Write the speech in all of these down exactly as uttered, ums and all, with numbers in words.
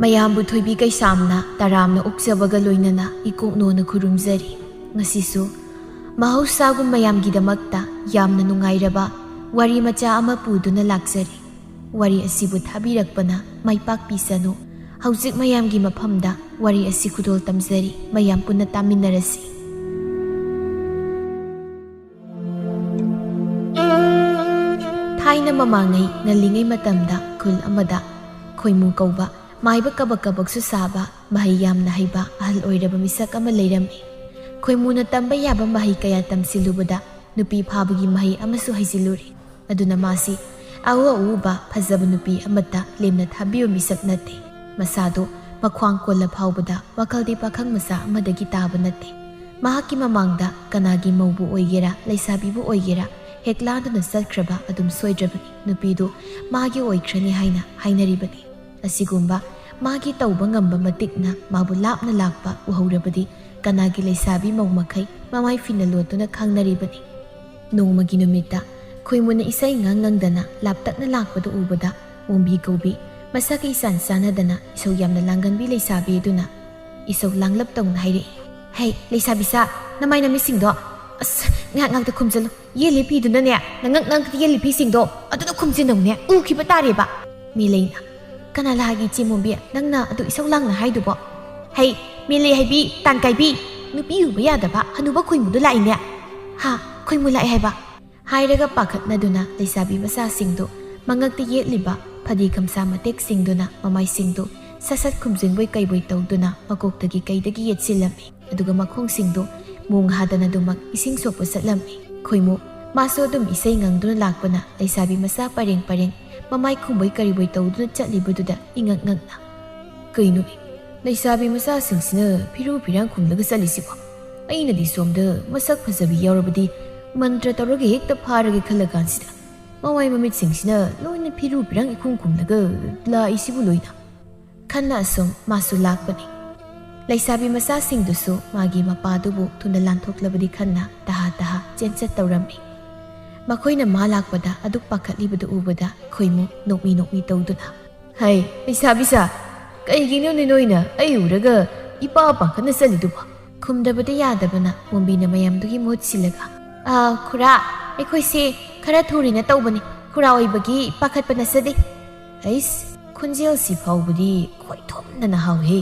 ꯃꯌꯥꯝꯕꯨ ꯊꯣꯏꯕꯤ ꯀꯩꯁꯥꯝꯅ ꯇꯔꯥꯝꯅ ꯑꯣꯛꯆꯕꯒ ꯂꯣꯏꯅꯅ ꯏꯀꯣꯛꯅꯣꯅ ꯈꯨꯔꯨꯝꯖꯔꯤ꯫ ꯉꯁꯤꯁꯨ ꯃꯍꯧꯁꯥꯒꯨꯝ ꯃꯌꯥꯝꯒꯤꯗꯃꯛꯇ ꯌꯥꯝꯅ ꯅꯨꯡꯉꯥꯏꯔꯕ ꯋꯥꯔꯤ ꯃꯆꯥ ꯑꯃ ꯄꯨꯗꯨꯅ ꯂꯥꯛꯆꯔꯤ꯫ ꯋꯥꯔꯤ ꯑꯁꯤꯕꯨ ꯊꯥꯕꯤꯔꯛꯄꯅ ꯃꯥꯏ ꯄꯥꯛꯄꯤꯁꯅꯨ꯫ ꯍꯧꯖꯤꯛ ꯃꯌꯥꯝꯒꯤ ꯃꯐꯝꯗ ꯋꯥꯔꯤ ꯑꯁꯤ ꯈꯨꯗꯣꯜ ꯇꯝꯖꯔꯤ꯫ ꯃꯌꯥꯝ ꯄꯨꯟꯅ ꯇꯥꯃꯤꯟꯅꯔꯁꯤ꯫ ꯊꯥꯏꯅ ꯃꯃꯥꯡꯉꯩ ꯉꯜꯂꯤꯉꯩ ꯃꯇꯝꯗ ꯈꯨꯜ ꯑꯃꯗ ꯈꯣꯏꯃꯨ ꯀꯧꯕ ꯃꯥꯏꯕ ꯀꯕꯛ ꯀꯕꯛꯁꯨ ꯁꯥꯕ, ꯃꯍꯩ ꯌꯥꯝꯅ ꯍꯩꯕ ꯑꯍꯜ ꯑꯣꯏꯔꯕ ꯃꯤꯁꯛ ꯑꯃ ꯂꯩꯔꯝꯃꯤ꯫ ꯈꯣꯏꯃꯨꯅ ꯇꯝꯕ ꯌꯥꯕ ꯃꯍꯩ ꯀꯌꯥ ꯇꯝꯁꯤꯜꯂꯨꯕꯗ ꯅꯨꯄꯤ ꯐꯥꯕꯒꯤ ꯃꯍꯩ ꯑꯃꯁꯨ ꯍꯩꯖꯤꯜꯂꯨꯔꯦ꯫ ꯑꯗꯨꯅ ꯃꯥꯁꯤ ꯑꯎ ꯑꯎꯕ ꯐꯖꯕ ꯅꯨꯄꯤ ꯑꯃꯠꯇ ꯂꯦꯝꯅ ꯊꯥꯕꯤꯕ ꯃꯤꯁꯛ ꯅꯠꯇꯦ꯫ ꯃꯁꯥꯗꯨ ꯃꯈ꯭ꯋꯥꯡ ꯀꯣꯜꯂ ꯐꯥꯎꯕꯗ ꯋꯥꯈꯜꯗꯤ ꯄꯥꯈꯪ ꯃꯆꯥ ꯑꯃꯗꯒꯤ ꯇꯥꯕ ꯅꯠꯇꯦ꯫ ꯃꯍꯥꯛꯀꯤ ꯃꯃꯥꯡꯗ ꯀꯅꯥꯒꯤ ꯃꯧꯕꯨ ꯑꯣꯏꯒꯦꯔꯥ, ꯂꯩꯁꯥꯕꯤꯕꯨ ꯑꯣꯏꯒꯦꯔꯥ, ꯍꯦꯛ ꯂꯥꯟꯗꯨꯅ ꯆꯠꯈ꯭ꯔꯕ ꯑꯗꯨꯝ ꯁꯣꯏꯗ꯭ꯔꯕꯅꯤ꯫ ꯅꯨꯄꯤꯗꯨ ꯃꯥꯒꯤ ꯑꯣꯏꯈ꯭ꯔꯅꯤ ꯍꯥꯏꯅ ꯍꯥꯏꯅꯔꯤꯕꯅꯤ꯫ ꯑꯁꯤꯒꯨꯝꯕ ꯃꯥꯒꯤ ꯇꯧꯕ ꯉꯝꯕ ꯃꯇꯤꯛꯅ ꯃꯥꯕꯨ ꯂꯥꯞꯅ ꯂꯥꯛꯄ ꯎꯍꯧꯔꯕꯗꯤ ꯀꯅꯥꯒꯤ ꯂꯩꯁꯥꯕꯤ ꯃꯧ ꯃꯈꯩ ꯃꯃꯥꯏ ꯐꯤꯅ ꯂꯣꯠꯇꯨꯅ ꯈꯪꯅꯔꯤꯕꯅꯤ꯫ ꯅꯣꯡꯃꯒꯤ ꯅꯨꯃꯤꯠꯇ ꯈꯣꯏꯃꯨꯅ ꯏꯁꯩ ꯉꯪ ꯉꯪꯗꯅ ꯂꯥꯞꯇꯛꯅ ꯂꯥꯛꯄꯗꯨ ꯎꯕꯗ ꯃꯣꯝꯕꯤ ꯀꯧꯕꯤ ꯃꯁꯛꯀ ꯏꯆꯥꯟ ꯆꯥꯟꯅꯗꯅ ꯏꯁꯧ ꯌꯥꯝꯅ ꯂꯥꯡꯒꯟꯕꯤ ꯂꯩꯁꯥꯕꯤ ꯑꯗꯨꯅ ꯏꯁꯧ ꯂꯥꯡꯂꯞ ꯇꯧꯅ ꯍꯥꯏꯔꯛꯏ, "ꯍꯩ, ꯂꯩꯁꯥꯕꯤ ꯁꯥ, ꯅꯃꯥꯏ ꯅꯃꯤꯠꯁꯤꯡꯗꯣ, ꯑꯁ, ꯉꯥꯏꯍꯥꯛ ꯉꯥꯛꯇ ꯈꯨꯝꯖꯤꯜꯂꯨ꯫ ꯌꯦꯜꯂꯤ ꯐꯤꯗꯨꯅꯅꯦ, ꯅꯉꯛ ꯅꯉꯛꯇ ꯌꯦꯜꯂꯤ ꯐꯤꯁꯤꯡꯗꯣ ꯑꯗꯨꯗ ꯈꯨꯝꯖꯤꯟꯅꯧꯅꯦ, ꯎꯈꯤꯕ ꯇꯥꯔꯦꯕ꯫" ꯃꯤꯂꯩꯅ, "ꯀꯅꯥ ꯂꯥꯛꯑꯒꯦ ꯏꯆꯦ ꯃꯣꯝꯕꯤ? ꯅꯪꯅ ꯑꯗꯨ ꯏꯁꯧ ꯂꯥꯡꯅ ꯍꯥꯏꯗꯨꯕꯣ?" "ꯍꯩ, ꯃꯤꯂꯩ ꯍꯥꯏꯕꯤ, ꯇꯥꯟ ꯀꯥꯏꯕꯤ, ꯅꯨꯄꯤ ꯎꯕ ꯌꯥꯗꯕ ꯍꯅꯨꯕ ꯈꯣꯏꯃꯨꯗꯨ ꯂꯥꯛꯏꯅꯦ꯫" "ꯍꯥ, ꯈꯣꯏꯃꯨ ꯂꯥꯛꯑꯦ ꯍꯥꯏꯕ?" ꯍꯥꯏꯔꯒ ꯄꯥꯈꯠꯅꯗꯨꯅ ꯂꯩꯁꯥꯕꯤ ꯃꯆꯥꯁꯤꯡꯗꯨ ꯃꯉꯛꯇ ꯌꯦꯠꯂꯤꯕ ꯐꯗꯤ ꯒꯝꯁꯥ ꯃꯇꯦꯛꯁꯤꯡꯗꯨꯅ ꯃꯃꯥꯏꯁꯤꯡꯗꯨ ꯁꯠ ꯁꯠ ꯈꯨꯝꯖꯤꯟꯕꯣꯏ ꯀꯩꯕꯣꯏ ꯇꯧꯗꯨꯅ ꯃꯀꯣꯛꯇꯒꯤ ꯀꯩꯗꯒꯤ ꯌꯦꯠꯁꯤꯜꯂꯝꯃꯤ꯫ ꯑꯗꯨꯒ ꯃꯈꯣꯡꯁꯤꯡꯗꯨ ꯃꯣꯡ ꯍꯥꯗꯅꯗꯨꯃꯛ ꯏꯁꯤꯡ ꯁꯣꯛꯄ ꯆꯠꯂꯝꯃꯤ꯫ ꯈꯣꯏꯃꯨ ꯃꯥꯁꯨ ꯑꯗꯨꯝ ꯏꯁꯩ ꯉꯪꯗꯨꯅ ꯂꯥꯛꯄꯅ ꯂꯩꯁꯥꯕꯤ ꯃꯆꯥ ꯄꯔꯦꯡ ꯄꯔꯦꯡ ꯃꯃꯥꯏ ꯈꯨꯝꯕꯣꯏ ꯀꯔꯤꯕꯣꯏ ꯇꯧꯗꯨꯅ ꯆꯠꯂꯤꯕꯗꯨꯗ ꯏꯉꯛ ꯉꯛꯅ, "ꯀꯩꯅꯣ, ꯂꯩꯁꯥꯕꯤ ꯃꯆꯥꯁꯤꯡꯁꯤꯅ ꯐꯤꯔꯨ ꯐꯤꯔꯥꯡ ꯈꯨꯝꯂꯒ ꯆꯠꯂꯤꯁꯤꯕꯣ? ꯑꯩꯅꯗꯤ ꯁꯣꯝꯗ ꯃꯁꯛ ꯐꯖꯕꯤ ꯌꯥꯎꯔꯕꯗꯤ ꯃꯟꯇ꯭ꯔ ꯇꯧꯔꯒ ꯍꯦꯛꯇ ꯐꯥꯔꯒꯦ ꯈꯜꯂ ꯀꯥꯟꯁꯤꯗ ꯃꯃꯥꯏ ꯃꯃꯤꯠꯁꯤꯡꯁꯤꯅ ꯂꯣꯏꯅ ꯐꯤꯔꯨ ꯐꯤꯔꯥꯡ ꯏꯈꯨꯝ ꯈꯨꯝꯂꯒ ꯂꯥꯛꯏꯁꯤꯕꯨ ꯂꯣꯏꯅ?" ꯈꯟꯅ ꯑꯁꯨꯝ ꯃꯥꯁꯨ ꯂꯥꯛꯄꯅꯤ꯫ ꯂꯩꯁꯥꯕꯤ ꯃꯆꯥꯁꯤꯡꯗꯨꯁꯨ ꯃꯥꯒꯤ ꯃꯄꯥꯗꯨꯕꯨ ꯊꯨꯅ ꯂꯥꯟꯊꯣꯛꯂꯕꯗꯤ ꯈꯟꯅ ꯇꯍꯥ ꯇꯍꯥ ꯆꯦꯟꯆꯠ ꯇꯧꯔꯝꯃꯤ꯫ ꯃꯈꯣꯏꯅ ꯃꯥ ꯂꯥꯛꯄꯗ ꯑꯗꯨꯛ ꯄꯥꯈꯠꯂꯤꯕꯗꯨ ꯎꯕꯗ ꯈꯣꯏꯃꯨ ꯅꯣꯛꯃꯤ ꯅꯣꯛꯃꯤ ꯇꯧꯗꯨꯅ, "ꯍꯩ, ꯂꯩꯁꯥꯕꯤ ꯁꯥ, "ꯀꯩꯒꯤꯅꯣꯅꯦ ꯅꯣꯏꯅ ꯑꯩ ꯎꯔꯒ ꯏꯄꯥ ꯄꯥꯈꯠꯅ ꯆꯠꯂꯤꯗꯨꯕꯣ?" ꯈꯨꯝꯗꯕꯗꯤ ꯌꯥꯗꯕꯅ ꯃꯣꯝꯕꯤꯅ ꯃꯌꯥꯝꯗꯨꯒꯤ ꯃꯍꯨꯠ ꯁꯤꯜꯂꯒ, "ꯑꯥ, ꯈꯨꯔꯥ, ꯑꯩꯈꯣꯏꯁꯦ ꯈꯔ ꯊꯨꯔꯦꯅ ꯇꯧꯕꯅꯤ꯫ ꯈꯨꯔꯥ ꯑꯣꯏꯕꯒꯤ ꯄꯥꯈꯠꯄ ꯅꯠꯆꯗꯦ꯫" ꯑꯩꯁ, ꯈꯣꯟꯖꯦꯜꯁꯤ ꯐꯥꯎꯕꯗꯤ ꯈꯣꯏꯊꯣꯝꯅꯅ ꯍꯥꯎꯍꯦ꯫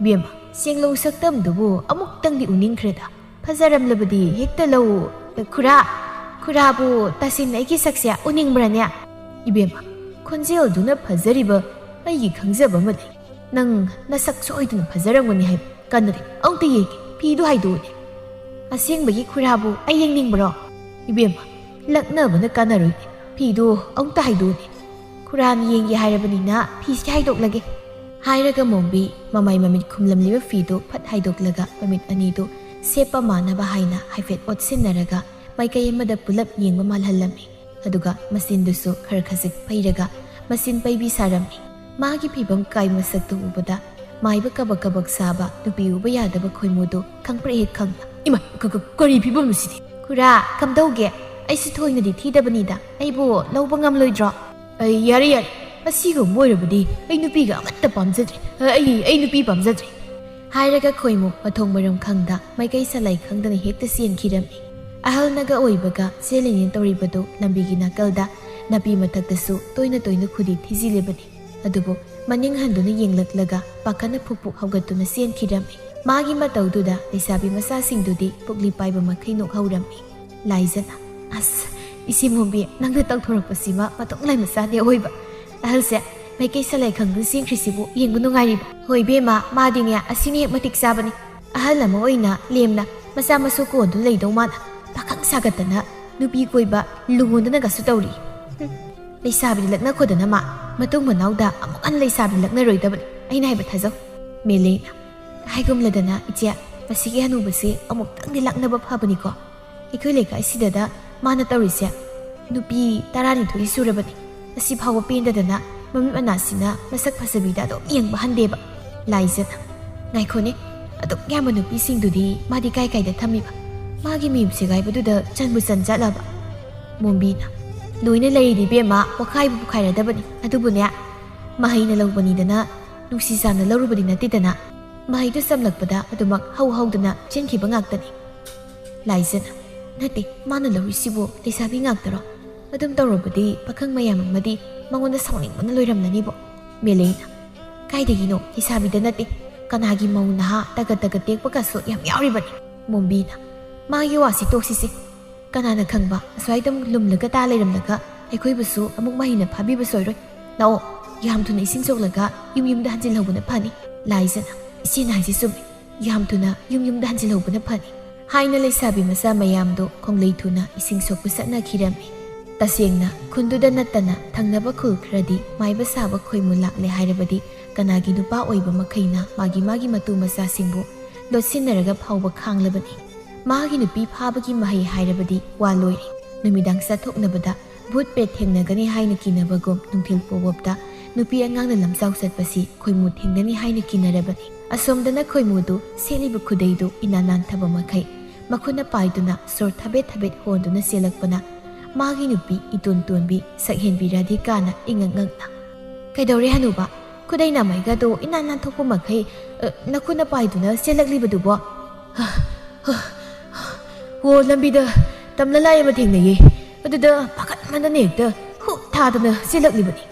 "ꯕꯦꯝꯃ, ꯁꯦꯡꯂꯧ ꯁꯛꯇꯝꯗꯨꯕꯨ ꯑꯃꯨꯛꯇꯪꯗꯤ ꯎꯅꯤꯡꯈ꯭ꯔꯦꯗ꯫ ꯐꯖꯔꯝꯂꯕꯗꯤ ꯍꯦꯛꯇ ꯂꯧ꯫ ꯈꯨꯔꯥ, ꯈꯨꯔꯥꯕꯨ ꯇꯁꯦꯡꯅ ꯑꯩꯒꯤ ꯁꯛꯁꯦ ꯎꯅꯤꯡꯕ꯭ꯔꯅꯦ?" "ꯏꯕꯦꯝꯃ, ꯈꯣꯟꯖꯦꯜꯗꯨꯅ ꯐꯖꯔꯤꯕ ꯑꯩꯒꯤ ꯈꯪꯖꯕ ꯑꯃ ꯂꯩ꯫ ꯅꯪ ꯅꯁꯛ ꯁꯣꯏꯗꯅ ꯐꯖꯔꯝꯒꯅꯤ ꯍꯥꯏꯕ꯫ ꯀꯟꯅꯗꯦ, ꯑꯃꯨꯛꯇ ꯌꯦꯡꯒꯦ, ꯐꯤꯗꯨ ꯍꯥꯏꯗꯣꯛꯎꯅꯦ꯫ ꯑꯁꯦꯡꯕꯒꯤ ꯈꯨꯔꯥꯕꯨ ꯑꯩ ꯌꯦꯡꯅꯤꯡꯕ꯭ꯔꯣ?" "ꯏꯕꯦꯝꯃ, ꯂꯛꯅꯕꯅ ꯀꯥꯟꯅꯔꯣꯏꯅꯦ, ꯐꯤꯗꯨ ꯑꯃꯨꯛꯇ ꯍꯥꯏꯗꯣꯛꯎꯅꯦ꯫ ꯈꯨꯔꯥꯅ ꯌꯦꯡꯒꯦ ꯍꯥꯏꯔꯕꯅꯤꯅ ꯐꯤꯁꯦ ꯍꯥꯏꯗꯣꯛꯂꯒꯦ꯫" ꯍꯥꯏꯔꯒ ꯃꯣꯝꯕꯤ ꯃꯃꯥꯏ ꯃꯃꯤꯠ ꯈꯨꯝꯂꯝꯂꯤꯕ ꯐꯤꯗꯨ ꯐꯠ ꯍꯥꯏꯗꯣꯛꯂꯒ ꯃꯃꯤꯠ ꯑꯅꯤꯗꯨ ꯁꯦꯞꯄ ꯃꯥꯟꯅꯕ ꯍꯥꯏꯅ ꯍꯥꯏꯐꯦꯠ ꯑꯣꯠꯁꯤꯟꯅꯔꯒ ꯃꯥꯏꯀꯩ ꯑꯃꯗ ꯄꯨꯂꯞ ꯌꯦꯡꯕ ꯃꯥꯜꯍꯜꯂꯝꯃꯤ꯫ ꯑꯗꯨꯒ ꯃꯆꯤꯟꯗꯨꯁꯨ ꯈꯔ ꯈꯖꯤꯛ ꯐꯩꯔꯒ ꯃꯆꯤꯟ ꯄꯩꯕꯤ ꯁꯥꯔꯝꯃꯤ꯫ ꯃꯥꯒꯤ ꯐꯤꯕꯝ ꯀꯥꯏꯕ ꯃꯁꯛꯇꯨ ꯎꯕꯗ ꯃꯥꯏꯕ ꯀꯕꯛ ꯀꯕꯛ ꯁꯥꯕ ꯅꯨꯄꯤ ꯎꯕ ꯌꯥꯗꯕ ꯈꯣꯏꯃꯨꯗꯨ ꯈꯪꯄ꯭ꯔꯦꯛ ꯍꯦꯛ ꯈꯪꯅ, "ꯏꯃꯥ, ꯀ-, ꯀ-, ꯀꯔꯤ ꯐꯤꯕꯝꯅꯣ ꯁꯤꯗꯤ?" "ꯈꯨꯔꯥ, ꯀꯝꯗꯧꯒꯦ? ꯑꯩꯁꯨ ꯊꯣꯏꯅꯗꯤ ꯊꯤꯗꯕꯅꯤꯗ, ꯑꯩꯕꯨ ꯂꯧꯕ ꯉꯝꯂꯣꯏꯗ꯭ꯔꯣ?" "ꯑꯩ, ꯌꯥꯔꯦ, ꯌꯥꯔꯦ, ꯑꯁꯤꯒꯨꯝꯕ ꯑꯣꯏꯔꯕꯗꯤ ꯑꯩ ꯅꯨꯄꯤꯒ ꯑꯃꯠꯇ ꯄꯥꯝꯖꯗ꯭ꯔꯦ꯫ ꯑꯩ, ꯑꯩ ꯅꯨꯄꯤ ꯄꯥꯝꯖꯗ꯭ꯔꯦ꯫" ꯍꯥꯏꯔꯒ ꯈꯣꯏꯃꯨ ꯃꯊꯣꯡ ꯃꯔꯝ ꯈꯪꯗ ꯃꯥꯏꯀꯩ ꯁꯂꯥꯏ ꯈꯪꯗꯅ ꯍꯦꯛꯇ ꯆꯦꯟꯈꯤꯔꯝꯃꯤ꯫ ꯑꯍꯜꯅꯒ ꯑꯣꯏꯕꯒ ꯆꯦꯜꯂꯤꯅꯦꯅ ꯇꯧꯔꯤꯕꯗꯨ ꯂꯝꯕꯤꯒꯤ ꯅꯥꯀꯜꯗ ꯅꯥꯄꯤ ꯃꯊꯛꯇꯁꯨ ꯇꯣꯏꯅ ꯇꯣꯏꯅ ꯈꯨꯗꯤ ꯊꯤꯖꯤꯜꯂꯤꯕꯅꯤ꯫ ꯑꯗꯨꯕꯨ ꯃꯅꯤꯡ ꯍꯟꯗꯨꯅ ꯌꯦꯡꯂꯛꯂꯒ ꯄꯥꯈꯠꯅ ꯐꯨꯛ ꯐꯨꯛ ꯍꯧꯒꯠꯇꯨꯅ ꯆꯦꯟꯈꯤꯔꯝꯃꯤ꯫ ꯃꯥꯒꯤ ꯃꯇꯧꯗꯨꯗ ꯂꯩꯁꯥꯕꯤ ꯃꯆꯥꯁꯤꯡꯗꯨꯗꯤ ꯄꯨꯛꯂꯤ ꯄꯥꯏꯕ ꯃꯈꯩ ꯅꯣꯛꯍꯧꯔꯝꯃꯤ꯫ ꯂꯥꯏꯖꯅ, "ꯑꯁ, ꯏꯆꯦ ꯃꯣꯝꯕꯤ, ꯅꯪꯅ ꯇꯧꯊꯣꯔꯛꯄꯁꯤꯃ ꯃꯇꯨꯡ ꯂꯩꯕ ꯆꯥꯗꯦ ꯑꯣꯏꯕ꯫ ꯑꯍꯜꯁꯦ ꯃꯥꯏꯀꯩ ꯁꯂꯥꯏ ꯈꯪꯗꯨꯅ ꯆꯦꯟꯈ꯭ꯔꯤꯁꯤꯕꯨ ꯌꯦꯡꯕ ꯅꯨꯡꯉꯥꯏꯔꯤꯕ?" "ꯍꯣꯏ ꯏꯕꯦꯝꯃ, ꯃꯥꯗꯤꯅꯦ, ꯑꯁꯤꯅ ꯍꯦꯛ ꯃꯇꯤꯛ ꯆꯥꯕꯅꯤ꯫ ꯑꯍꯜ ꯑꯃ ꯑꯣꯏꯅ ꯂꯦꯝꯅ ꯃꯆꯥ ꯃꯁꯨ ꯀꯣꯟꯗꯨꯅ ꯂꯩꯗꯧ ꯃꯥꯅ ꯄꯥꯈꯪ ꯁꯥꯒꯠꯇꯅ ꯅꯨꯄꯤ ꯀꯣꯏꯕ ꯂꯨꯍꯣꯡꯗꯅꯒꯁꯨ ꯇꯧꯔꯤ꯫ ꯍꯨꯝ, ꯂꯩꯁꯥꯕꯤꯗꯤ ꯂꯛꯅꯈꯣꯗꯅ ꯃꯥ, ꯃꯇꯨꯡ ꯃꯅꯥꯎꯗ ꯑꯃꯨꯛ ꯍꯟꯅ ꯂꯩꯁꯥꯕꯤ ꯂꯛꯅꯔꯣꯏꯗꯕꯅꯤ, ꯑꯩꯅ ꯍꯥꯏꯕ ꯊꯥꯖꯧ꯫" ꯃꯦꯂꯦꯅ, "ꯍꯥꯏꯒꯨꯝꯂꯗꯅ ꯏꯆꯦ, ꯃꯁꯤꯒꯤ ꯍꯅꯨꯕꯁꯤ ꯑꯃꯨꯛꯇꯪꯗꯤ ꯂꯛꯅꯕ ꯐꯕꯅꯤꯀꯣ꯫ ꯑꯩꯈꯣꯏ ꯂꯩꯀꯥꯏꯁꯤꯗꯗ ꯃꯥꯅ ꯇꯧꯔꯤꯁꯦ ꯅꯨꯄꯤ ꯇꯔꯥꯅꯤꯊꯣꯏ ꯁꯨꯔꯕꯅꯤ꯫ ꯑꯁꯤ ꯐꯥꯎꯕ ꯄꯦꯟꯗꯗꯅ ꯃꯃꯤꯠ ꯃꯅꯥꯁꯤꯅ ꯃꯁꯛ ꯐꯖꯕꯤꯗ ꯑꯗꯨꯝ ꯌꯦꯡꯕ ꯍꯟꯗꯦꯕ꯫" ꯂꯥꯏꯖꯅ, "ꯉꯥꯏꯈꯣꯅꯦ, ꯑꯗꯨꯛ ꯌꯥꯝꯕ ꯅꯨꯄꯤꯁꯤꯡꯗꯨꯗꯤ ꯃꯥꯗꯤ ꯀꯥꯏ ꯀꯥꯏꯗ ꯊꯝꯃꯤꯕ? ꯃꯥꯒꯤ ꯃꯌꯨꯝ ꯁꯦꯒꯥꯏꯕꯗꯨꯗ ꯆꯟꯕꯨ ꯆꯟ ꯆꯠꯂꯕ?" ꯃꯣꯝꯕꯤꯅ, "ꯂꯣꯏꯅ ꯂꯩꯔꯤꯅꯤ ꯏꯕꯦꯝꯃ, ꯄꯣꯈꯥꯏꯕꯨ ꯄꯣꯈꯥꯏꯔꯗꯕꯅꯤ꯫ ꯑꯗꯨꯕꯨꯅꯦ, ꯃꯍꯩꯅ ꯂꯧꯕꯅꯤꯗꯅ ꯅꯨꯡꯁꯤ ꯆꯥꯟꯅ ꯂꯧꯔꯨꯕꯗꯤ ꯅꯠꯇꯦꯗꯅ꯫ ꯃꯍꯩꯗꯨ ꯆꯝꯂꯛꯄꯗ ꯑꯗꯨꯃꯛ ꯍꯧ ꯍꯧꯗꯅ ꯆꯦꯟꯈꯤꯕ ꯉꯥꯛꯇꯅꯤ꯫ ꯂꯥꯏꯖꯅ, "ꯅꯠꯇꯦ, ꯃꯥꯅ ꯂꯧꯔꯤꯁꯤꯕꯨ ꯂꯩꯁꯥꯕꯤ ꯉꯥꯛꯇꯔꯣ? ꯑꯗꯨꯝ ꯇꯧꯔꯕꯗꯤ ꯄꯥꯈꯪ ꯃꯌꯥꯝ ꯑꯃꯗꯤ ꯃꯉꯣꯟꯗ ꯁꯥꯎꯅꯤꯡꯕꯅ ꯂꯣꯏꯔꯝꯂꯅꯤꯕꯣ꯫" ꯃꯦꯂꯩꯅ, "ꯀꯥꯏꯗꯒꯤꯅꯣ, ꯂꯩꯁꯥꯕꯤꯗ ꯅꯠꯇꯦ, ꯀꯅꯥꯒꯤ ꯃꯧ ꯅꯍꯥ ꯇꯒꯠ ꯇꯒꯠ ꯇꯦꯛꯄꯒꯁꯨ ꯌꯥꯝ ꯌꯥꯎꯔꯤꯕꯅꯤ꯫" ꯃꯣꯝꯕꯤꯅ, "ꯃꯥꯒꯤ ꯋꯥꯁꯤ ꯇꯣꯛꯁꯤꯁꯦ꯫ ꯀꯅꯥꯅ ꯈꯪꯕ, ꯑꯁ꯭ꯋꯥꯏꯗ ꯑꯃꯨꯛ ꯂꯨꯝꯂꯒ ꯇꯥ ꯂꯩꯔꯝꯂꯒ ꯑꯩꯈꯣꯏꯕꯨꯁꯨ ꯑꯃꯨꯛ ꯃꯍꯩꯅ ꯐꯥꯕꯤꯕ ꯁꯣꯏꯔꯣꯏ꯫ ꯂꯥꯛꯑꯣ, ꯌꯥꯝ ꯊꯨꯅ ꯏꯁꯤꯡ ꯁꯣꯛꯂꯒ ꯌꯨꯝ ꯌꯨꯝꯗ ꯍꯟꯖꯤꯜꯍꯧꯕꯅ ꯐꯅꯤ꯫" ꯂꯥꯏꯖꯅ, "ꯏꯆꯦꯅ ꯍꯥꯏꯁꯤ ꯆꯨꯝꯃꯤ, ꯌꯥꯝ ꯊꯨꯅ ꯌꯨꯝ ꯌꯨꯝꯗ ꯍꯟꯖꯤꯜꯍꯧꯕꯅ ꯐꯅꯤ" ꯍꯥꯏꯅ ꯂꯩꯁꯥꯕꯤ ꯃꯆꯥ ꯃꯌꯥꯝꯗꯨ ꯈꯣꯡꯂꯩ ꯊꯨꯅ ꯏꯁꯤꯡ ꯁꯣꯛꯄ ꯆꯠꯅꯈꯤꯔꯝꯃꯤ꯫ ꯇꯁꯦꯡꯅ ꯈꯨꯟꯗꯨꯗ ꯅꯠꯇꯅ ꯊꯪꯅꯕ ꯈꯨꯜ ꯈꯔꯗꯤ ꯃꯥꯏꯕ ꯁꯥꯕ ꯈꯣꯏꯃꯨ ꯂꯥꯛꯂꯦ ꯍꯥꯏꯔꯕꯗꯤ ꯀꯅꯥꯒꯤ ꯅꯨꯄꯥ ꯑꯣꯏꯕ ꯃꯈꯩꯅ ꯃꯥꯒꯤ ꯃꯥꯒꯤ ꯃꯇꯨ ꯃꯆꯥꯁꯤꯡꯕꯨ ꯂꯣꯠꯁꯤꯟꯅꯔꯒ ꯐꯥꯎꯕ ꯈꯥꯡꯂꯕꯅꯤ꯫ ꯃꯥꯒꯤ ꯅꯨꯄꯤ ꯐꯥꯕꯒꯤ ꯃꯍꯩ ꯍꯥꯏꯔꯕꯗꯤ ꯋꯥ ꯂꯣꯏꯔꯦ꯫ ꯅꯨꯃꯤꯗꯥꯡ ꯆꯠꯊꯣꯛꯅꯕꯗ ꯚꯨꯠ ꯄ꯭ꯔꯦꯠ ꯊꯦꯡꯅꯒꯅꯤ ꯍꯥꯏꯅ ꯀꯤꯅꯕꯒꯨꯝ ꯅꯨꯡꯊꯤꯜ ꯄꯣꯋꯞꯇ ꯅꯨꯄꯤ ꯑꯉꯥꯡꯅ ꯂꯝꯖꯥꯎ ꯆꯠꯄꯁꯤ ꯈꯣꯏꯃꯨ ꯊꯦꯡꯅꯅꯤ ꯍꯥꯏꯅ ꯀꯤꯅꯔꯕꯅꯤ꯫ ꯑꯁꯣꯝꯗꯅ ꯈꯣꯏꯃꯨꯗꯨ ꯁꯦꯠꯂꯤꯕ ꯈꯨꯗꯩꯗꯨ ꯏꯅꯥ ꯅꯥꯟꯊꯕ ꯃꯈꯩ ꯃꯈꯨꯠꯅ ꯄꯥꯏꯗꯨꯅ ꯁꯣꯔ ꯊꯕꯦꯠ ꯊꯕꯦꯠ ꯍꯣꯟꯗꯨꯅ ꯆꯦꯜꯂꯛꯄꯅ ꯃꯥꯒꯤ ꯅꯨꯄꯤ ꯏꯇꯣꯟ ꯇꯣꯟꯕꯤ ꯁꯛꯍꯦꯟꯕꯤ ꯔꯥꯙꯤꯀꯥꯅ ꯏꯉꯛ ꯉꯛꯅ, "ꯀꯩꯗꯧꯔꯦ ꯍꯅꯨꯕ? ꯈꯨꯗꯩ ꯅꯥꯃꯩꯒꯗꯣ ꯏꯅꯥ ꯅꯥꯟꯊꯣꯛꯄ ꯃꯈꯩ, ꯑ, ꯅꯈꯨꯠꯅ ꯄꯥꯏꯗꯨꯅ ꯆꯦꯜꯂꯛꯂꯤꯕꯗꯨꯕꯣ?" "ꯍ, ꯍ, ꯍ, ꯑꯣ, ꯂꯝꯕꯤꯗ ꯇꯝꯅ ꯂꯥꯏ ꯑꯃ ꯊꯦꯡꯅꯩꯌꯦ꯫ ꯑꯗꯨꯗ ꯄꯥꯈꯠꯃꯟꯗꯅ ꯍꯦꯛꯇ ꯍꯨ ꯊꯥꯗꯅ ꯆꯦꯜꯂꯛꯂꯤꯕꯅꯤ꯫"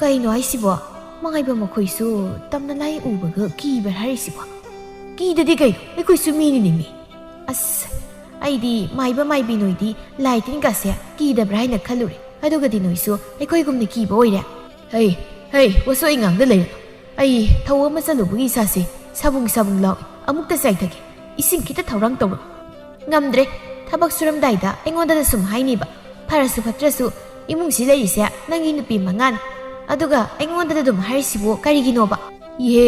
"ꯀꯩꯅꯣ ꯍꯥꯏꯁꯤꯕꯣ? ꯃꯉꯥꯏꯕ ꯃꯈꯣꯏꯁꯨ ꯇꯝꯅ ꯂꯥꯏ ꯎꯕꯒ ꯀꯤꯕ꯭ꯔꯥ ꯍꯥꯏꯔꯤꯁꯤꯕꯣ?" "ꯀꯤꯗꯗꯤ ꯀꯩꯅꯣ, ꯑꯩꯈꯣꯏꯁꯨ ꯃꯤꯅꯤꯅꯦ ꯃꯤ꯫" "ꯑꯁ, ꯑꯩꯗꯤ ꯃꯥꯏꯕ ꯃꯥꯏꯕꯤ ꯅꯣꯏꯗꯤ ꯂꯥꯏ ꯇꯤꯟꯒꯁꯦ ꯀꯤꯗꯕ꯭ꯔꯥ ꯍꯥꯏꯅ ꯈꯜꯂꯨꯔꯦ꯫ ꯑꯗꯨꯒꯗꯤ ꯅꯣꯏꯁꯨ ꯑꯩꯈꯣꯏꯒꯨꯝꯅ ꯀꯤꯕ ꯑꯣꯏꯔꯦ꯫" "ꯍꯩ, ꯍꯩ, ꯋꯥꯁꯣꯏ ꯉꯥꯡꯗ ꯂꯩꯔꯅꯨ꯫ ꯑꯩ ꯊꯧ ꯑꯃ ꯆꯠꯂꯨꯕꯒꯤ ꯏꯁꯥꯁꯦ ꯁꯥꯕꯨꯡ ꯁꯥꯕꯨꯡ ꯂꯥꯎꯏ꯫ ꯑꯃꯨꯛꯇ ꯆꯥꯏꯊꯒꯦ꯫ ꯏꯁꯤꯡ ꯈꯤꯇ ꯊꯧꯔꯥꯡ ꯇꯧꯔꯣ꯫" "ꯉꯝꯗ꯭ꯔꯦ꯫ ꯊꯕꯛ ꯁꯨꯔꯝꯗꯥꯏꯗ ꯑꯩꯉꯣꯟꯗꯗ ꯁꯨꯝ ꯍꯥꯏꯅꯤꯕ꯫ ꯐꯔꯁꯨ ꯐꯠꯇ꯭ꯔꯁꯨ ꯏꯃꯨꯡꯁꯤ ꯂꯩꯔꯤꯁꯦ ꯅꯪꯒꯤ ꯅꯨꯄꯤ ꯃꯉꯥꯅꯤ꯫ ꯑꯗꯨꯒ ꯑꯩꯉꯣꯟꯗꯗ ꯑꯗꯨꯝ ꯍꯥꯏꯔꯤꯁꯤꯕꯨ ꯀꯔꯤꯒꯤꯅꯣꯕ?" "ꯏꯍꯦ,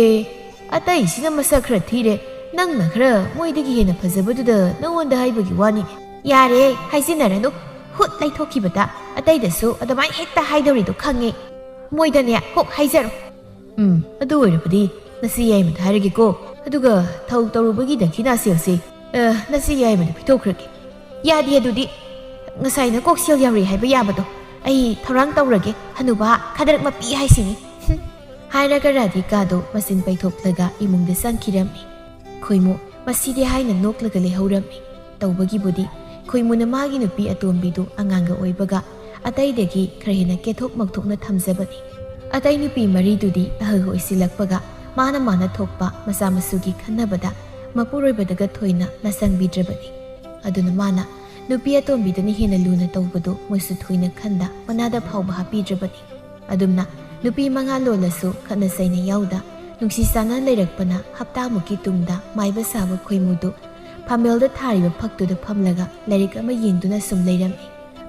ꯑꯇꯩꯁꯤꯅ ꯃꯁꯛ ꯈꯔ ꯊꯤꯔꯦ, ꯅꯪꯅ ꯈꯔ ꯃꯣꯏꯗꯒꯤ ꯍꯦꯟꯅ ꯐꯖꯕꯗꯨꯗ ꯅꯉꯣꯟꯗ ꯍꯥꯏꯕꯒꯤ ꯋꯥꯅꯤ꯫" "ꯌꯥꯔꯦ, ꯍꯥꯏꯖꯤꯟꯅꯔꯅꯨ꯫ ꯍꯨꯠ ꯂꯩꯊꯣꯛꯈꯤꯕꯗ ꯑꯇꯩꯗꯁꯨ ꯑꯗꯨꯃꯥꯏꯅ ꯍꯦꯛꯇ ꯍꯥꯏꯗꯧꯔꯤꯗꯣ ꯈꯪꯉꯦ꯫ ꯃꯣꯏꯗꯅꯦ ꯀꯣꯛ ꯍꯥꯏꯖꯔꯣ꯫" "ꯎꯝ, ꯑꯗꯨ ꯑꯣꯏꯔꯕꯗꯤ ꯅꯁꯤ ꯌꯥꯏꯃꯗ ꯍꯥꯏꯔꯒꯦꯀꯣ꯫ ꯑꯗꯨꯒ ꯊꯧ ꯇꯧꯔꯨꯕꯒꯤ ꯗꯈꯤꯅꯥ ꯁꯦꯜꯁꯦ, ꯑ, ꯅꯁꯤ ꯌꯥꯏꯃꯗ ꯄꯤꯊꯣꯛꯈ꯭ꯔꯒꯦ꯫" "ꯌꯥꯗꯦ ꯑꯗꯨꯗꯤ꯫ ꯉꯁꯥꯏꯅ ꯀꯣꯛ ꯁꯦꯜ ꯌꯥꯎꯔꯤ ꯍꯥꯏꯕ ꯌꯥꯕꯗꯣ꯫ ꯑꯩ ꯊꯧꯔꯥꯡ ꯇꯧꯔꯒꯦ, ꯍꯅꯨꯕ ꯈꯗꯔꯛ ꯃꯄꯤ ꯍꯥꯏꯁꯤꯅꯤ꯫" "ꯍꯨꯝ, ꯍꯥꯏꯔꯒ ꯔꯥꯙꯤꯀꯥꯗꯣ ꯃꯆꯤꯟ ꯄꯩꯊꯣꯛꯂꯒ ꯏꯃꯨꯡꯗ ꯆꯪꯈꯤꯔꯝꯃꯤ꯫ ꯈꯣꯏꯃꯨ ꯃꯁꯤꯗꯤ ꯍꯥꯏꯅ ꯅꯣꯛꯂꯒ ꯂꯩꯍꯧꯔꯝꯃꯤ꯫ ꯇꯧꯕꯒꯤꯕꯨꯗꯤ ꯈꯣꯏꯃꯨꯅ ꯃꯥꯒꯤ ꯅꯨꯄꯤ ꯑꯇꯣꯝꯕꯤꯗꯨ ꯑꯉꯥꯡꯒ ꯑꯣꯏꯕꯒ ꯑꯇꯩꯗꯒꯤ ꯈꯔ ꯍꯦꯟꯅ ꯀꯦꯊꯣꯛ ꯃꯧꯊꯣꯛꯅ ꯊꯝꯖꯕꯅꯤ꯫ ꯑꯇꯩ ꯅꯨꯄꯤ ꯃꯔꯤꯗꯨꯗꯤ ꯑꯍꯜ ꯑꯣꯏꯁꯤꯜꯂꯛꯄꯒ ꯃꯥꯅ ꯃꯥꯅ ꯊꯣꯛꯄ ꯃꯆꯥ ꯃꯁꯨꯒꯤ ꯈꯟꯅꯕꯗ ꯃꯄꯨꯔꯣꯏꯕꯗꯒ ꯊꯣꯏꯅ ꯅꯆꯪꯕꯤꯗ꯭ꯔꯕꯅꯤ꯫ ꯑꯗꯨꯅ ꯃꯥꯅ ꯅꯨꯄꯤ ꯑꯇꯣꯝꯕꯤꯗꯨꯅ ꯍꯦꯟꯅ ꯂꯨꯅ ꯇꯧꯕꯗꯨ ꯃꯣꯏꯁꯨ ꯊꯣꯏꯅ ꯈꯟꯗ ꯃꯅꯥꯗ ꯐꯥꯎꯕ ꯍꯥꯞꯄꯤꯗ꯭ꯔꯕꯅꯤ꯫ ꯑꯗꯨꯝꯅ ꯅꯨꯄꯤ ꯃꯉꯥ ꯂꯣꯜꯂꯁꯨ ꯈꯠꯅ ꯆꯩꯅ ꯌꯥꯎꯗ ꯅꯨꯡꯁꯤ ꯆꯥꯟꯅ ꯂꯩꯔꯛꯄꯅ ꯍꯞꯇꯥꯃꯨꯛꯀꯤ ꯇꯨꯡꯗ ꯃꯥꯏꯕ ꯁꯥꯕ ꯈꯣꯏꯃꯨꯗꯨ ꯐꯝꯃꯦꯜꯗ ꯊꯥꯔꯤꯕ ꯐꯛꯇꯨꯗ ꯐꯝꯂꯒ ꯂꯥꯏꯔꯤꯛ ꯑꯃ ꯌꯦꯡꯗꯨꯅ ꯁꯨꯝ ꯂꯩꯔꯝꯃꯤ꯫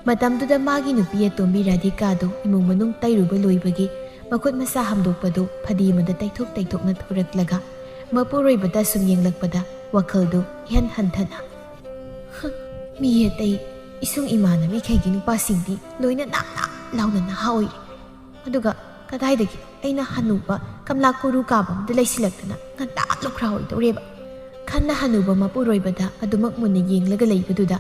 ꯃꯇꯝꯗꯨꯗ ꯃꯥꯒꯤ ꯅꯨꯄꯤ ꯑꯇꯣꯝꯕꯤ ꯔꯥꯙꯤꯀꯥꯗꯨ ꯏꯃꯨꯡ ꯃꯅꯨꯡ ꯇꯩꯔꯨꯕ ꯂꯣꯏꯕꯒꯤ ꯃꯈꯨꯠ ꯃꯁꯥ ꯍꯥꯝꯗꯣꯛꯄꯗꯨ ꯐꯗꯤ ꯑꯃꯗ ꯇꯩꯊꯣꯛ ꯇꯩꯊꯣꯛꯅ ꯊꯣꯔꯛꯂꯒ ꯃꯄꯨꯔꯣꯏꯕꯗ ꯁꯨꯝ ꯌꯦꯡꯂꯛꯄꯗ ꯋꯥꯈꯜꯗꯨ ꯏꯍꯟ ꯍꯟꯊꯅ, "ꯍ, ꯃꯤ ꯑꯇꯩ ꯏꯁꯨꯡ ꯏꯃꯥꯟꯅꯕꯤꯈꯩꯒꯤ ꯅꯨꯄꯥꯁꯤꯡꯗꯤ ꯂꯣꯏꯅ ꯅꯥꯞ ꯅꯥꯞ ꯂꯥꯎꯅ ꯅꯍꯥ ꯑꯣꯏꯔꯤ꯫ ꯑꯗꯨꯒ ꯀꯗꯥꯏꯗꯒꯤ ꯑꯩꯅ ꯍꯅꯨꯕ ꯀꯝꯂꯥ ꯀꯨꯔꯨ ꯀꯥꯕ ꯑꯃꯗ ꯂꯩꯁꯤꯜꯂꯛꯇꯅ ꯉꯟꯇꯥ ꯂꯨꯈ꯭ꯔꯥ ꯑꯣꯏꯗꯧꯔꯦꯕ?" ꯈꯟꯅ ꯍꯅꯨꯕ ꯃꯄꯨꯔꯣꯏꯕꯗ ꯑꯗꯨꯃꯛ ꯃꯨꯟꯅ ꯌꯦꯡꯂꯒ ꯂꯩꯕꯗꯨꯗ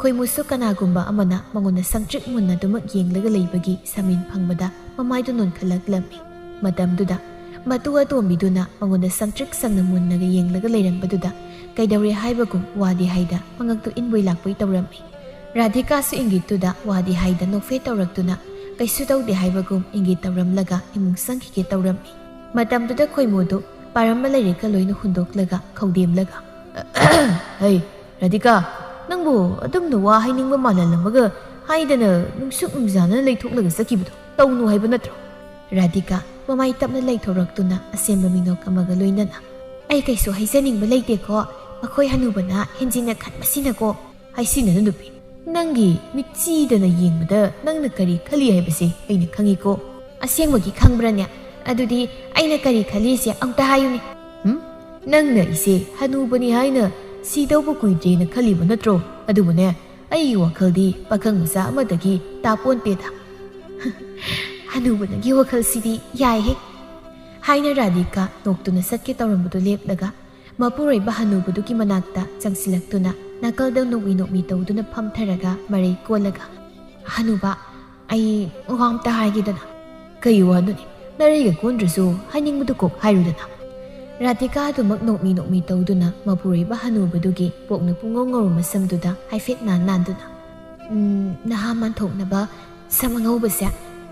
ꯈꯣꯏꯃꯨꯁꯨ ꯀꯅꯥꯒꯨꯝꯕ ꯑꯃꯅ ꯃꯉꯣꯟꯗ ꯁꯪꯇ꯭ꯔꯤꯛ ꯃꯨꯟꯅ ꯑꯗꯨꯃꯛ ꯌꯦꯡꯂꯒ ꯂꯩꯕꯒꯤ ꯁꯃꯤꯟ ꯐꯪꯕꯗ ꯃꯃꯥꯏꯗꯨ ꯅꯣꯟꯈꯠꯂꯛꯂꯝꯃꯤ꯫ ꯃꯇꯝꯗꯨꯗ ꯃꯇꯨ ꯑꯇꯣꯝꯕꯤꯗꯨꯅ ꯃꯉꯣꯟꯗ ꯁꯪꯇ꯭ꯔꯤꯛ ꯁꯪꯅ ꯃꯨꯟꯅꯒ ꯌꯦꯡꯂꯒ ꯂꯩꯔꯝꯕꯗꯨꯗ ꯀꯩꯗꯧꯔꯦ ꯍꯥꯏꯕꯒꯨꯝ ꯋꯥꯗꯤ ꯍꯥꯏꯗ ꯃꯉꯛꯇꯨ ꯏꯟꯕꯣꯏ ꯂꯥꯛꯄꯣꯏ ꯇꯧꯔꯝꯃꯤ꯫ ꯔꯥꯙꯤꯀꯥꯁꯨ ꯏꯪꯒꯤꯠꯇꯨꯗ ꯋꯥꯗꯤ ꯍꯥꯏꯗ ꯅꯣꯛꯐꯦ ꯇꯧꯔꯛꯇꯨꯅ ꯀꯩꯁꯨ ꯇꯧꯗꯦ ꯍꯥꯏꯕꯒꯨꯝ ꯏꯪꯒꯤꯠ ꯇꯧꯔꯝꯂꯒ ꯏꯃꯨꯡ ꯆꯪꯈꯤꯒꯦ ꯇꯧꯔꯝꯃꯤ꯫ ꯃꯇꯝꯗꯨꯗ ꯈꯣꯏꯃꯨꯗꯨ ꯄꯥꯔꯝꯕ ꯂꯥꯏꯔꯤꯛꯀ ꯂꯣꯏꯅ ꯍꯨꯟꯗꯣꯛꯂꯒ ꯈꯧꯗꯦꯝꯂꯒ, "ꯍꯩ, ꯔꯥꯙꯤꯀꯥ, ꯅꯪꯕꯨ ꯑꯗꯨꯝꯅ ꯋꯥ ꯍꯥꯏꯅꯤꯡꯕ ꯃꯥꯜꯍꯜꯂꯝꯃꯒ ꯍꯥꯏꯗꯅ ꯅꯨꯡꯁꯨꯛ ꯅꯨꯡꯖꯥꯅ ꯂꯩꯊꯣꯛꯂꯒ ꯆꯠꯈꯤꯕꯗꯣ ꯇꯧꯅꯨ ꯍꯥꯏꯕ ꯅꯠꯇ꯭ꯔꯣ?" ꯔꯥꯙꯤꯀꯥ ꯃꯃꯥꯏ ꯇꯞꯅ ꯂꯩꯊꯣꯔꯛꯇꯨꯅ ꯑꯁꯦꯝꯕ ꯃꯤꯅꯣꯛ ꯑꯃꯒ ꯂꯣꯏꯅꯅ, "ꯑꯩ ꯀꯩꯁꯨ ꯍꯥꯏꯖꯅꯤꯡꯕ ꯂꯩꯇꯦꯀꯣ, ꯃꯈꯣꯏ ꯍꯅꯨꯕꯅ ꯍꯦꯟꯖꯤꯟꯅ ꯈꯟꯕꯁꯤꯅꯀꯣ꯫" "ꯍꯥꯏꯁꯤꯟꯅꯅꯨ ꯅꯨꯄꯤ, ꯅꯪꯒꯤ ꯃꯤꯠꯆꯤꯗꯅ ꯌꯦꯡꯕꯗ ꯅꯪꯅ ꯀꯔꯤ ꯈꯜꯂꯤ ꯍꯥꯏꯕꯁꯤ ꯑꯩꯅ ꯈꯪꯉꯤꯀꯣ꯫" "ꯑꯁꯦꯡꯕꯒꯤ ꯈꯪꯕ꯭ꯔꯅꯦ? ꯑꯗꯨꯗꯤ ꯑꯩꯅ ꯀꯔꯤ ꯈꯜꯂꯤꯁꯦ ꯑꯝꯇ ꯍꯥꯏꯌꯨꯅꯦ꯫" "ꯍꯨꯝ? ꯅꯪꯅ ꯑꯩꯁꯦ ꯍꯅꯨꯕꯅꯤ ꯍꯥꯏꯅ ꯁꯤꯗꯧꯕ ꯀꯨꯏꯗ꯭ꯔꯦꯅ ꯈꯜꯂꯤꯕ ꯅꯠꯇ꯭ꯔꯣ? ꯑꯗꯨꯕꯨꯅꯦ, ꯑꯩꯒꯤ ꯋꯥꯈꯜꯗꯤ ꯄꯥꯈꯪ ꯃꯆꯥ ꯑꯃꯗꯒꯤ ꯇꯥꯄꯣꯟꯇꯦꯗ꯫" "ꯍꯅꯨꯕ ꯅꯪꯒꯤ ꯋꯥꯈꯜꯁꯤꯗꯤ ꯌꯥꯏꯍꯦ!" ꯍꯥꯏꯅ ꯔꯥꯙꯤꯀꯥ ꯅꯣꯛꯇꯨꯅ ꯆꯠꯀꯦ ꯇꯧꯔꯝꯕꯗꯨ ꯂꯦꯞꯂꯒ ꯃꯄꯨꯔꯣꯏꯕ ꯍꯅꯨꯕꯗꯨꯒꯤ ꯃꯅꯥꯛꯇ ꯆꯪꯁꯤꯜꯂꯛꯇꯨꯅ ꯅꯥꯀꯜꯗ ꯅꯣꯛꯃꯤ ꯅꯣꯛꯃꯤ ꯇꯧꯗꯨꯅ ꯐꯝꯊꯔꯒ ꯃꯔꯩ ꯀꯣꯜꯂꯒ, "ꯍꯅꯨꯕ, ꯑꯩ ꯋꯥ ꯑꯝꯇ ꯍꯥꯏꯒꯦꯗꯅ꯫" "ꯀꯩ ꯋꯥꯅꯣꯅꯦ? ꯅꯔꯩꯒ ꯀꯣꯟꯗ꯭ꯔꯁꯨ ꯍꯥꯏꯅꯤꯡꯕꯗꯨ ꯀꯣꯛ ꯍꯥꯏꯔꯨꯗꯅ꯫ ꯔꯥꯙꯤꯀꯥ ꯑꯗꯨꯃꯛ ꯅꯣꯛꯃꯤ ꯅꯣꯛꯃꯤ ꯇꯧꯗꯨꯅ ꯃꯄꯨꯔꯣꯏꯕ ꯍꯅꯨꯕꯗꯨꯒꯤ ꯄꯣꯛꯅ ꯄꯨꯡꯉꯧ ꯉꯧꯔꯨ ꯃꯁꯝꯗꯨꯗ ꯍꯥꯏꯐꯦꯠ ꯅꯥꯟ ꯅꯥꯟꯗꯨꯅ, "ꯎꯝ, ꯅꯍꯥ ꯃꯥꯟꯊꯣꯛꯅꯕ ꯁꯝ ꯑꯉꯧꯕꯁꯦ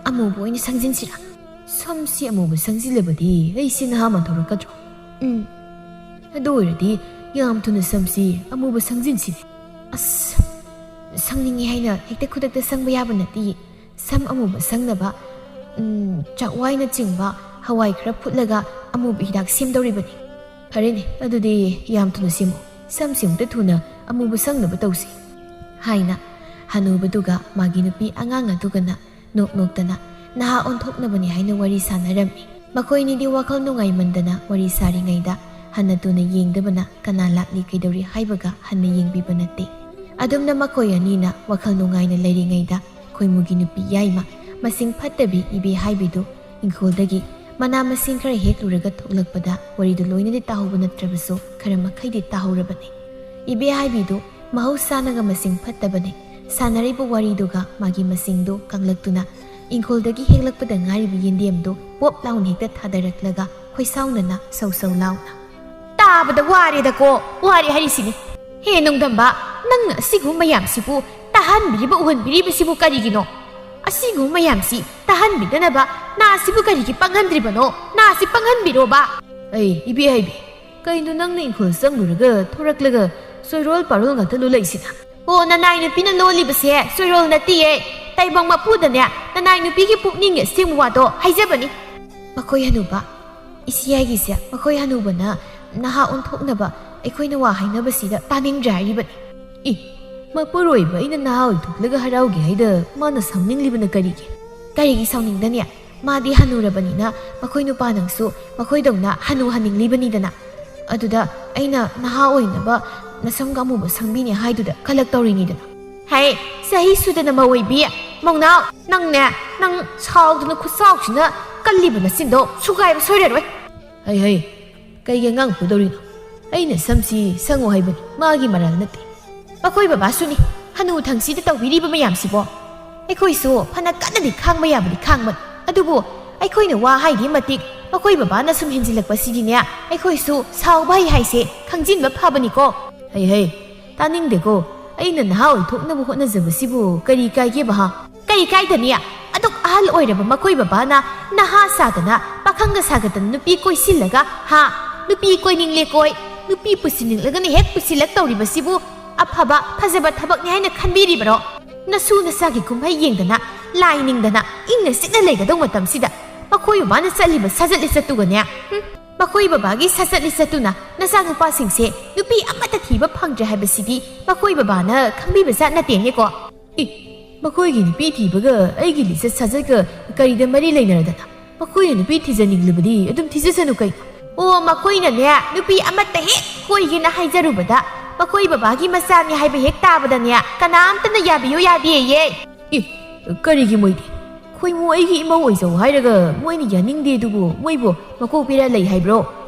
ꯑꯃꯨꯕ ꯑꯣꯏꯅ ꯁꯪꯖꯤꯟꯁꯤꯔꯥ? ꯁꯝꯁꯤ ꯑꯃꯨꯕ ꯁꯪꯖꯤꯜꯂꯕꯗꯤ ꯑꯩꯁꯤ ꯅꯍꯥ ꯃꯥꯟꯊꯣꯔꯛꯀꯗ꯭ꯔꯣ? ꯎꯝ, ꯑꯗꯨ ꯑꯣꯏꯔꯗꯤ ꯌꯥꯝ ꯊꯨꯅ ꯁꯝꯁꯤ ꯑꯃꯨꯕ ꯁꯪꯖꯤꯟꯁꯤꯅꯦ꯫ ꯑꯁ, ꯁꯪꯅꯤꯡꯉꯤ ꯍꯥꯏꯅ ꯍꯦꯛꯇ ꯈꯨꯗꯛꯇ ꯁꯪꯕ ꯌꯥꯕ ꯅꯠꯇꯦ꯫ ꯁꯝ ꯑꯃꯨꯕ ꯁꯪꯅꯕ, ꯎꯝ, ꯆꯥꯛꯋꯥꯏꯅꯆꯤꯡꯕ ꯍꯋꯥꯏ ꯈꯔ ꯐꯨꯠꯂꯒ ꯑꯃꯨꯕ ꯍꯤꯗꯥꯛ ꯁꯦꯝꯗꯧꯔꯤꯕꯅꯤ꯫" "ꯐꯔꯦꯅꯦ, ꯑꯗꯨꯗꯤ ꯌꯥꯝ ꯊꯨꯅ ꯁꯦꯝꯃꯨ꯫ ꯁꯝꯁꯤ ꯑꯃꯨꯛꯇ ꯊꯨꯅ ꯑꯃꯨꯕ ꯁꯪꯅꯕ ꯇꯧꯁꯤ," ꯍꯥꯏꯅ ꯍꯅꯨꯕꯗꯨꯒ ꯃꯥꯒꯤ ꯅꯨꯄꯤ ꯑꯉꯥꯡ ꯑꯗꯨꯒꯅ ꯅꯣꯛ ꯅꯣꯛꯇꯅ ꯅꯍꯥ ꯑꯣꯟꯊꯣꯛꯅꯕꯅꯤ ꯍꯥꯏꯅ ꯋꯥꯔꯤ ꯁꯥꯟꯅꯔꯝꯃꯤ꯫ ꯃꯈꯣꯏꯅꯤꯗꯤ ꯋꯥꯈꯜ ꯅꯨꯡꯉꯥꯏꯃꯟꯗꯅ ꯋꯥꯔꯤ ꯁꯥꯔꯤꯉꯩꯗ ꯍꯟꯅ ꯇꯨꯅ ꯌꯦꯡꯗꯕꯅ ꯀꯅꯥ ꯂꯥꯛꯂꯤ ꯀꯩꯗꯧꯔꯤ ꯍꯥꯏꯕꯒ ꯍꯟꯅ ꯌꯦꯡꯕꯤꯕ ꯅꯠꯇꯦ꯫ ꯑꯗꯨꯝꯅ ꯃꯈꯣꯏ ꯑꯅꯤꯅ ꯋꯥꯈꯜ ꯅꯨꯡꯉꯥꯏꯅ ꯂꯩꯔꯤꯉꯩꯗ ꯈꯣꯏꯃꯨꯒꯤ ꯅꯨꯄꯤ ꯌꯥꯏꯃ, ꯃꯁꯤꯡ ꯐꯠꯇꯕꯤ ꯏꯕꯦ ꯍꯥꯏꯕꯤꯗꯨ ꯏꯪꯈꯣꯜꯗꯒꯤ ꯃꯅꯥ ꯃꯁꯤꯡ ꯈꯔ ꯍꯦꯛꯂꯨꯔꯒ ꯊꯣꯛꯂꯛꯄꯗ ꯋꯥꯔꯤꯗꯨ ꯂꯣꯏꯅꯗꯤ ꯇꯥꯍꯧꯕ ꯅꯠꯇ꯭ꯔꯕꯁꯨ ꯈꯔ ꯃꯈꯩꯗꯤ ꯇꯥꯍꯧꯔꯕꯅꯤ꯫ ꯏꯕꯦ ꯍꯥꯏꯕꯤꯗꯨ ꯃꯍꯧꯁꯥꯅꯒ ꯃꯁꯤꯡ ꯐꯠꯇꯕꯅꯤ꯫ ꯁꯥꯟꯅꯔꯤꯕ ꯋꯥꯔꯤꯗꯨꯒ ꯃꯥꯒꯤ ꯃꯁꯤꯡꯗꯨ ꯀꯪꯂꯛꯇꯨꯅ ꯏꯪꯈꯣꯜꯗꯒꯤ ꯍꯦꯛꯂꯛꯄꯗ ꯉꯥꯏꯔꯤꯕ ꯌꯦꯟꯗꯦꯝꯗꯨ ꯄꯣꯞ ꯂꯥꯎꯅ ꯍꯦꯛꯇ ꯊꯥꯗꯔꯛꯂꯒ ꯈꯣꯏꯁꯥꯎꯅꯅ ꯁꯧ ꯁꯧ ꯂꯥꯎꯅ, "ꯇꯥꯕꯗ ꯋꯥꯔꯦꯗꯀꯣ, ꯋꯥꯔꯦ ꯍꯥꯏꯔꯤꯁꯤꯅꯤ꯫ ꯍꯦ ꯅꯣꯡꯗꯝꯕ, ꯅꯪꯅ ꯑꯁꯤꯒꯨꯝꯕ ꯃꯌꯥꯝꯁꯤꯕꯨ ꯇꯥꯍꯟꯕꯤꯔꯤꯕ ꯎꯍꯟꯕꯤꯔꯤꯕꯁꯤꯕꯨ ꯀꯔꯤꯒꯤꯅꯣ? ꯑꯁꯤꯒꯨꯝꯕ ꯃꯌꯥꯝꯁꯤ ꯇꯥꯍꯟꯕꯤꯗꯅꯕ ꯅꯥꯁꯤꯕꯨ ꯀꯔꯤꯒꯤ ꯄꯪꯍꯟꯗ꯭ꯔꯤꯕꯅꯣ? ꯅꯥꯁꯤ ꯄꯪꯍꯟꯕꯤꯔꯣꯕ꯫" "ꯑꯩ ꯏꯕꯦ ꯍꯥꯏꯕꯤ, ꯀꯩꯅꯣ ꯅꯪꯅ ꯏꯪꯈꯣꯜ ꯆꯪꯂꯨꯔꯒ ꯊꯣꯔꯛꯂꯒ ꯆꯣꯏꯔꯣꯜ ꯄꯥꯔꯣꯜ ꯉꯥꯛꯇ ꯂꯣꯜꯂꯛꯏꯁꯤꯅ?" "ꯑꯣ, ꯅꯅꯥꯏ ꯅꯨꯄꯤꯅ ꯂꯣꯜꯂꯤꯕꯁꯦ ꯆꯣꯏꯔꯣꯜ ꯅꯠꯇꯤꯌꯦ꯫ ꯇꯥꯏꯕꯪ ꯃꯄꯨꯗꯅꯦ ꯅꯅꯥꯏ ꯅꯨꯄꯤꯒꯤ ꯄꯨꯛꯅꯤꯡꯒꯤ ꯑꯁꯦꯡꯕ ꯋꯥꯗꯣ ꯍꯥꯏꯖꯕꯅꯤ꯫" "ꯃꯈꯣꯏ ꯍꯅꯨꯕ, ꯏꯆꯦ ꯍꯥꯏꯒꯤꯁꯦ ꯃꯈꯣꯏ ꯍꯅꯨꯕꯅ ꯅꯍꯥ ꯑꯣꯟꯊꯣꯛꯅꯕ ꯑꯩꯈꯣꯏꯅ ꯋꯥ ꯍꯥꯏꯅꯕꯁꯤꯗ ꯇꯥꯅꯤꯡꯗ꯭ꯔꯦ ꯍꯥꯏꯔꯤꯕꯅꯤ꯫" "ꯏ, ꯃꯄꯨꯔꯣꯏꯕ ꯑꯩꯅ ꯅꯍꯥ ꯑꯣꯏꯊꯣꯛꯂꯒ ꯍꯔꯥꯎꯒꯦ ꯍꯥꯏꯗ ꯃꯥꯅ ꯁꯥꯎꯅꯤꯡꯂꯤꯕꯅ ꯀꯔꯤꯒꯤ?" "ꯀꯔꯤꯒꯤ ꯁꯥꯎꯅꯤꯡꯗꯅꯤ? ꯃꯥꯗꯤ ꯍꯅꯨꯔꯕꯅꯤꯅ ꯃꯈꯣꯏ ꯅꯨꯄꯥ ꯅꯪꯁꯨ ꯃꯈꯣꯏꯗꯧꯅ ꯍꯅꯨ ꯍꯟꯅꯤꯡꯂꯤꯕꯅꯤꯗꯅ꯫ ꯑꯗꯨꯗ ꯑꯩꯅ ꯅꯍꯥ ꯑꯣꯏꯅꯕ ꯅꯁꯝꯒ ꯑꯃꯨꯕ ꯁꯪꯕꯤꯅꯦ ꯍꯥꯏꯗꯨꯗ ꯀꯜꯂꯛꯇꯧꯔꯤꯅꯤꯗꯅ꯫" "ꯍꯩ, ꯆꯍꯤ ꯁꯨꯗꯅ ꯃꯧ ꯑꯣꯏꯕꯤ, ꯃꯧꯅꯥꯎ, ꯅꯪꯅꯦ, ꯅꯪ ꯁꯥꯎꯗꯅ ꯈꯨꯠꯁꯥꯎꯁꯤꯅ ꯀꯜꯂꯤꯕ ꯅꯆꯤꯟꯗꯣ ꯁꯨꯒꯥꯏꯕ ꯁꯣꯏꯔꯔꯣꯏ꯫" "ꯍꯩ, ꯍꯩ, ꯀꯩꯒꯤ ꯑꯉꯥꯡ ꯐꯨꯗꯧꯔꯤꯅꯣ? ꯑꯩꯅ ꯁꯝꯁꯤ ꯁꯪꯉꯨ ꯍꯥꯏꯕꯅꯤ, ꯃꯥꯒꯤ ꯃꯔꯥꯜ ꯅꯠꯇꯦ꯫" "ꯑꯩꯈꯣꯏ ꯕꯕꯥꯁꯨꯅꯤ ꯍꯅꯨ ꯊꯪꯁꯤꯗ ꯇꯧꯕꯤꯔꯤꯕ ꯃꯌꯥꯝꯁꯤꯕꯣ꯫ ꯑꯩꯈꯣꯏꯁꯨ ꯐꯅ ꯀꯟꯅꯗꯤ ꯈꯥꯡꯕ ꯌꯥꯕꯗꯤ ꯈꯥꯡꯕꯅꯤ, ꯑꯗꯨꯕꯨ ꯑꯩꯈꯣꯏꯅ ꯋꯥ ꯍꯥꯏꯗꯤ ꯃꯇꯤꯛ ꯃꯈꯣꯏ ꯕꯕꯥꯅ ꯁꯨꯝ ꯍꯦꯟꯖꯤꯜꯂꯛꯄꯁꯤꯗꯤꯅꯦ, ꯑꯩꯈꯣꯏꯁꯨ ꯁꯥꯎꯕ ꯍꯩ ꯍꯥꯏꯁꯦ ꯈꯪꯖꯤꯟꯕ ꯐꯕꯅꯤꯀꯣ꯫ ꯍꯩ ꯍꯩ, ꯇꯥꯅꯤꯡꯗꯦꯀꯣ꯫ ꯑꯩꯅ ꯅꯍꯥ ꯑꯣꯏꯊꯣꯛꯅꯕ ꯍꯣꯠꯅꯖꯕꯁꯤꯕꯨ ꯀꯔꯤ ꯀꯥꯏꯒꯦꯕ ꯍꯥ? ꯀꯔꯤ ꯀꯥꯏꯗꯅꯤ? ꯑꯗꯨꯛ ꯑꯍꯜ ꯑꯣꯏꯔꯕ ꯃꯈꯣꯏ ꯕꯕꯥꯅ ꯅꯍꯥ ꯁꯥꯗꯅ, ꯄꯥꯈꯪꯒ ꯁꯥꯒꯗꯅ ꯅꯨꯄꯤ ꯀꯣꯏꯁꯤꯜꯂꯒ ꯍꯥ? ꯅꯨꯄꯤ ꯀꯣꯏꯅꯤꯡꯂꯦ ꯀꯣꯏ, ꯅꯨꯄꯤ ꯄꯨꯁꯤꯟꯅꯤꯡꯂꯒꯅ ꯍꯦꯛ ꯄꯨꯁꯤꯜꯂꯛ ꯇꯧꯔꯤꯕꯁꯤꯕꯨ ꯑꯐꯕ, ꯐꯖꯕ ꯊꯕꯛꯅꯤ ꯍꯥꯏꯅ ꯈꯟꯕꯤꯔꯤꯕꯔꯣ? ꯅꯁꯨ ꯅꯁꯥꯒꯤ ꯀꯨꯝꯍꯩ ꯌꯦꯡꯗꯅ, ꯂꯥꯏ ꯅꯤꯡꯗꯅ, ꯏꯪꯅ ꯆꯤꯛꯅ ꯂꯩꯒꯗꯧ ꯃꯇꯝꯁꯤꯗ ꯃꯈꯣꯏ ꯕꯕꯥꯅ ꯆꯠꯂꯤꯕ ꯁꯥꯖꯠ ꯂꯤꯆꯠꯇꯨꯒꯅꯦ, ꯍꯨꯝ, ꯃꯈꯣꯏ ꯕꯕꯥꯒꯤ ꯁꯥꯖꯠ ꯂꯤꯆꯠꯇꯨꯅ ꯅꯆꯥꯅꯨꯄꯥꯁꯤꯡꯁꯦ ꯅꯨꯄꯤ ꯑꯃꯠꯇ ꯊꯤꯕ ꯐꯪꯗ꯭ꯔꯦ ꯍꯥꯏꯕꯁꯤꯗꯤ ꯃꯈꯣꯏ ꯕꯕꯥꯅ ꯈꯪꯕꯤꯕ ꯖꯥꯠ ꯅꯠꯇꯦꯅꯦꯀꯣ꯫ ꯑꯦ, ꯃꯈꯣꯏꯒꯤ ꯅꯨꯄꯤ ꯊꯤꯕꯒ ꯑꯩꯒꯤ ꯂꯤꯆꯠ ꯁꯥꯖꯠꯀ ꯀꯔꯤꯗ ꯃꯔꯤ ꯂꯩꯅꯔꯗꯅ? ꯃꯈꯣꯏꯅ ꯅꯨꯄꯤ ꯊꯤꯖꯅꯤꯡꯂꯕꯗꯤ ꯑꯗꯨꯝ ꯊꯤꯖꯁꯅꯨ ꯀꯩꯅꯣ꯫ ꯑꯣ, ꯃꯈꯣꯏꯅꯅꯦ ꯅꯨꯄꯤ ꯑꯃꯠꯇ ꯍꯦꯛ ꯀꯣꯏꯒꯦꯅ ꯍꯥꯏꯖꯔꯨꯕꯗ, ꯃꯈꯣꯏ ꯕꯕꯥꯒꯤ ꯃꯆꯥꯅꯤ ꯍꯥꯏꯕ ꯍꯦꯛ ꯇꯥꯕꯗꯅꯦ ꯀꯅꯥꯝꯇꯅ ꯌꯥꯕꯤꯌꯨ ꯌꯥꯗꯦꯌꯦ꯫ ꯑꯦ, ꯀꯔꯤꯒꯤ ꯃꯣꯏꯗꯤ? ꯈꯣꯏꯃꯨ ꯑꯩꯒꯤ ꯏꯃꯧ ꯑꯣꯏꯖꯧ ꯍꯥꯏꯔꯒ ꯃꯣꯏꯅ ꯌꯥꯅꯤꯡꯗꯦ ꯑꯗꯨꯕꯨ ꯃꯣꯏꯕꯨ ꯃꯀꯣꯛ ꯄꯤꯔ ꯂꯩ ꯍꯥꯏꯕ꯭ꯔꯣ?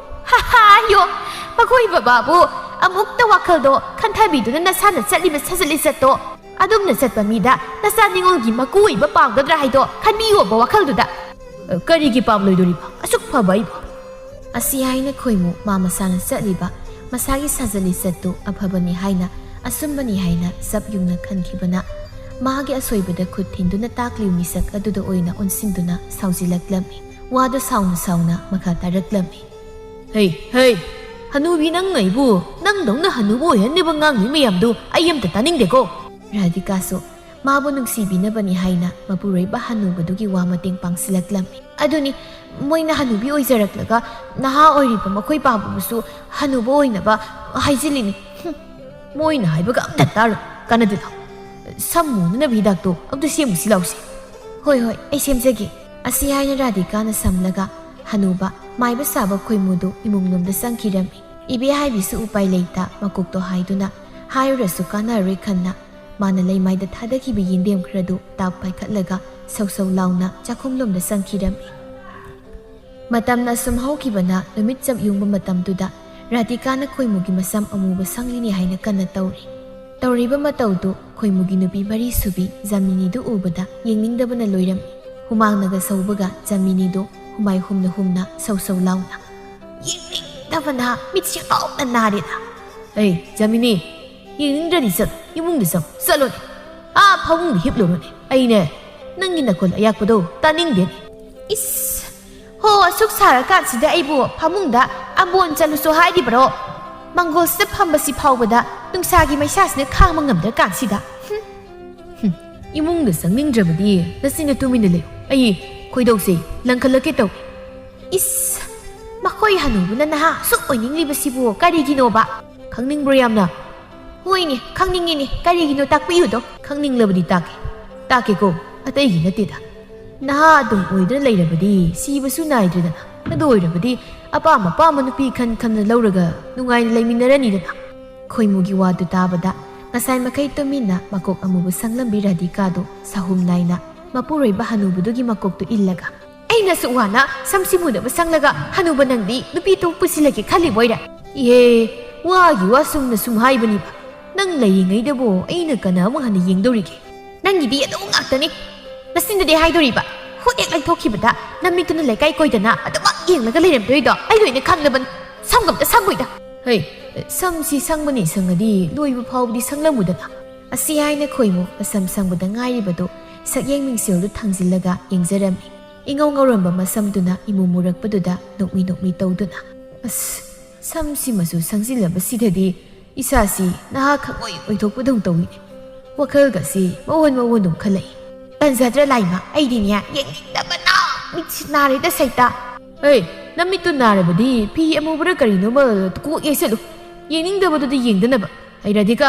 ꯍꯥ ꯍꯥ, ꯌꯣ! ꯃꯈꯣꯏ ꯕꯕꯥꯕꯨ ꯑꯃꯨꯛꯇ ꯋꯥꯈꯜꯗꯣ ꯈꯟꯊꯕꯤꯗꯨꯅ ꯅꯁꯥꯅ ꯆꯠꯂꯤꯕ ꯁꯥꯖꯠ ꯂꯤꯆꯠꯇꯣ ꯑꯗꯨꯝꯅ ꯆꯠꯄ ꯃꯤꯗ ꯅꯆꯥ ꯅꯤꯉꯣꯜꯒꯤ ꯃꯀꯨ ꯑꯣꯏꯕ ꯄꯥꯝꯒꯗ꯭ꯔꯥ ꯍꯥꯏꯗꯣ ꯈꯟꯕꯤꯌꯣꯕ ꯋꯥꯈꯜꯗꯨꯗ꯫ ꯀꯔꯤꯒꯤ ꯄꯥꯝꯂꯣꯏꯗꯣꯔꯤꯕ? ꯑꯁꯨꯛ ꯐꯕ ꯑꯩꯕꯨ꯫ ꯑꯁꯤ ꯍꯥꯏꯅ ꯈꯣꯏꯃꯨ ꯃꯥ ꯃꯁꯥꯅ ꯆꯠꯂꯤꯕ ꯃꯁꯥꯒꯤ ꯁꯥꯖꯠ ꯂꯤꯆꯠꯇꯨ ꯑꯐꯕꯅꯤ ꯍꯥꯏꯅ, ꯑꯆꯨꯝꯕꯅꯤ ꯍꯥꯏꯅ ꯆꯞ ꯌꯨꯡꯅ ꯈꯟꯈꯤꯕꯅ, ꯃꯥꯒꯤ ꯑꯁꯣꯏꯕꯗ ꯈꯨꯠ ꯊꯤꯟꯗꯨꯅ ꯇꯥꯛꯂꯤꯕ ꯃꯤꯁꯛ ꯑꯗꯨꯗ ꯑꯣꯏꯅ ꯑꯣꯟꯁꯤꯟꯗꯨꯅ ꯁꯥꯎꯖꯤꯜꯂꯛꯂꯝꯃꯤ꯫ ꯋꯥꯗꯨ ꯁꯥꯎꯅ ꯁꯥꯎꯅ ꯃꯈꯥ ꯇꯥꯔꯛꯂꯝꯃꯤ꯫ ꯍꯩ, ꯍꯩ! ꯍꯅꯨꯕꯤ, ꯅꯪꯅ ꯑꯩꯕꯨ ꯅꯪꯗꯧꯅ ꯍꯅꯨꯕ ꯑꯣꯏꯍꯟꯅꯕ ꯉꯥꯡꯂꯤ ꯃꯌꯥꯝꯗꯨ ꯑꯩ ꯑꯝꯇ ꯇꯥꯅꯤꯡꯗꯦꯀꯣ꯫ ꯔꯥꯙꯤꯀꯥꯁꯨ ꯃꯥꯕꯨ ꯅꯨꯡꯁꯤꯕꯤꯅꯕꯅꯤ ꯍꯥꯏꯅ ꯃꯄꯨꯔꯣꯏꯕ ꯍꯅꯨꯕꯗꯨꯒꯤ ꯋꯥ ꯃꯇꯦꯡ ꯄꯥꯡꯁꯤꯜꯂꯛꯂꯝꯃꯤ꯫ ꯑꯗꯨꯅꯤ, ꯃꯣꯏꯅ ꯍꯅꯨꯕꯤ ꯑꯣꯏꯖꯔꯛꯂꯒ ꯅꯍꯥ ꯑꯣꯏꯔꯤꯕ ꯃꯈꯣꯏ ꯄꯥꯕꯕꯨꯁꯨ ꯍꯅꯨꯕ ꯑꯣꯏꯅꯕ ꯍꯥꯏꯖꯤꯜꯂꯤꯅꯤ꯫ ꯍꯨꯝ, ꯃꯣꯏꯅ ꯍꯥꯏꯕꯒ ꯑꯝꯇ ꯇꯥꯔꯣꯏ, ꯀꯥꯟꯅꯗꯦ ꯂꯥꯎ꯫ ꯁꯝ ꯃꯨꯅꯅꯕ ꯍꯤꯗꯥꯛꯇꯣ ꯑꯝꯇ ꯁꯦꯝꯃꯨꯁꯤ ꯂꯥꯎꯁꯦ꯫ ꯍꯣꯏ, ꯍꯣꯏ, ꯑꯩ ꯁꯦꯝꯖꯒꯦ꯫ ꯑꯁꯤ ꯍꯥꯏꯅ ꯔꯥꯙꯤꯀꯥꯅ ꯁꯝꯂꯒ ꯍꯅꯨꯕ ꯃꯥꯏꯕ ꯁꯥꯕ ꯈꯣꯏꯃꯨꯗꯨ ꯏꯃꯨꯡꯂꯣꯝꯗ ꯆꯪꯈꯤꯔꯝꯃꯤ꯫ ꯏꯕꯦ ꯍꯥꯏꯕꯤꯁꯨ ꯎꯄꯥꯏ ꯂꯩꯇ ꯃꯀꯣꯛꯇꯣ ꯍꯥꯏꯗꯨꯅ ꯍꯥꯏꯔꯨꯔꯁꯨ ꯀꯥꯟꯅꯔꯣꯏ ꯈꯟꯅ ꯃꯥꯅ ꯂꯩꯃꯥꯏꯗ ꯊꯥꯗꯈꯤꯕ ꯌꯦꯟꯗꯦꯝ ꯈꯔꯗꯨ ꯇꯥꯞ ꯄꯥꯏꯈꯠꯂꯒ ꯁꯧ ꯁꯧ ꯂꯥꯎꯅ ꯆꯥꯛꯈꯨꯝꯂꯣꯝꯗ ꯆꯪꯈꯤꯔꯝꯃꯤ꯫ ꯃꯇꯝꯅ ꯁꯨꯝ ꯍꯧꯈꯤꯕꯅ ꯅꯨꯃꯤꯠ ꯆꯞ ꯌꯨꯡꯕ ꯃꯇꯝꯗꯨꯗ ꯔꯥꯙꯤꯀꯥꯅ ꯈꯣꯏꯃꯨꯒꯤ ꯃꯁꯝ ꯑꯃꯨꯕ ꯁꯪꯂꯤꯅꯤ ꯍꯥꯏꯅ ꯀꯟꯅ ꯇꯧꯔꯤ꯫ ꯇꯧꯔꯤꯕ ꯃꯇꯧꯗꯨ ꯈꯣꯏꯃꯨꯒꯤ ꯅꯨꯄꯤ ꯃꯔꯤ ꯁꯨꯕꯤ ꯖꯥꯃꯤꯅꯤꯗꯨ ꯎꯕꯗ ꯌꯦꯡꯅꯤꯡꯗꯕꯅ ꯂꯣꯏꯔꯝꯃꯤ꯫ ꯍꯨꯃꯥꯡꯅꯒ ꯁꯧꯕꯒ ꯖꯃꯤꯅꯤꯗꯣ ꯍꯨꯃꯥꯏ ꯍꯨꯝꯅ ꯍꯨꯝꯅ ꯁꯧ ꯁꯧ ꯂꯥꯎꯅ, "ꯌꯦꯡꯅꯤꯡꯗꯕꯅ ꯃꯤꯠꯁꯦ ꯄꯥꯎꯅ ꯅꯥꯔꯦꯗ!" "ꯑꯩ ꯖꯃꯤꯅꯤ, ꯌꯦꯡꯅꯤꯡꯗ꯭ꯔꯗꯤ ꯆꯠꯂꯣ, ꯏꯃꯨꯡꯗ ꯆꯪꯉꯣ, ꯆꯠꯂꯣꯅꯦ꯫ ꯑꯥ ꯐꯃꯨꯡꯗ ꯍꯤꯞꯂꯨꯔꯣꯅꯦ꯫ ꯑꯩꯅꯦ ꯅꯪꯒꯤ ꯅꯈꯣꯜ ꯑꯌꯥꯛꯄꯗꯣ ꯇꯥꯅꯤꯡꯗꯦꯅꯦ꯫" "ꯏꯁ, ꯍꯣ, ꯑꯁꯨꯛ ꯁꯥꯔꯀꯥꯟꯁꯤꯗ ꯑꯩꯕꯨ ꯐꯃꯨꯡꯗ ꯑꯝꯕꯣꯟ ꯆꯠꯂꯨꯁꯨ ꯍꯥꯏꯔꯤꯕꯔꯣ? ꯃꯪꯒꯣꯜꯁꯤꯗ ꯐꯝꯕꯁꯤ ꯐꯥꯎꯕꯗ ꯅꯨꯡꯁꯥꯒꯤ ꯃꯩꯁꯥꯁꯤꯅ ꯈꯥꯡꯕ ꯉꯝꯗ꯭ꯔꯀꯥꯟꯁꯤꯗ꯫ ꯍꯨꯝ!" "ꯍꯨꯝ, ꯏꯃꯨꯡꯗ ꯆꯪꯅꯤꯡꯗ꯭ꯔꯕꯗꯤ ꯅꯆꯤꯟꯗ ꯇꯨꯃꯤꯟꯅ ꯂꯩꯌꯨ꯫ ꯑꯩ ꯈꯣꯏꯗꯧꯁꯦ ꯂꯪꯈꯠꯂꯛꯀꯦ ꯇꯧꯏ꯫" "ꯏꯁ, ꯃꯈꯣꯏ ꯍꯅꯨꯕꯅ ꯅꯍꯥ ꯑꯁꯨꯛ ꯑꯣꯏꯅꯤꯡꯂꯤꯕꯁꯤꯕꯨ ꯀꯔꯤꯒꯤꯅꯣꯕ?" "ꯈꯪꯅꯤꯡꯕ꯭ꯔꯣ ꯌꯥꯝꯅ?" "ꯍꯣꯏꯅꯦ, ꯈꯪꯅꯤꯡꯉꯤꯅꯦ, ꯀꯔꯤꯒꯤꯅꯣ ꯇꯥꯛꯄꯤꯌꯨꯗꯣ꯫" "ꯈꯪꯅꯤꯡꯂꯕꯗꯤ ꯇꯥꯛꯀꯦ, ꯇꯥꯛꯀꯦꯀꯣ, ꯑꯇꯩꯒꯤ ꯅꯠꯇꯦꯗ꯫ ꯅꯍꯥ ꯑꯗꯨꯝ ꯑꯣꯏꯗꯨꯅ ꯂꯩꯔꯕꯗꯤ ꯁꯤꯕꯁꯨ ꯅꯥꯏꯗ꯭ꯔꯦꯗꯅ꯫ ꯑꯗꯨ ꯑꯣꯏꯔꯕꯗꯤ ꯑꯄꯥꯝ ꯑꯄꯥꯝꯕ ꯅꯨꯄꯤ ꯈꯟ ꯈꯟꯅ ꯂꯧꯔꯒ ꯅꯨꯡꯉꯥꯏꯅ ꯂꯩꯃꯤꯟꯅꯔꯅꯤꯗꯅ꯫" ꯈꯣꯏꯃꯨꯒꯤ ꯋꯥꯗꯨ ꯇꯥꯕꯗ ꯉꯁꯥꯏ ꯃꯈꯩ ꯇꯨꯃꯤꯟꯅ ꯃꯀꯣꯛ ꯑꯃꯨꯕ ꯁꯪꯂꯝꯕꯤ ꯔꯥꯙꯤꯀꯥꯗꯨ ꯁꯥꯍꯨꯝ ꯅꯥꯏꯅ ꯃꯄꯨꯔꯣꯏꯕ ꯍꯅꯨꯕꯗꯨꯒꯤ ꯃꯀꯣꯛꯇꯨ ꯏꯜꯂꯒ, "ꯑꯩꯅ ꯑꯁꯨꯛ ꯋꯥꯅ ꯁꯝ ꯁꯤꯃꯨꯅꯕ ꯁꯪꯂꯒ ꯍꯅꯨꯕ ꯅꯪꯗꯤ ꯅꯨꯄꯤ ꯑꯇꯣꯞꯄ ꯄꯨꯁꯤꯜꯂꯒꯦ ꯈꯜꯂꯤꯕꯣꯏꯔꯦ?" "ꯏꯍꯦ, ꯋꯥꯒꯤ ꯋꯥ ꯁꯨꯝꯅ ꯁꯨꯝ ꯍꯥꯏꯕꯅꯤꯕ꯫ ꯅꯪ ꯂꯩꯔꯤꯉꯩꯗꯕꯨ ꯑꯩꯅ ꯀꯅꯥ ꯑꯃꯨꯛ ꯍꯟꯅ ꯌꯦꯡꯗꯧꯔꯤꯒꯦ?" "ꯅꯪꯒꯤꯗꯤ ꯑꯗꯨ ꯉꯥꯛꯇꯅꯤ꯫ ꯅꯆꯤꯟꯗꯗꯤ ꯍꯥꯏꯗꯣꯔꯤꯕ, ꯈꯨꯠ ꯍꯦꯛ ꯂꯩꯊꯣꯛꯈꯤꯕꯗ ꯅꯃꯤꯠꯇꯨꯅ ꯂꯩꯀꯥꯏ ꯀꯣꯏꯗꯅ ꯑꯗꯨꯃꯛ ꯌꯦꯡꯂꯒ ꯂꯩꯔꯝꯗꯣꯏꯗꯣ ꯑꯩ ꯂꯣꯏꯅ ꯈꯪꯂꯕꯅꯤ꯫ ꯁꯝꯒ ꯑꯝꯇ ꯁꯪꯉꯣꯏꯗ꯫" "ꯍꯩ, ꯁꯝꯁꯤ ꯁꯪꯕꯅꯤ ꯁꯪꯉꯗꯤ ꯂꯣꯏꯕ ꯐꯥꯎꯕꯗꯤ ꯁꯪꯂꯝꯃꯨꯗꯅ꯫" ꯑꯁꯤ ꯍꯥꯏꯅ ꯈꯣꯏꯃꯨ ꯃꯁꯝ ꯁꯪꯕꯗ ꯉꯥꯏꯔꯤꯕꯗꯨ ꯁꯛꯌꯦꯡ ꯃꯤꯡꯁꯦꯜꯗꯨ ꯊꯥꯡꯖꯤꯜꯂꯒ ꯌꯦꯡꯖꯔꯝꯃꯤ꯫ ꯏꯉꯧ ꯉꯧꯔꯝꯕ ꯃꯁꯝꯗꯨꯅ ꯏꯃꯨ ꯃꯨꯔꯛꯄꯗꯨꯗ ꯅꯣꯛꯃꯤ ꯅꯣꯛꯃꯤ ꯇꯧꯗꯨꯅ, "ꯑꯁ, ꯁꯝꯁꯤꯃꯁꯨ ꯁꯪꯖꯤꯜꯂꯕꯁꯤꯗꯗꯤ ꯏꯁꯥꯁꯤ ꯅꯍꯥ ꯈꯪꯑꯣꯏ ꯑꯣꯏꯊꯣꯛꯄꯗꯧ ꯇꯧꯏꯅꯦ꯫ ꯋꯥꯈꯜꯒꯁꯤ ꯃꯑꯣꯟ ꯃꯑꯣꯟꯗꯧ ꯈꯜꯂꯛꯏ꯫ ꯇꯟꯖꯗ꯭ꯔꯥ ꯂꯥꯏꯃ, ꯑꯩꯗꯤꯅꯦ ꯌꯦꯡꯅꯤꯡꯗꯕꯅ ꯃꯤꯠꯁꯤ ꯅꯥꯔꯦꯗ ꯁꯩꯇ꯫" "ꯍꯩ, ꯅꯃꯤꯠꯇꯨ ꯅꯥꯔꯕꯗꯤ ꯐꯤ ꯑꯃꯨꯕꯔ ꯀꯔꯤꯅꯣꯃ ꯀꯣꯛ ꯌꯩꯁꯜꯂꯨ꯫ ꯌꯦꯡꯅꯤꯡꯗꯕꯗꯨꯗꯤ ꯌꯦꯡꯗꯅꯕ꯫ ꯍꯩ ꯔꯥꯙꯤꯀꯥ,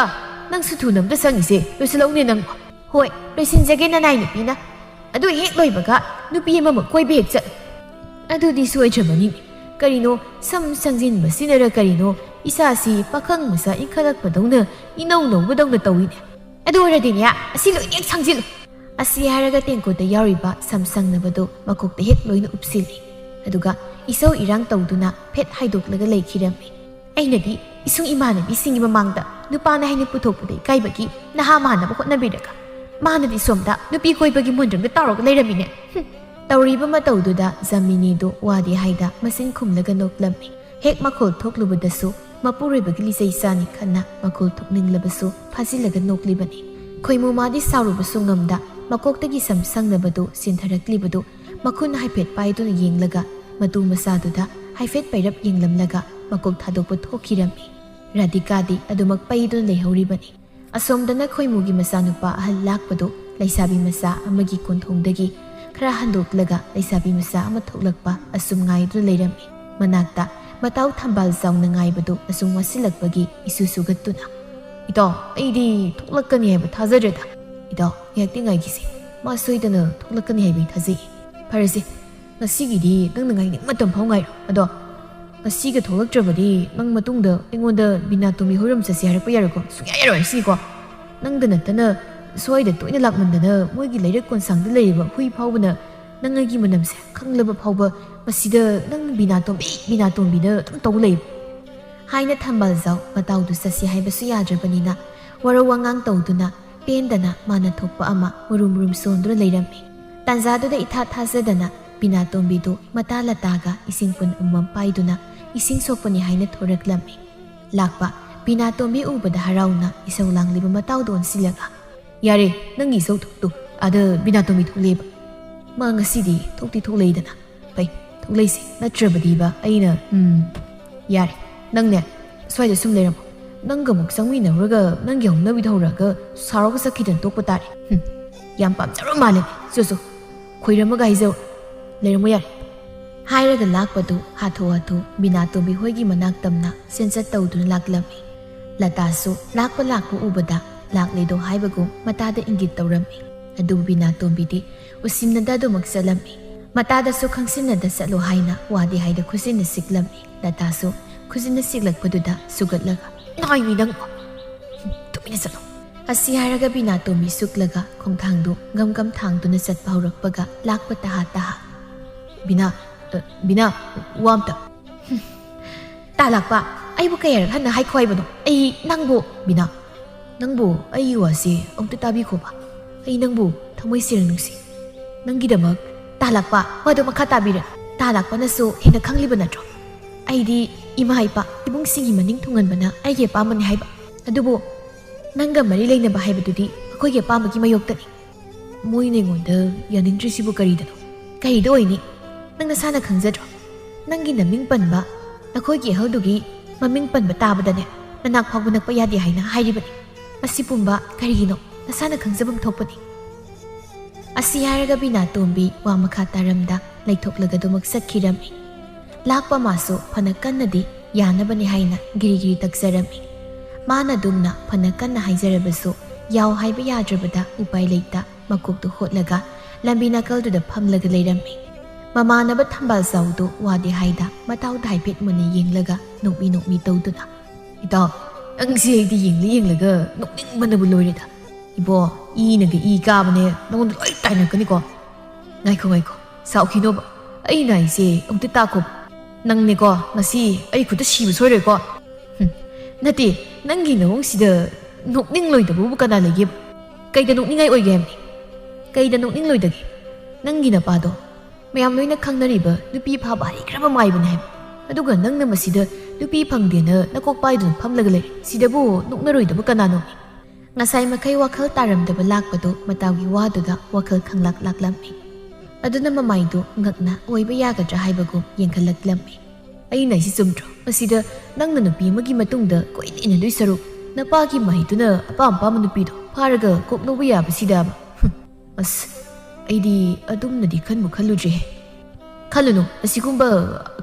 ꯅꯪꯁꯨ ꯊꯨꯅ ꯑꯝꯇ ꯁꯪꯉꯤꯁꯦ ꯂꯣꯏꯁꯤꯜꯂꯧꯅꯦ ꯅꯪꯕꯣ꯫" "ꯍꯣꯏ, ꯂꯣꯏꯁꯤꯟꯖꯒꯦ ꯅꯅꯥꯏ ꯅꯨꯄꯤꯅ꯫ ꯑꯗꯨ ꯍꯦꯛ ꯂꯣꯏꯕꯒ ꯅꯨꯄꯤ ꯑꯃꯃꯨꯛ ꯀꯣꯏꯕ ꯍꯦꯛ ꯆꯠꯂꯨ꯫" "ꯑꯗꯨꯗꯤ ꯁꯣꯏꯗ꯭ꯔꯕꯅꯤꯅꯦ꯫ ꯀꯔꯤꯅꯣ, ꯁꯝ ꯁꯪꯖꯤꯟꯕꯁꯤꯅꯔ ꯀꯔꯤꯅꯣ, ꯏꯁꯥꯁꯤ ꯄꯥꯈꯪ ꯃꯆꯥ ꯏꯟꯈꯠꯂꯛꯄꯗꯧꯅ ꯏꯅꯧ ꯅꯧꯕꯗꯧꯅ ꯇꯧꯏꯅꯦ꯫ ꯑꯗꯨ ꯑꯣꯏꯔꯗꯤꯅꯦ, ꯑꯁꯤ ꯂꯣꯏꯅ ꯍꯦꯛ ꯁꯪꯖꯤꯜꯂꯨ꯫" ꯑꯁꯤ ꯍꯥꯏꯔꯒ ꯇꯦꯡꯀꯣꯠꯇ ꯌꯥꯎꯔꯤꯕ ꯁꯝ ꯁꯪꯅꯕꯗꯨ ꯃꯀꯣꯛꯇ ꯍꯦꯛ ꯂꯣꯏꯅ ꯎꯞꯁꯤꯜꯂꯤ꯫ ꯑꯗꯨꯒ ꯏꯁꯧ ꯏꯔꯥꯡ ꯇꯧꯗꯨꯅ ꯐꯦꯠ ꯍꯥꯏꯗꯣꯛꯂꯒ ꯂꯩꯈꯤꯔꯝꯃꯤ꯫ ꯑꯩꯅꯗꯤ ꯏꯁꯨꯡ ꯏꯃꯥꯟꯅꯕꯤꯁꯤꯡꯒꯤ ꯃꯃꯥꯡꯗ ꯅꯨꯄꯥꯅ ꯍꯥꯏꯅ ꯄꯨꯊꯣꯛꯄꯗ ꯏꯀꯥꯏꯕꯒꯤ ꯅꯍꯥ ꯃꯥꯟꯅꯕ ꯍꯣꯠꯅꯕꯤꯔꯒ, ꯃꯥꯅꯗꯤ ꯁꯣꯝꯗ ꯅꯨꯄꯤ ꯀꯣꯏꯕꯒꯤ ꯃꯣꯟꯗ꯭ꯔꯪꯗ ꯇꯥꯎꯔꯒ ꯂꯩꯔꯝꯃꯤꯅꯦ꯫ ꯍꯨꯝ꯫ ꯇꯧꯔꯤꯕ ꯃꯇꯧꯗꯨꯗ ꯖꯥꯃꯤꯅꯤꯗꯨ ꯋꯥꯗꯤ ꯍꯥꯏꯗ ꯃꯆꯤꯟ ꯈꯨꯝꯂꯒ ꯅꯣꯛꯂꯝꯃꯤ꯫ ꯍꯦꯛ ꯃꯈꯣꯜ ꯊꯣꯛꯂꯨꯕꯗꯁꯨ ꯃꯄꯨꯔꯣꯏꯕꯒꯤ ꯂꯤꯆꯩ ꯆꯥꯅꯤ ꯈꯟꯅ ꯃꯈꯣꯜ ꯊꯣꯛꯅꯤꯡꯂꯕꯁꯨ ꯐꯥꯖꯤꯜꯂꯒ ꯅꯣꯛꯂꯤꯕꯅꯤ꯫ ꯈꯣꯏꯃꯨ ꯃꯥꯗꯤ ꯁꯥꯎꯔꯨꯕꯁꯨ ꯉꯝꯗ ꯃꯀꯣꯛꯇꯒꯤ ꯁꯝ ꯁꯪꯅꯕꯗꯨ ꯆꯤꯟꯊꯔꯛꯂꯤꯕꯗꯨ ꯃꯈꯨꯠꯅ ꯍꯥꯏꯐꯦꯠ ꯄꯥꯏꯗꯨꯅ ꯌꯦꯡꯂꯒ ꯃꯇꯨ ꯃꯆꯥꯗꯨꯗ ꯍꯥꯏꯐꯦꯠ ꯄꯩꯔꯞ ꯌꯦꯡꯂꯝꯂꯒ ꯃꯀꯣꯛ ꯊꯥꯗꯣꯛꯄ ꯊꯣꯛꯈꯤꯔꯝꯃꯤ꯫ ꯔꯥꯙꯤꯀꯥꯗꯤ ꯑꯗꯨꯃꯛ ꯄꯩꯗꯨꯅ ꯂꯩꯍꯧꯔꯤꯕꯅꯤ꯫ ꯑꯁꯣꯝꯗꯅ ꯈꯣꯏꯃꯨꯒꯤ ꯃꯆꯥꯅꯨꯄꯥ ꯑꯍꯜ ꯂꯥꯛꯄꯗꯨ ꯂꯩꯁꯥꯕꯤ ꯃꯆꯥ ꯑꯃꯒꯤ ꯀꯣꯟꯊꯣꯡꯗꯒꯤ ꯈꯔ ꯍꯟꯗꯣꯛꯂꯒ ꯂꯩꯁꯥꯕꯤ ꯃꯆꯥ ꯑꯃ ꯊꯣꯛꯂꯛꯄ ꯑꯁꯨꯝ ꯉꯥꯏꯗꯨꯅ ꯂꯩꯔꯝꯃꯤ꯫ ꯃꯅꯥꯛꯇ ꯃꯇꯥꯎ ꯊꯝꯕꯥꯜ ꯆꯥꯎꯅ ꯉꯥꯏꯕꯗꯨ ꯑꯁꯨꯝ ꯋꯥꯁꯤꯜꯂꯛꯄꯒꯤ ꯏꯁꯨ ꯁꯨꯒꯠꯇꯨꯅ, "ꯏꯇꯥꯎ, ꯑꯩꯗꯤ ꯊꯣꯛꯂꯛꯀꯅꯤ ꯍꯥꯏꯕ ꯊꯥꯖꯗ꯭ꯔꯦꯗ꯫ ꯏꯇꯥꯎ, ꯉꯥꯏꯍꯥꯛꯇꯤ ꯉꯥꯏꯈꯤꯁꯤ꯫ ꯃꯥ ꯁꯣꯏꯗꯅ ꯊꯣꯛꯂꯛꯀꯅꯤ ꯍꯥꯏꯕ ꯑꯩ ꯊꯥꯖꯩ꯫ ꯐꯔꯦꯁꯦ, ꯉꯁꯤꯒꯤꯗꯤ ꯅꯪꯅ ꯉꯥꯏꯅꯤꯡ ꯃꯇꯝ ꯐꯥꯎ ꯉꯥꯏꯔꯣ꯫ ꯑꯗꯣ ꯉꯁꯤꯒ ꯊꯣꯛꯂꯛꯇ꯭ꯔꯕꯗꯤ ꯅꯪ ꯃꯇꯨꯡꯗ ꯑꯩꯉꯣꯟꯗ ꯕꯤꯅꯥꯇꯣꯝꯕꯤ ꯍꯣꯏꯔꯣꯝ ꯆꯠꯁꯦ ꯍꯥꯏꯔꯛꯄ ꯌꯥꯔꯣꯏꯀꯣ? ꯁꯨꯡꯌꯥ ꯌꯥꯔꯣꯏ ꯁꯤꯀꯣ꯫ ꯅꯪꯗ ꯅꯠꯇꯅ ꯁ꯭ꯋꯥꯏꯗ ꯇꯣꯏꯅ ꯂꯥꯛꯃꯟꯗꯅ ꯃꯣꯏꯒꯤ ꯂꯩꯔꯛ ꯀꯣꯟꯁꯥꯡꯗ ꯂꯩꯔꯤꯕ ꯍꯨꯏ ꯐꯥꯎꯕꯅ ꯅꯪ ꯑꯩꯒꯤ ꯃꯅꯝꯁꯦ ꯈꯪꯂꯕ ꯐꯥꯎꯕ ꯃꯁꯤꯗ ꯅꯪ ꯕꯤꯅꯥꯇꯣꯝꯕꯤ, ꯕꯤꯅꯥꯇꯣꯝꯕꯤꯅ ꯑꯗꯨꯝ ꯇꯧ ꯂꯩ," ꯍꯥꯏꯅ ꯊꯝꯕꯥꯜꯖꯥꯎ ꯃꯇꯥꯎꯗꯨ ꯆꯠꯁꯤ ꯍꯥꯏꯕꯁꯨ ꯌꯥꯗ꯭ꯔꯕꯅꯤꯅ ꯋꯥꯔꯧ ꯋꯥꯉꯥꯡ ꯇꯧꯗꯨꯅ ꯄꯦꯟꯗꯅ ꯃꯥꯅ ꯊꯣꯛꯄ ꯑꯃ ꯃꯨꯔꯨꯝ ꯃꯨꯔꯨꯝ ꯁꯣꯟꯗꯨꯅ ꯂꯩꯔꯝꯃꯤ꯫ ꯇꯥꯟꯖꯥꯗꯨꯗ ꯏꯊꯥ ꯊꯥꯖꯗꯅ ꯕꯤꯅꯥꯇꯣꯝꯕꯤꯗꯨ ꯃꯇꯥ ꯂꯇꯥꯒ ꯏꯁꯤꯡ ꯄꯨꯟ ꯑꯃꯃꯝ ꯄꯥꯏꯗꯨꯅ ꯏꯁꯤꯡ ꯁꯣꯛꯄꯅꯤ ꯍꯥꯏꯅ ꯊꯣꯔꯛꯂꯝꯃꯤ꯫ ꯂꯥꯛꯄ ꯕꯤꯅꯥꯇꯣꯝꯕꯤ ꯎꯕꯗ ꯍꯔꯥꯎꯅ ꯏꯁꯧ ꯂꯥꯡꯂꯤꯕ ꯃꯇꯥꯎꯗ ꯑꯣꯟꯁꯤꯜꯂꯒ, "ꯌꯥꯔꯦ, ꯅꯪꯒꯤ ꯏꯁꯧ ꯊꯣꯛꯇꯣ꯫ ꯑꯥꯗ ꯕꯤꯅꯥꯇꯣꯝꯕꯤ ꯊꯣꯛꯂꯦꯕ꯫ ꯃꯥ ꯉꯁꯤꯗꯤ ꯊꯣꯛꯇꯤ ꯊꯣꯛꯂꯛꯏꯗꯅ꯫ ꯐꯩ, ꯊꯣꯛꯂꯛꯏꯁꯦ꯫ ꯅꯠꯇ꯭ꯔꯕꯗꯤꯕ ꯑꯩꯅ, ꯎꯝ, ꯌꯥꯔꯦ꯫ ꯅꯪꯅꯦ, ꯁ꯭ꯋꯥꯏꯗ ꯁꯨꯝ ꯂꯩꯔꯝꯃꯣ꯫ ꯅꯪꯒ ꯑꯃꯨꯛ ꯆꯪꯃꯤꯟꯅꯔꯨꯔꯒ ꯅꯪꯒꯤ ꯍꯧꯅꯕꯤꯗ ꯍꯧꯔꯛꯑꯒ ꯁꯥꯎꯔꯒ ꯆꯠꯈꯤꯗꯅ ꯇꯣꯛꯄ ꯇꯥꯔꯦ꯫ ꯍꯨꯝ, ꯌꯥꯝ ꯄꯥꯝꯖꯔꯨ ꯃꯥꯜꯂꯦ꯫ ꯆꯣ, ꯆꯣ, ꯈꯣꯏꯔꯝꯃꯒ ꯍꯥꯏꯖꯧ꯫ ꯂꯩꯔꯝꯃꯣ ꯌꯥꯔꯦ," ꯍꯥꯏꯔꯒ ꯂꯥꯛꯄꯗꯨ ꯍꯥꯊꯨ ꯍꯥꯊꯨ ꯕꯤꯅꯥꯇꯣꯝꯕꯤ ꯍꯣꯏꯒꯤ ꯃꯅꯥꯛ ꯇꯝꯅ ꯆꯦꯟꯆꯠ ꯇꯧꯗꯨꯅ ꯂꯥꯛꯂꯝꯃꯤ꯫ ꯂꯇꯥꯁꯨ ꯂꯥꯛꯄ ꯂꯥꯛꯄ ꯎꯕꯗ ꯂꯥꯛꯂꯦꯗꯣ ꯍꯥꯏꯕꯒꯨꯝ ꯃꯇꯥꯗ ꯏꯪꯒꯤꯠ ꯇꯧꯔꯝꯃꯤ꯫ ꯑꯗꯨꯕꯨ ꯕꯤꯅꯥꯇꯣꯝꯕꯤꯗꯤ ꯎꯁꯤꯟꯅꯗ ꯑꯗꯨꯃꯛ ꯆꯠꯂꯝꯃꯤ꯫ ꯃꯇꯥꯗꯁꯨ ꯈꯪꯁꯤꯟꯅꯗ ꯆꯠꯂꯣ ꯍꯥꯏꯅ ꯋꯥꯗꯤ ꯍꯥꯏꯗ ꯈꯨꯖꯤꯟꯅ ꯁꯤꯛꯂꯝꯃꯤ꯫ ꯂꯇꯥꯁꯨ ꯈꯨꯖꯤꯟꯅ ꯁꯤꯛꯂꯛꯄꯗꯨꯗ ꯁꯨꯒꯠꯂꯒ, "ꯅꯥꯏꯃꯤ ꯅꯪ! ꯇꯨꯃꯤꯟꯅ ꯆꯠꯂꯣ!" ꯑꯁꯤ ꯍꯥꯏꯔꯒ ꯕꯤꯅꯥꯇꯣꯝꯕꯤ ꯁꯨꯛꯂꯒ ꯈꯣꯡꯊꯥꯡꯗꯨ ꯒꯝ ꯒꯝ ꯊꯥꯡꯗꯨꯅ ꯆꯠꯄ ꯍꯧꯔꯛꯄꯒ ꯂꯥꯛꯄ ꯇꯍꯥ ꯇꯍꯥ, "ꯕꯤꯅꯥ, ꯑ, ꯕꯤꯅꯥ, ꯋꯥ ꯑꯝꯇ!" "ꯍꯨꯝ, ꯇꯥ ꯂꯥꯛꯄ, ꯑꯩꯕꯨ ꯀꯌꯥꯔꯛ ꯍꯟꯅ ꯍꯥꯏꯈꯣ ꯍꯥꯏꯕꯅꯣ? ꯑꯩ ꯅꯪꯕꯨ, ꯕꯤꯅꯥ, ꯅꯪꯕꯨ ꯑꯩꯒꯤ ꯋꯥꯁꯦ ꯑꯃꯨꯛꯇ ꯇꯥꯕꯤꯈꯣꯕ꯫ ꯑꯩ ꯅꯪꯕꯨ ꯊꯃꯣꯏ ꯁꯦꯡꯅ ꯅꯨꯡꯁꯤ꯫ ꯅꯪꯒꯤꯗꯃꯛ ꯇꯥꯂꯛꯄ ꯋꯥꯗꯣ ꯃꯈꯥ ꯇꯥꯕꯤꯔ꯫ ꯇꯥꯂꯛꯄꯅꯁꯨ ꯍꯦꯟꯅ ꯈꯪꯂꯤꯕ ꯅꯠꯇ꯭ꯔꯣ? ꯑꯩꯗꯤ ꯏꯃꯥ ꯏꯄꯥ ꯏꯕꯨꯡꯁꯤꯡꯒꯤ ꯃꯅꯤꯡ ꯊꯨꯡꯍꯟꯕꯅ ꯑꯩꯒꯤ ꯑꯄꯥꯝꯕꯅꯤ ꯍꯥꯏꯕ꯫ ꯑꯗꯨꯕꯨ ꯅꯪꯒ ꯃꯔꯤ ꯂꯩꯅꯕ ꯍꯥꯏꯕꯗꯨꯗꯤ ꯑꯩꯈꯣꯏꯒꯤ ꯑꯄꯥꯝꯕꯒꯤ ꯃꯥꯌꯣꯛꯇꯅꯤ꯫ ꯃꯣꯏꯅ ꯑꯩꯉꯣꯟꯗ ꯌꯥꯅꯤꯡꯗ꯭ꯔꯤꯁꯤꯕꯨ ꯀꯔꯤꯗꯅꯣ? ꯀꯔꯤꯗ ꯑꯣꯏꯅꯤ? ꯅꯪ ꯅꯁꯥꯅ ꯈꯪꯖꯗ꯭ꯔꯣ? ꯅꯪꯒꯤ ꯅꯃꯤꯡ ꯄꯟꯕ, ꯅꯈꯣꯏꯒꯤ ꯑꯍꯜꯗꯨꯒꯤ ꯃꯃꯤꯡ ꯄꯟꯕ ꯇꯥꯕꯗꯅꯦ, ꯅꯅꯥꯛ ꯐꯥꯎꯕ ꯅꯛꯄ ꯌꯥꯗꯦ ꯍꯥꯏꯅ ꯍꯥꯏꯔꯤꯕꯅꯤ꯫ ꯃꯁꯤ ꯄꯨꯝꯕ ꯀꯔꯤꯒꯤꯅꯣ? ꯅꯁꯥꯅ ꯈꯪꯖꯐꯝ ꯊꯣꯛꯄꯅꯤ꯫ ꯑꯁꯤ ꯍꯥꯏꯔꯒ ꯕꯤꯅꯥꯇꯣꯝꯕꯤ ꯋꯥ ꯃꯈꯥ ꯇꯥꯔꯝꯗ ꯂꯩꯊꯣꯛꯂꯒ ꯑꯗꯨꯃꯛ ꯆꯠꯈꯤꯔꯝꯃꯤ꯫ ꯂꯥꯛꯄ ꯃꯥꯁꯨ ꯐꯅ ꯀꯟꯅꯗꯤ ꯌꯥꯅꯕꯅꯤ ꯍꯥꯏꯅ ꯒꯤꯔꯤ ꯒꯤꯔꯤ ꯇꯛꯆꯔꯝꯃꯤ꯫ ꯃꯥꯅ ꯑꯗꯨꯝꯅ ꯐꯅ ꯀꯟꯅ ꯍꯥꯏꯖꯔꯕꯁꯨ ꯌꯥꯎ ꯍꯥꯏꯕ ꯌꯥꯗ꯭ꯔꯕꯗ ꯎꯄꯥꯏ ꯂꯩꯇ ꯃꯀꯣꯛꯇꯨ ꯍꯣꯠꯂꯒ ꯂꯝꯕꯤ ꯅꯥꯀꯜꯗꯨꯗ ꯐꯝꯂꯒ ꯂꯩꯔꯝꯃꯤ꯫ ꯃꯃꯥꯟꯅꯕ ꯊꯝꯕꯥꯜ ꯆꯥꯎꯗꯣ ꯋꯥꯗꯦ ꯍꯥꯏꯗ ꯃꯇꯥꯎꯗ ꯍꯥꯏꯐꯦꯠ ꯃꯨꯟꯅ ꯌꯦꯡꯂꯒ ꯅꯣꯛꯃꯤ ꯅꯣꯛꯃꯤ ꯇꯧꯗꯨꯅ, "ꯏꯇꯥꯎ, ꯅꯪꯁꯦ ꯑꯩꯗꯤ ꯌꯦꯡꯂ ꯌꯦꯡꯂꯒ ꯅꯣꯛꯅꯤꯡꯕꯅꯕꯨ ꯂꯣꯏꯔꯦꯗ꯫ ꯏꯕꯣ, ꯏꯅꯒ ꯏ ꯀꯥꯕꯅꯦ, ꯅꯉꯣꯟꯗ ꯂꯣꯏ ꯇꯥꯏꯅꯔꯛꯀꯅꯤꯀꯣ꯫ ꯉꯥꯏꯈꯣ, ꯉꯥꯏꯈꯣ, ꯁꯥꯎꯈꯤꯅꯣꯕ꯫ ꯑꯩꯅ ꯍꯥꯏꯁꯦ ꯑꯝꯇ ꯇꯥꯈꯣ꯫ ꯅꯪꯅꯦꯀꯣ, ꯉꯁꯤ ꯑꯩ ꯈꯨꯠꯇ ꯁꯤꯕ ꯁꯣꯏꯔꯣꯏꯀꯣ꯫ ꯍꯨꯝ, ꯅꯠꯇꯦ, ꯅꯪꯒꯤ ꯅꯑꯣꯡꯁꯤꯗ ꯅꯣꯛꯅꯤꯡꯂꯣꯏꯗꯕꯕꯨ ꯀꯅꯥ ꯂꯩꯒꯦꯕ? ꯀꯩꯗ ꯅꯣꯛꯅꯤꯡꯉꯥꯏ ꯑꯣꯏꯒꯦ ꯍꯥꯏꯕꯅꯤ? ꯀꯩꯗ ꯅꯣꯛꯅꯤꯡꯂꯣꯏꯗꯒꯦ? ꯅꯪꯒꯤ ꯅꯄꯥꯗꯣ ꯃꯌꯥꯝ ꯂꯣꯏꯅ ꯈꯪꯅꯔꯤꯕ ꯅꯨꯄꯤ ꯐꯥꯕ ꯍꯩꯈ꯭ꯔꯕ ꯃꯥꯏꯕꯅꯤ ꯍꯥꯏꯕ꯫ ꯑꯗꯨꯒ ꯅꯪꯅ ꯃꯁꯤꯗ ꯅꯨꯄꯤ ꯐꯪꯗꯦꯅ ꯅꯀꯣꯛ ꯄꯥꯏꯗꯨꯅ ꯐꯝꯂꯒ ꯂꯩ꯫ ꯁꯤꯗꯕꯨ ꯅꯣꯛꯅꯔꯣꯏꯗꯕ ꯀꯅꯥꯅꯣ?" ꯉꯁꯥꯏ ꯃꯈꯩ ꯋꯥꯈꯜ ꯇꯥꯔꯝꯗꯕ ꯂꯥꯛꯄꯗꯨ ꯃꯇꯥꯎꯒꯤ ꯋꯥꯗꯨꯗ ꯋꯥꯈꯜ ꯈꯪꯂꯥꯛ ꯂꯥꯛꯂꯝꯃꯤ꯫ ꯑꯗꯨꯅ ꯃꯃꯥꯏꯗꯨ ꯉꯛꯅ ꯑꯣꯏꯕ ꯌꯥꯒꯗ꯭ꯔꯥ ꯍꯥꯏꯕꯒꯨꯝ ꯌꯦꯡꯈꯠꯂꯛꯂꯝꯃꯤ꯫ "ꯑꯩꯅ ꯍꯥꯏꯁꯤ ꯆꯨꯝꯗ꯭ꯔꯣ? ꯃꯁꯤꯗ ꯅꯪꯅ ꯅꯨꯄꯤ ꯑꯃꯒꯤ ꯃꯇꯨꯡꯗ ꯀꯣꯏꯅ ꯏꯟꯅꯗꯣꯏ ꯁꯔꯨꯛ, ꯅꯄꯥꯒꯤ ꯃꯍꯩꯗꯨꯅ ꯑꯄꯥꯝ ꯑꯄꯥꯝꯕ ꯅꯨꯄꯤꯗꯣ ꯐꯥꯔꯒ ꯀꯣꯛ ꯂꯧꯕ ꯌꯥꯕꯁꯤꯗꯕ꯫ ꯍꯨꯝ, ꯑꯁ, ꯑꯩꯗꯤ ꯑꯗꯨꯝꯅꯗꯤ ꯈꯟꯕꯨ ꯈꯜꯂꯨꯗ꯭ꯔꯤꯍꯦ꯫" "ꯈꯜꯂꯨꯅꯨ, ꯑꯁꯤꯒꯨꯝꯕ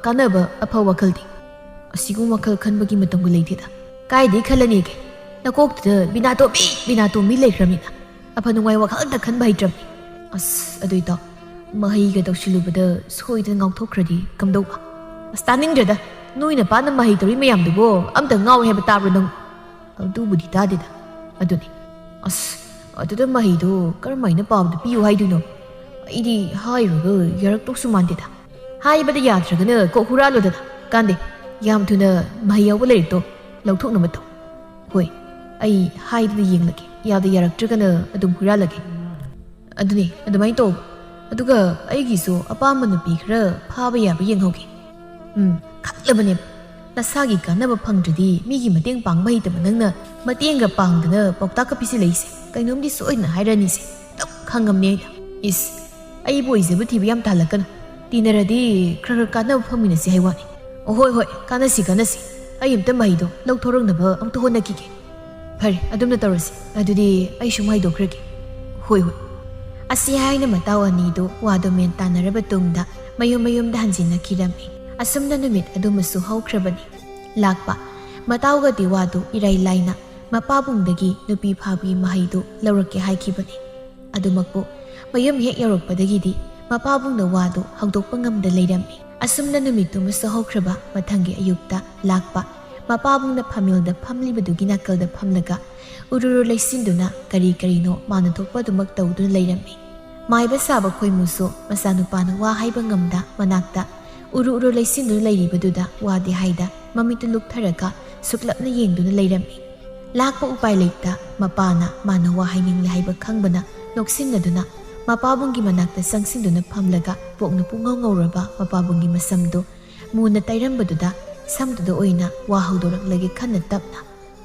ꯀꯥꯟꯅꯕ ꯑꯐ ꯋꯥꯈꯜꯗꯤ꯫ ꯑꯁꯤꯒꯨꯝꯕ ꯋꯥꯈꯜ ꯈꯟꯕꯒꯤ ꯃꯇꯝꯒ ꯂꯩꯇꯦꯗ꯫ ꯀꯥꯏꯗꯩ ꯈꯜꯂꯅꯤꯒꯦ? ꯅꯀꯣꯛꯇꯨꯗ ꯕꯤꯅꯥꯇꯣꯝꯕꯤ, ꯕꯤꯅꯥꯇꯣꯝꯕꯤ ꯂꯩꯈ꯭ꯔꯃꯤꯅ ꯑꯐ ꯅꯨꯡꯉꯥꯏ ꯋꯥꯈꯜ ꯑꯝꯇ ꯈꯟꯕ ꯍꯩꯇ꯭ꯔꯕꯅꯤ꯫ ꯑꯁ, ꯑꯗꯨ ꯏꯇꯥꯎ, ꯃꯍꯩꯒ ꯇꯧꯁꯤꯜꯂꯨꯕꯗ ꯁꯣꯏꯗꯅ ꯉꯥꯎꯊꯣꯛꯈ꯭ꯔꯗꯤ ꯀꯝꯗꯧꯕ?" "ꯑꯁ, ꯇꯥꯅꯤꯡꯗ꯭ꯔꯦꯗ꯫ ꯅꯣꯏ ꯅꯄꯥꯅ ꯃꯍꯩ ꯇꯧꯔꯤ ꯃꯌꯥꯝꯗꯨꯕꯨ ꯑꯝꯇ ꯉꯥꯎꯋꯦ ꯍꯥꯏꯕ ꯇꯥꯕ꯭ꯔꯣ ꯅꯪ?" "ꯑꯗꯨꯕꯨꯗꯤ ꯇꯥꯗꯦꯗ꯫ ꯑꯗꯨꯅꯤ꯫ ꯑꯁ, ꯑꯗꯨꯗ ꯃꯍꯩꯗꯣ ꯀꯔꯝꯍꯥꯏꯅ ꯄꯥꯕꯗ ꯄꯤꯌꯨ ꯍꯥꯏꯗꯣꯏꯅꯣ? ꯑꯩꯗꯤ ꯍꯥꯏꯔꯨꯔꯒ ꯌꯥꯔꯛꯇꯧꯁꯨ ꯃꯥꯟꯗꯦꯗ꯫ ꯍꯥꯏꯕꯗ ꯌꯥꯗ꯭ꯔꯒꯅ ꯀꯣꯛ ꯍꯨꯔꯥꯜꯂꯣꯗꯅ꯫ ꯀꯥꯟꯗꯦ, ꯌꯥꯝ ꯊꯨꯅ ꯃꯍꯩ ꯌꯥꯎꯕ ꯂꯥꯏꯔꯤꯛꯇꯣ ꯂꯧꯊꯣꯛꯅꯕ ꯇꯧ꯫" "ꯍꯣꯏ, ꯑꯩ ꯍꯥꯏꯗꯅ ꯌꯦꯡꯂꯒꯦ, ꯌꯥꯗ ꯌꯥꯔꯛꯇ꯭ꯔꯒꯅ ꯑꯗꯨꯝ ꯍꯨꯔꯥꯜꯂꯒꯦ꯫ ꯑꯗꯨꯅꯦ, ꯑꯗꯨꯃꯥꯏꯅ ꯇꯧꯕ꯫ ꯑꯗꯨꯒ ꯑꯩꯒꯤꯁꯨ ꯑꯄꯥꯝꯕ ꯅꯨꯄꯤ ꯈꯔ ꯐꯥꯕ ꯌꯥꯕ ꯌꯦꯡꯍꯧꯒꯦ꯫ ꯎꯝ, ꯈꯪꯂꯕꯅꯦꯕ꯫ ꯅꯁꯥꯒꯤ ꯀꯥꯟꯅꯕ ꯐꯪꯗ꯭ꯔꯗꯤ ꯃꯤꯒꯤ ꯃꯇꯦꯡ ꯄꯥꯡꯕ ꯍꯩꯇꯕ ꯅꯪꯅ ꯃꯇꯦꯡꯒ ꯄꯥꯡꯗꯅ ꯄꯥꯎꯇꯥꯛꯀ ꯄꯤꯁꯤꯜꯂꯛꯏꯁꯦ꯫ ꯀꯩꯅꯣꯝꯗꯤ ꯁꯣꯏꯗꯅ ꯍꯥꯏꯔꯅꯤꯁꯦ꯫ ꯑꯗꯨꯝ ꯈꯪꯉꯝꯅꯦ ꯑꯩꯅ꯫ ꯏꯁ, ꯑꯩꯕꯨ ꯑꯣꯏꯖꯕ ꯊꯤꯕ ꯌꯥꯝ ꯇꯥꯍꯜꯂꯛꯀꯅꯨ꯫ ꯇꯤꯟꯅꯔꯗꯤ ꯈꯔ ꯈꯔ ꯀꯥꯟꯅꯕ ꯐꯪꯃꯤꯟꯅꯁꯤ ꯍꯥꯏ ꯋꯥꯅꯤ꯫ ꯑꯣ, ꯍꯣꯏ, ꯍꯣꯏ, ꯀꯥꯟꯅꯁꯤ, ꯀꯥꯟꯅꯁꯤ꯫ ꯑꯩ ꯑꯝꯇ ꯃꯍꯩꯗꯣ ꯂꯧꯊꯣꯔꯛꯅꯕ ꯑꯝꯇ ꯍꯣꯠꯅꯈꯤꯒꯦ꯫ ꯐꯔꯦ, ꯑꯗꯨꯝꯅ ꯇꯧꯔꯁꯤ꯫ ꯑꯗꯨꯗꯤ ꯑꯩꯁꯨ ꯃꯍꯩꯗꯣ ꯈ꯭ꯔꯒꯦ꯫ ꯍꯣꯏ, ꯍꯣꯏ꯫ ꯑꯁꯤ ꯍꯥꯏꯅ ꯃꯇꯥꯎ ꯑꯅꯤꯗꯨ ꯋꯥꯗꯣ ꯃꯦꯟ ꯇꯥꯅꯔꯕ ꯇꯨꯡꯗ ꯃꯌꯨꯝ ꯃꯌꯨꯝꯗ ꯍꯟꯖꯤꯟꯅꯈꯤꯔꯝꯃꯤ꯫ ꯑꯁꯨꯝꯅ ꯅꯨꯃꯤꯠ ꯑꯗꯨꯃꯁꯨ ꯍꯧꯈ꯭ꯔꯕꯅꯤ꯫ ꯂꯥꯛꯄ ꯃꯇꯥꯎꯒꯗꯤ ꯋꯥꯗꯨ ꯏꯔꯥꯏ ꯂꯥꯏꯅ ꯃꯄꯥꯕꯨꯡꯗꯒꯤ ꯅꯨꯄꯤ ꯐꯥꯕꯒꯤ ꯃꯍꯩꯗꯨ ꯂꯧꯔꯛꯀꯦ ꯍꯥꯏꯈꯤꯕꯅꯤ꯫ ꯑꯗꯨꯃꯛꯄꯨ ꯃꯌꯨꯝ ꯍꯦꯛ ꯌꯧꯔꯛꯄꯗꯒꯤꯗꯤ ꯃꯄꯥꯕꯨꯡꯅ ꯋꯥꯗꯨ ꯍꯧꯗꯣꯛꯄ ꯉꯝꯗ ꯂꯩꯔꯝꯃꯤ꯫ ꯑꯁꯨꯝꯅ ꯅꯨꯃꯤꯠꯇꯨꯃꯁꯨ ꯍꯧꯈ꯭ꯔꯕ꯫ ꯃꯊꯪꯒꯤ ꯑꯌꯨꯛꯇ ꯂꯥꯛꯄ ꯃꯄꯥꯕꯨꯡꯅ ꯐꯝꯃꯤꯜꯗ ꯐꯝꯂꯤꯕꯗꯨꯒꯤ ꯅꯥꯀꯜꯗ ꯐꯝꯂꯒ ꯎꯔꯨꯔꯨ ꯂꯩꯁꯤꯟꯗꯨꯅ ꯀꯔꯤ ꯀꯔꯤꯅꯣ ꯃꯥꯅ ꯊꯣꯛꯄ ꯑꯗꯨꯃꯛ ꯇꯧꯗꯨꯅ ꯂꯩꯔꯝꯃꯤ꯫ ꯃꯥꯏꯕ ꯁꯥꯕ ꯈꯣꯏꯃꯨꯁꯨ ꯃꯆꯥꯅꯨꯄꯥꯅ ꯋꯥ ꯍꯥꯏꯕ ꯉꯝꯗ ꯃꯅꯥꯛꯇ ꯎꯔꯨ ꯎꯔꯨ ꯂꯩꯁꯤꯟꯗꯨꯅ ꯂꯩꯔꯤꯕꯗꯨꯗ ꯋꯥꯗꯤ ꯍꯥꯏꯗ ꯃꯃꯤꯠꯇꯨ ꯂꯨꯞꯊꯔꯒ ꯁꯨꯛꯂꯞꯅ ꯌꯦꯡꯗꯨꯅ ꯂꯩꯔꯝꯃꯤ꯫ ꯂꯥꯛꯄ ꯎꯄꯥꯏ ꯂꯩꯇ ꯃꯄꯥꯅ ꯃꯥꯅ ꯋꯥ ꯍꯥꯏꯅꯤꯡꯂꯦ ꯍꯥꯏꯕ ꯈꯪꯕꯅ ꯅꯣꯛꯁꯤꯟꯅꯗꯨꯅ ꯃꯄꯥꯕꯨꯡꯒꯤ ꯃꯅꯥꯛꯇ ꯆꯪꯁꯤꯟꯗꯨꯅ ꯐꯝꯂꯒ ꯄꯣꯛꯅ ꯄꯨꯡꯉꯧ ꯉꯧꯔꯕ ꯃꯄꯥꯕꯨꯡꯒꯤ ꯃꯁꯝꯗꯨ ꯃꯨꯅ ꯇꯩꯔꯝꯕꯗꯨꯗ ꯁꯝꯗꯨꯗ ꯑꯣꯏꯅ ꯋꯥ ꯍꯧꯗꯣꯔꯛꯂꯒꯦ ꯈꯟꯅ ꯇꯞꯅ,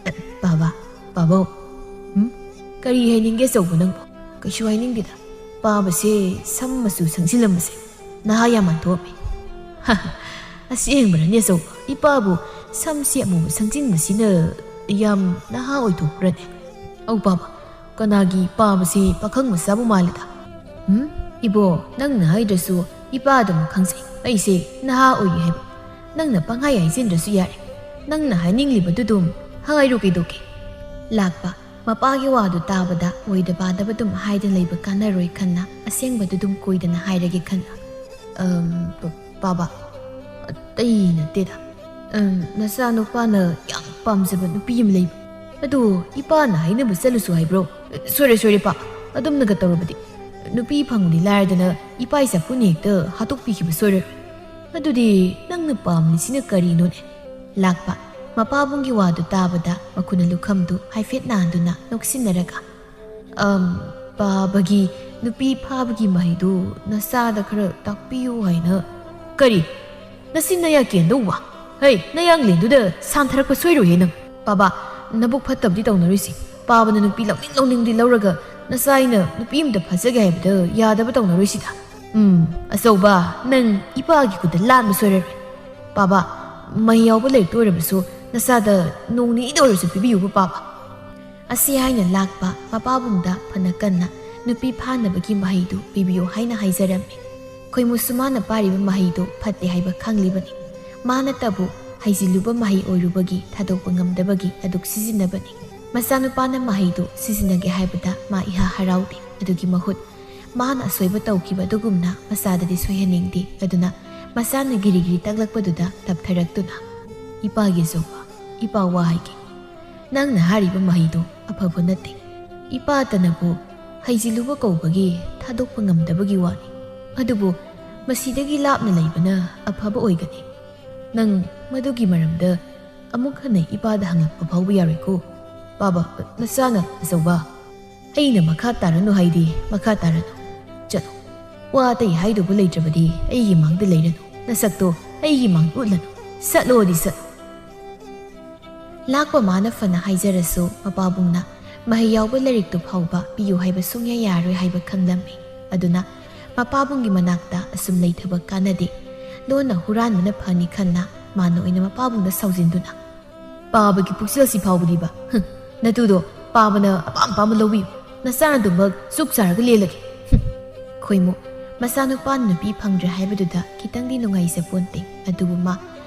"ꯑ, ꯄꯥꯕ, ꯄꯥꯕꯧ, ꯎꯝ? ꯀꯔꯤ ꯍꯥꯏꯅꯤꯡꯒꯦ ꯑꯆꯧꯕ ꯅꯪꯕꯣ?" "ꯀꯩꯁꯨ ꯍꯥꯏꯅꯤꯡꯗꯦꯗ꯫ ꯄꯥꯕꯁꯦ ꯁꯝ ꯃꯆꯨ ꯁꯪꯖꯤꯜꯂꯝꯕꯁꯦ ꯅꯍꯥ ꯌꯥꯝ ꯃꯥꯟꯊꯣꯛꯑꯝꯃꯤ꯫" "ꯑꯁꯦꯡꯕꯔꯅꯦ ꯑꯆꯧꯕ? ꯏꯄꯥꯕꯨ ꯁꯝꯁꯦ ꯑꯃꯨꯕ ꯁꯪꯖꯤꯟꯕꯁꯤꯅ ꯌꯥꯝ ꯅꯍꯥ ꯑꯣꯏꯊꯣꯛꯄ꯭ꯔꯅꯦ?" "ꯑꯧ ꯄꯥꯕ, ꯀꯅꯥꯒꯤ ꯄꯥꯕꯁꯤ ꯄꯥꯈꯪ ꯃꯆꯥꯕꯨ ꯃꯥꯜꯂꯤꯗ?" "ꯎꯝ, ꯏꯕꯣ, ꯅꯪꯅ ꯍꯥꯏꯗ꯭ꯔꯁꯨ ꯏꯄꯥ ꯑꯗꯨꯝ ꯈꯪꯖꯩ ꯑꯩꯁꯦ ꯅꯍꯥ ꯑꯣꯏꯔꯤ ꯍꯥꯏꯕ꯫ ꯅꯪꯅ ꯄꯪꯍꯥꯏ ꯍꯥꯏꯖꯤꯟꯗ꯭ꯔꯁꯨ ꯌꯥꯔꯦ꯫ ꯅꯪꯅ ꯍꯥꯏꯅꯤꯡꯂꯤꯕꯗꯨ ꯑꯗꯨꯝ ꯍꯥꯏꯔꯨ ꯀꯩꯗꯧꯒꯦ?" ꯂꯥꯛꯄ ꯃꯄꯥꯒꯤ ꯋꯥꯗꯨ ꯇꯥꯕꯗ ꯑꯣꯏꯗ ꯄꯥꯗꯕ ꯑꯗꯨꯝ ꯍꯥꯏꯗꯅ ꯂꯩꯕ ꯀꯥꯟꯅꯔꯣꯏ ꯈꯟꯅ ꯑꯁꯦꯡꯕꯗꯨ ꯑꯗꯨꯝ ꯀꯣꯏꯗꯅ ꯍꯥꯏꯔꯒꯦ ꯈꯟꯅ, "ꯑꯝ, ꯄ-, ꯄꯥꯕ, ꯑꯇꯩ ꯅꯠꯇꯦꯗ꯫ ꯑꯝ, ꯅꯆꯥꯅꯨꯄꯥꯅ ꯌꯥꯝ ꯄꯥꯝꯖꯕ ꯅꯨꯄꯤ ꯑꯃ ꯂꯩꯕ꯫ ꯑꯗꯨ ꯏꯄꯥꯅ ꯍꯥꯏꯅꯕ ꯆꯠꯂꯨꯁꯨ ꯍꯥꯏꯕ꯭ꯔꯣ?" "ꯁꯣꯏꯔꯦ, ꯁꯣꯏꯔꯦ, ꯄꯥ꯫ ꯑꯗꯨꯝꯅꯒ ꯇꯧꯔꯕꯗꯤ ꯅꯨꯄꯤ ꯐꯪꯕꯗꯤ ꯂꯥꯏꯔꯗꯅ ꯏꯄꯥ ꯏꯆꯥꯄꯨꯅ ꯍꯦꯛꯇ ꯍꯥꯠꯇꯣꯛꯄꯤꯈꯤꯕ ꯁꯣꯏꯔꯣꯏ꯫ ꯑꯗꯨꯗꯤ ꯅꯪꯅ ꯄꯥꯝꯂꯤꯁꯤꯅ ꯀꯔꯤꯅꯣꯅꯦ?" ꯂꯥꯛꯄ ꯃꯄꯥꯕꯨꯡꯒꯤ ꯋꯥꯗꯨ ꯇꯥꯕꯗ ꯃꯈꯨꯅ ꯂꯨꯈꯝꯗꯨ ꯍꯥꯏꯐꯦꯠ ꯅꯥꯟꯗꯨꯅ ꯅꯣꯛꯁꯤꯟꯅꯔꯒ, "ꯑꯝ, ꯄꯥꯕꯒꯤ ꯅꯨꯄꯤ ꯐꯥꯕꯒꯤ ꯃꯍꯩꯗꯨ ꯅꯆꯥꯗ ꯈꯔ ꯇꯥꯛꯄꯤꯌꯨ ꯍꯥꯏꯅ"꯫ "ꯀꯔꯤ? ꯅꯁꯤ ꯅꯌꯥ ꯀꯦꯟꯗꯧꯕ? ꯍꯩ, ꯅꯌꯥꯡꯂꯦꯟꯗꯨꯗ ꯁꯥꯟꯊꯔꯛꯄ ꯁꯣꯏꯔꯣꯏꯌꯦ ꯅꯪ꯫ ꯄꯥꯕ, ꯅꯕꯨꯛ ꯐꯠꯇꯕꯗꯤ ꯇꯧꯅꯔꯣꯏꯁꯤ꯫ ꯄꯥꯕꯅ ꯅꯨꯄꯤ ꯂꯧꯅꯤꯡ ꯂꯧꯅꯤꯡꯗꯤ ꯂꯧꯔꯒ ꯅꯆꯥ ꯑꯩꯅ ꯅꯨꯄꯤ ꯑꯃꯗ ꯐꯥꯖꯒꯦ ꯍꯥꯏꯕꯗ ꯌꯥꯗꯕ ꯇꯧꯅꯔꯣꯏꯁꯤꯗ꯫ ꯎꯝ, ꯑꯆꯧꯕ, ꯅꯪ ꯏꯄꯥꯒꯤ ꯈꯨꯠꯇ ꯂꯥꯟꯕ ꯁꯣꯏꯔꯔꯣꯏ꯫ ꯄꯥꯕ, ꯃꯍꯩ ꯌꯥꯎꯕ ꯂꯥꯏꯔꯤꯛꯇ ꯑꯣꯏꯔꯕꯁꯨ ꯅꯆꯥꯗ ꯅꯣꯡ ꯅꯤꯅꯤꯗ ꯑꯣꯏꯔꯁꯨ ꯄꯤꯕꯤꯌꯨꯕ ꯄꯥꯕ"꯫ ꯑꯁꯤ ꯍꯥꯏꯅ ꯂꯥꯛꯄ ꯃꯄꯥꯕꯨꯡꯗ ꯐꯅ ꯀꯟꯅ ꯅꯨꯄꯤ ꯐꯥꯅꯕꯒꯤ ꯃꯍꯩꯗꯨ ꯄꯤꯕꯤꯌꯨ ꯍꯥꯏꯅ ꯍꯥꯏꯖꯔꯝꯃꯤ꯫ ꯈꯣꯏꯃꯨꯁꯨ ꯃꯥꯅ ꯄꯥꯔꯤꯕ ꯃꯍꯩꯗꯨ ꯐꯠꯇꯦ ꯍꯥꯏꯕ ꯈꯪꯂꯤꯕꯅꯤ꯫ ꯃꯥꯅꯇꯕꯨ ꯍꯩꯖꯤꯜꯂꯨꯕ ꯃꯍꯩ ꯑꯣꯏꯔꯨꯕꯒꯤ ꯊꯥꯗꯣꯛꯄ ꯉꯝꯗꯕꯒꯤ ꯑꯗꯨꯛ ꯁꯤꯖꯤꯟꯅꯕꯅꯤ꯫ ꯃꯆꯥꯅꯨꯄꯥꯅ ꯃꯍꯩꯗꯨ ꯁꯤꯖꯤꯟꯅꯒꯦ ꯍꯥꯏꯕꯗ ꯃꯥ ꯏꯍꯥ ꯍꯔꯥꯎꯗꯦ꯫ ꯑꯗꯨꯒꯤ ꯃꯍꯨꯠ ꯃꯥꯅ ꯑꯁꯣꯏꯕ ꯇꯧꯈꯤꯕ ꯑꯗꯨꯒꯨꯝꯅ ꯃꯆꯥꯗꯗꯤ ꯁꯣꯏꯍꯟꯅꯤꯡꯗꯦ꯫ ꯑꯗꯨꯅ ꯃꯆꯥꯅ ꯒꯤꯔꯤ ꯒꯤꯔꯤ ꯇꯛꯂꯛꯄꯗꯨꯗ ꯇꯞꯊꯔꯛꯇꯨꯅ, "ꯏꯄꯥꯒꯤ ꯑꯆꯧꯕ, ꯏꯄꯥ ꯋꯥ ꯍꯥꯏꯒꯦ꯫ ꯅꯪꯅ ꯍꯥꯏꯔꯤꯕ ꯃꯍꯩꯗꯨ ꯑꯐꯕ ꯅꯠꯇꯦ꯫ ꯏꯄꯥꯇꯅꯕꯨ ꯍꯩꯖꯤꯜꯂꯨꯕ ꯀꯧꯕꯒꯤ ꯊꯥꯗꯣꯛꯄ ꯉꯝꯗꯕꯒꯤ ꯋꯥꯅꯤ꯫ ꯑꯗꯨꯕꯨ ꯃꯁꯤꯗꯒꯤ ꯂꯥꯞꯅ ꯂꯩꯕꯅ ꯑꯐꯕ ꯑꯣꯏꯒꯅꯤ꯫ ꯅꯪ ꯃꯗꯨꯒꯤ ꯃꯔꯝꯗ ꯑꯃꯨꯛ ꯍꯟꯅ ꯏꯄꯥꯗ ꯍꯪꯂꯛꯄ ꯐꯥꯎꯕ ꯌꯥꯔꯣꯏꯀꯣ꯫ ꯄꯥꯕ, ꯅꯆꯥꯅ ꯑꯆꯧꯕ, ꯑꯩꯅ ꯃꯈꯥ ꯇꯥꯔꯅꯨ ꯍꯥꯏꯗꯤ ꯃꯈꯥ ꯇꯥꯔꯅꯨ꯫ ꯆꯠꯂꯣ꯫ ꯋꯥ ꯑꯇꯩ ꯍꯥꯏꯗꯧꯕ ꯂꯩꯇ꯭ꯔꯕꯗꯤ ꯑꯩꯒꯤ ꯃꯥꯡꯗ ꯂꯩꯔꯅꯨ꯫ ꯅꯁꯛꯇꯣ ꯑꯩꯒꯤ ꯃꯥꯡꯗ ꯎꯠꯂꯅꯨ꯫ ꯆꯠꯂꯣꯗꯤ ꯆꯠꯂꯣ"꯫ ꯂꯥꯛꯄ ꯃꯥꯅ ꯐꯅ ꯍꯥꯏꯖꯔꯁꯨ ꯃꯄꯥꯕꯨꯡꯅ ꯃꯍꯩ ꯌꯥꯎꯕ ꯂꯥꯏꯔꯤꯛꯇꯨ ꯐꯥꯎꯕ ꯄꯤꯌꯨ ꯍꯥꯏꯕ ꯁꯨꯡꯌꯥ ꯌꯥꯔꯣꯏ ꯍꯥꯏꯕ ꯈꯪꯂꯝꯃꯤ꯫ ꯑꯗꯨꯅ ꯃꯄꯥꯕꯨꯡꯒꯤ ꯃꯅꯥꯛꯇ ꯑꯁꯨꯝ ꯂꯩꯊꯕ ꯀꯥꯟꯅꯗꯦ꯫ ꯂꯣꯟꯅ ꯍꯨꯔꯥꯟꯕꯅ ꯐꯅꯤ ꯈꯟꯅ ꯃꯥꯅ ꯑꯣꯏꯅ ꯃꯄꯥꯕꯨꯡꯗ ꯁꯥꯎꯖꯤꯟꯗꯨꯅ, "ꯄꯥꯕꯒꯤ ꯄꯨꯛꯆꯦꯜꯁꯤ ꯐꯥꯎꯕꯗꯤꯕ, ꯍꯨꯝ, ꯅꯇꯨꯗꯣ ꯄꯥꯕꯅ ꯑꯄꯥꯝ ꯑꯄꯥꯝꯕ ꯂꯧꯕꯤꯌꯨ, ꯅꯆꯥꯅ ꯑꯗꯨꯃꯛ ꯆꯨꯛ ꯆꯥꯔꯒ ꯂꯦꯜꯂꯒꯦ"꯫ ꯍꯨꯝ꯫ ꯈꯣꯏꯃꯨ, ꯃꯆꯥꯅꯨꯄꯥꯅ ꯅꯨꯄꯤ ꯐꯪꯗ꯭ꯔꯦ ꯍꯥꯏꯕꯗꯨꯗ ꯈꯤꯇꯪꯗꯤ ꯅꯨꯡꯉꯥꯏꯖꯄꯣꯟꯇꯦ꯫ ꯑꯗꯨꯕꯨ ꯃꯥ,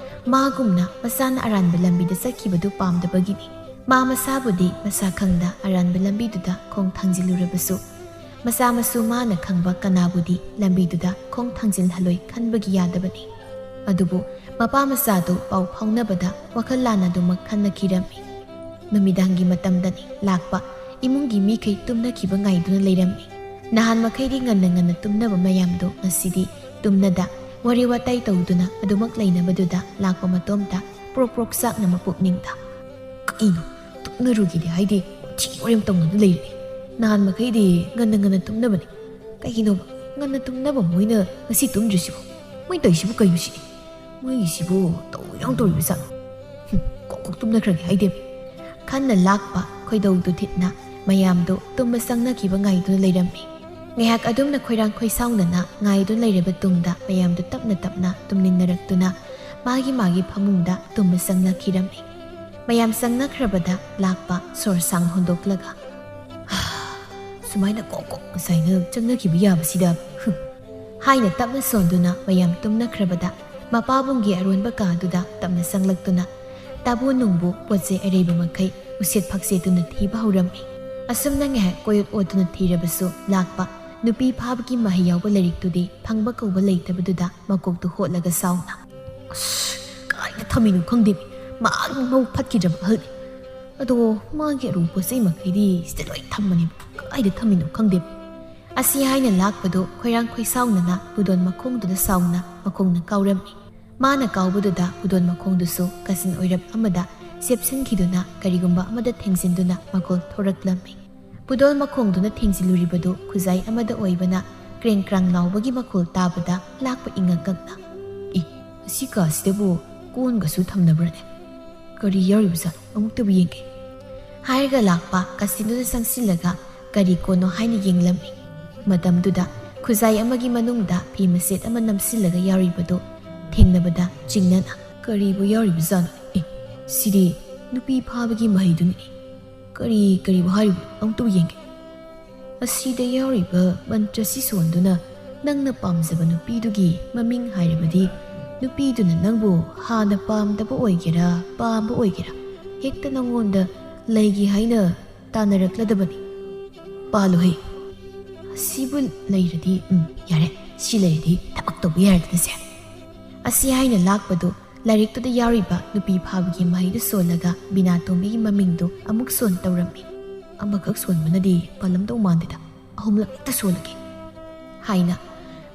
ꯃꯥꯒꯨꯝꯅ ꯃꯆꯥꯅ ꯑꯔꯥꯟꯕ ꯂꯝꯕꯤꯗ ꯆꯠꯈꯤꯕꯗꯨ ꯄꯥꯝꯗꯕꯒꯤꯅꯤ꯫ ꯃꯥ ꯃꯁꯥꯕꯨꯗꯤ ꯃꯁꯥ ꯈꯪꯗ ꯑꯔꯥꯟꯕ ꯂꯝꯕꯤꯗꯨꯗ ꯈꯣꯡ ꯊꯥꯡꯖꯤꯜꯂꯨꯔꯕꯁꯨ, ꯃꯆꯥ ꯃꯁꯨ ꯃꯥꯅ ꯈꯪꯕ ꯀꯅꯥꯕꯨꯗꯤ ꯂꯝꯕꯤꯗꯨꯗ ꯈꯣꯡ ꯊꯥꯡꯖꯤꯜꯍꯜꯂꯣꯏ ꯈꯟꯕꯒꯤ ꯌꯥꯗꯕꯅꯤ꯫ ꯑꯗꯨꯕꯨ ꯃꯄꯥ ꯃꯆꯥꯗꯨ ꯄꯥꯎ ꯐꯥꯎꯅꯕꯗ ꯋꯥꯈꯜ ꯂꯥꯟꯅ ꯑꯗꯨꯃꯛ ꯈꯟꯅꯈꯤꯔꯝꯃꯤ꯫ ꯅꯨꯃꯤꯗꯥꯡꯒꯤ ꯃꯇꯝꯗꯅꯤ ꯂꯥꯛꯄ ꯏꯃꯨꯡꯒꯤ ꯃꯤꯈꯩ ꯇꯨꯝꯅꯈꯤꯕ ꯉꯥꯏꯗꯨꯅ ꯂꯩꯔꯝꯃꯤ꯫ ꯅꯍꯥꯟ ꯃꯈꯩꯗꯤ ꯉꯟꯅ ꯉꯟꯅ ꯇꯨꯝꯅꯕ ꯃꯌꯥꯝꯗꯣ ꯉꯁꯤꯗꯤ ꯇꯨꯝꯅꯗ ꯋꯥꯔꯤ ꯋꯥꯇꯥꯏ ꯇꯧꯗꯨꯅ ꯑꯗꯨꯃꯛ ꯂꯩꯅꯕꯗꯨꯗ ꯂꯥꯛꯄ ꯃꯇꯣꯝꯇ ꯄ꯭ꯔꯣꯛ ꯄ꯭ꯔꯣꯛ ꯆꯥꯛꯅ ꯃꯄꯨꯛꯅꯤꯡꯗ꯫ "ꯀꯩꯅꯣ, ꯇꯨꯝꯅꯔꯨꯒꯦꯗꯤ ꯍꯥꯏꯗꯦ, ꯊꯤ ꯋꯥꯔꯦꯝ ꯇꯧꯅꯗꯨꯅ ꯂꯩꯔꯦ꯫ ꯅꯍꯥꯟ ꯃꯈꯩꯗꯤ ꯉꯟꯅ ꯉꯟꯅ ꯇꯨꯝꯅꯕꯅꯤ꯫ ꯀꯩꯒꯤꯅꯣꯕ ꯉꯟꯅ ꯇꯨꯝꯅꯕ ꯃꯣꯏꯅ ꯉꯁꯤ ꯇꯨꯝꯗ꯭ꯔꯤꯁꯤꯕꯣ? ꯃꯣꯏ ꯇꯧꯔꯤꯁꯤꯕꯨ ꯀꯩꯅꯣ ꯁꯤꯅꯤ? ꯃꯣꯏꯒꯤꯁꯤꯕꯨ ꯇꯧ ꯌꯥꯝ ꯇꯧꯔꯤꯕ ꯖꯥꯠꯂꯣ? ꯍꯨꯝ, ꯀꯣꯛ ꯀꯣꯛ ꯇꯨꯝꯅꯈ꯭ꯔꯒꯦ ꯍꯥꯏꯗꯦ꯫" ꯈꯟꯅ ꯂꯥꯛꯄ ꯈꯣꯏꯗꯧꯗꯨ ꯊꯤꯠꯅ ꯃꯌꯥꯝꯗꯨ ꯇꯨꯝꯕ ꯆꯪꯅꯈꯤꯕ ꯉꯥꯏꯗꯨꯅ ꯂꯩꯔꯝꯃꯤ꯫ ꯉꯥꯏꯍꯥꯛ ꯑꯗꯨꯝꯅ ꯈꯣꯏꯔꯥꯡ ꯈꯣꯏꯁꯥꯎꯅꯅ ꯉꯥꯏꯗꯨꯅ ꯂꯩꯔꯕ ꯇꯨꯡꯗ ꯃꯌꯥꯝꯗꯨ ꯇꯞꯅ ꯇꯞꯅ ꯇꯨꯝꯅꯤꯡꯅꯔꯛꯇꯨꯅ ꯃꯥꯒꯤ ꯃꯥꯒꯤ ꯐꯃꯨꯡꯗ ꯇꯨꯝꯕ ꯆꯪꯅꯈꯤꯔꯝꯃꯤ꯫ ꯃꯌꯥꯝ ꯆꯪꯅꯈ꯭ꯔꯕꯗ ꯂꯥꯛꯄ ꯁꯣꯔ ꯁꯥꯡ ꯍꯣꯟꯗꯣꯛꯂꯒ, "ꯁꯨꯃꯥꯏꯅ ꯀꯣꯛ ꯀꯣꯛ ꯉꯁꯥꯏꯅ ꯆꯪꯅꯈꯤꯕ ꯌꯥꯕꯁꯤꯗ, ꯍꯨꯝ," ꯍꯥꯏꯅ ꯇꯞꯅ ꯁꯣꯟꯗꯨꯅ ꯃꯌꯥꯝ ꯇꯨꯝꯅꯈ꯭ꯔꯕꯗ ꯃꯄꯥꯕꯨꯡꯒꯤ ꯑꯔꯣꯟꯕ ꯀꯥꯗꯨꯗ ꯇꯞꯅ ꯆꯪꯂꯛꯇꯨꯅ ꯇꯥꯕꯨ ꯅꯨꯡꯕꯨ ꯄꯣꯠ ꯆꯩ ꯑꯔꯩꯕ ꯃꯈꯩ ꯎꯁꯦꯠ ꯐꯛꯆꯦꯠꯇꯨꯅ ꯊꯤꯕ ꯍꯧꯔꯝꯃꯤ꯫ ꯑꯁꯨꯝꯅ ꯉꯥꯏꯍꯥꯛ ꯀꯣꯏꯑꯣꯠ ꯑꯣꯠꯇꯨꯅ ꯊꯤꯔꯕꯁꯨ ꯂꯥꯛꯄ ꯅꯨꯄꯤ ꯐꯥꯕꯒꯤ ꯃꯍꯩ ꯌꯥꯎꯕ ꯂꯥꯏꯔꯤꯛꯇꯨꯗꯤ ꯐꯪꯕ ꯀꯧꯕ ꯂꯩꯇꯕꯗꯨꯗ ꯃꯀꯣꯛꯇꯨ ꯍꯣꯠꯂꯒ ꯁꯥꯎꯅ, "ꯑꯁ, ꯀꯥꯏꯗ ꯊꯝꯃꯤꯅꯣ ꯈꯪꯗꯦ, ꯃꯥꯒꯤ ꯃꯧ ꯐꯠꯈꯤꯗ꯭ꯔꯕ ꯑꯍꯜꯅꯤ꯫ ꯑꯗꯣ ꯃꯥꯒꯤ ꯑꯔꯨꯕ ꯄꯣꯠ ꯆꯩ ꯃꯈꯩꯗꯤ ꯁꯤꯗ ꯂꯣꯏ ꯊꯝꯕꯅꯦꯕ, ꯀꯥꯏꯗ ꯊꯝꯃꯤꯅꯣ ꯈꯪꯗꯦ꯫" ꯑꯁꯤ ꯍꯥꯏꯅ ꯂꯥꯛꯄꯗꯨ ꯈꯣꯏꯔꯥꯡ ꯈꯣꯏꯁꯥꯎꯅꯅ ꯄꯨꯗꯣꯟ ꯃꯈꯣꯡꯗꯨꯗ ꯁꯥꯎꯅ ꯃꯈꯣꯡꯅ ꯀꯥꯎꯔꯝꯃꯤ꯫ ꯃꯥꯅ ꯀꯥꯎꯕꯗꯨꯗ ꯄꯨꯗꯣꯟ ꯃꯈꯣꯡꯗꯨꯁꯨ ꯀꯥꯆꯤꯟ ꯑꯣꯏꯔꯞ ꯑꯃꯗ ꯆꯦꯞꯁꯤꯟꯈꯤꯗꯨꯅ ꯀꯔꯤꯒꯨꯝꯕ ꯑꯃꯗ ꯊꯦꯡꯖꯤꯟꯗꯨꯅ ꯃꯈꯣꯜ ꯊꯣꯔꯛꯂꯝꯃꯤ꯫ ꯄꯨꯗꯣꯜ ꯃꯈꯣꯡꯗꯨꯅ ꯊꯦꯡꯖꯤꯜꯂꯨꯔꯤꯕꯗꯨ ꯈꯨꯖꯥꯏ ꯑꯃꯗ ꯑꯣꯏꯕꯅ ꯀ꯭ꯔꯦꯡ ꯀ꯭ꯔꯥꯡ ꯂꯥꯎꯕꯒꯤ ꯃꯈꯣꯜ ꯇꯥꯕꯗ ꯂꯥꯛꯄ ꯏꯉꯛ ꯉꯛꯅ, "ꯑꯦ, ꯑꯁꯤ ꯀꯥꯁꯤꯗꯕꯨ ꯀꯣꯟꯒꯁꯨ ꯊꯝꯅꯕ꯭ꯔꯅꯦ? ꯀꯔꯤ ꯌꯥꯎꯔꯤꯕꯖꯥꯠꯅꯣ? ꯑꯃꯨꯛꯇꯕꯨ ꯌꯦꯡꯒꯦ," ꯍꯥꯏꯔꯒ ꯂꯥꯛꯄ ꯀꯥꯆꯤꯟꯗꯨꯗ ꯆꯪꯁꯤꯜꯂꯒ ꯀꯔꯤ ꯀꯣꯟꯅꯣ ꯍꯥꯏꯅ ꯌꯦꯡꯂꯝꯃꯤ꯫ ꯃꯇꯝꯗꯨꯗ ꯈꯨꯖꯥꯏ ꯑꯃꯒꯤ ꯃꯅꯨꯡꯗ ꯐꯤ ꯃꯆꯦꯠ ꯑꯃ ꯅꯝꯁꯤꯜꯂꯒ ꯌꯥꯎꯔꯤꯕꯗꯨ ꯊꯦꯡꯅꯕꯗ ꯆꯤꯡꯅꯅ, "ꯀꯔꯤꯕꯨ ꯌꯥꯎꯔꯤꯕꯖꯥꯠꯅꯣ? ꯑꯦ, ꯁꯤꯗꯤ ꯅꯨꯄꯤ ꯐꯥꯕꯒꯤ ꯃꯍꯩꯗꯨꯅꯤ꯫ ꯀꯔꯤ, ꯀꯔꯤꯕꯨ ꯍꯥꯏꯔꯤꯕꯅꯣ? ꯑꯃꯨꯛꯇꯕꯨ ꯌꯦꯡꯒꯦ꯫ ꯑꯁꯤꯗ ꯌꯥꯎꯔꯤꯕ ꯃꯟꯇ꯭ꯔꯁꯤ ꯁꯣꯟꯗꯨꯅ ꯅꯪꯅ ꯄꯥꯝꯖꯕ ꯅꯨꯄꯤꯗꯨꯒꯤ ꯃꯃꯤꯡ ꯍꯥꯏꯔꯕꯗꯤ, ꯅꯨꯄꯤꯗꯨꯅ ꯅꯪꯕꯨ ꯍꯥꯟꯅ ꯄꯥꯝꯗꯕ ꯑꯣꯏꯒꯦꯔꯥ, ꯄꯥꯝꯕ ꯑꯣꯏꯒꯦꯔꯥ, ꯍꯦꯛꯇ ꯅꯪꯉꯣꯟꯗ ꯂꯩꯒꯦ ꯍꯥꯏꯅ ꯇꯥꯟꯅꯔꯛꯂꯗꯕꯅꯤ꯫ ꯄꯥꯜꯂꯨꯍꯦ꯫ ꯑꯁꯤꯕꯨ ꯂꯩꯔꯗꯤ, ꯎꯝ, ꯌꯥꯔꯦ꯫ ꯁꯤ ꯂꯩꯔꯗꯤ ꯊꯕꯛ ꯇꯧꯕ ꯌꯥꯔꯗꯅꯁꯦ꯫" ꯑꯁꯤ ꯍꯥꯏꯅ ꯂꯥꯛꯄꯗꯨ ꯂꯥꯏꯔꯤꯛꯇꯨꯗ ꯌꯥꯎꯔꯤꯕ ꯅꯨꯄꯤ ꯐꯥꯕꯒꯤ ꯃꯍꯩꯗꯨ ꯁꯣꯜꯂꯒ ꯕꯤꯅꯥꯇꯣꯝꯕꯤꯒꯤ ꯃꯃꯤꯡꯗꯨ ꯑꯃꯨꯛ ꯁꯣꯟ ꯇꯧꯔꯝꯃꯤ꯫ "ꯑꯃꯈꯛ ꯁꯣꯟꯕꯅꯗꯤ ꯄꯥꯜꯂꯝꯗꯧ ꯃꯥꯟꯗꯦꯗ, ꯑꯍꯨꯝꯂꯛ ꯍꯦꯛꯇ ꯁꯣꯜꯂꯒꯦ," ꯍꯥꯏꯅ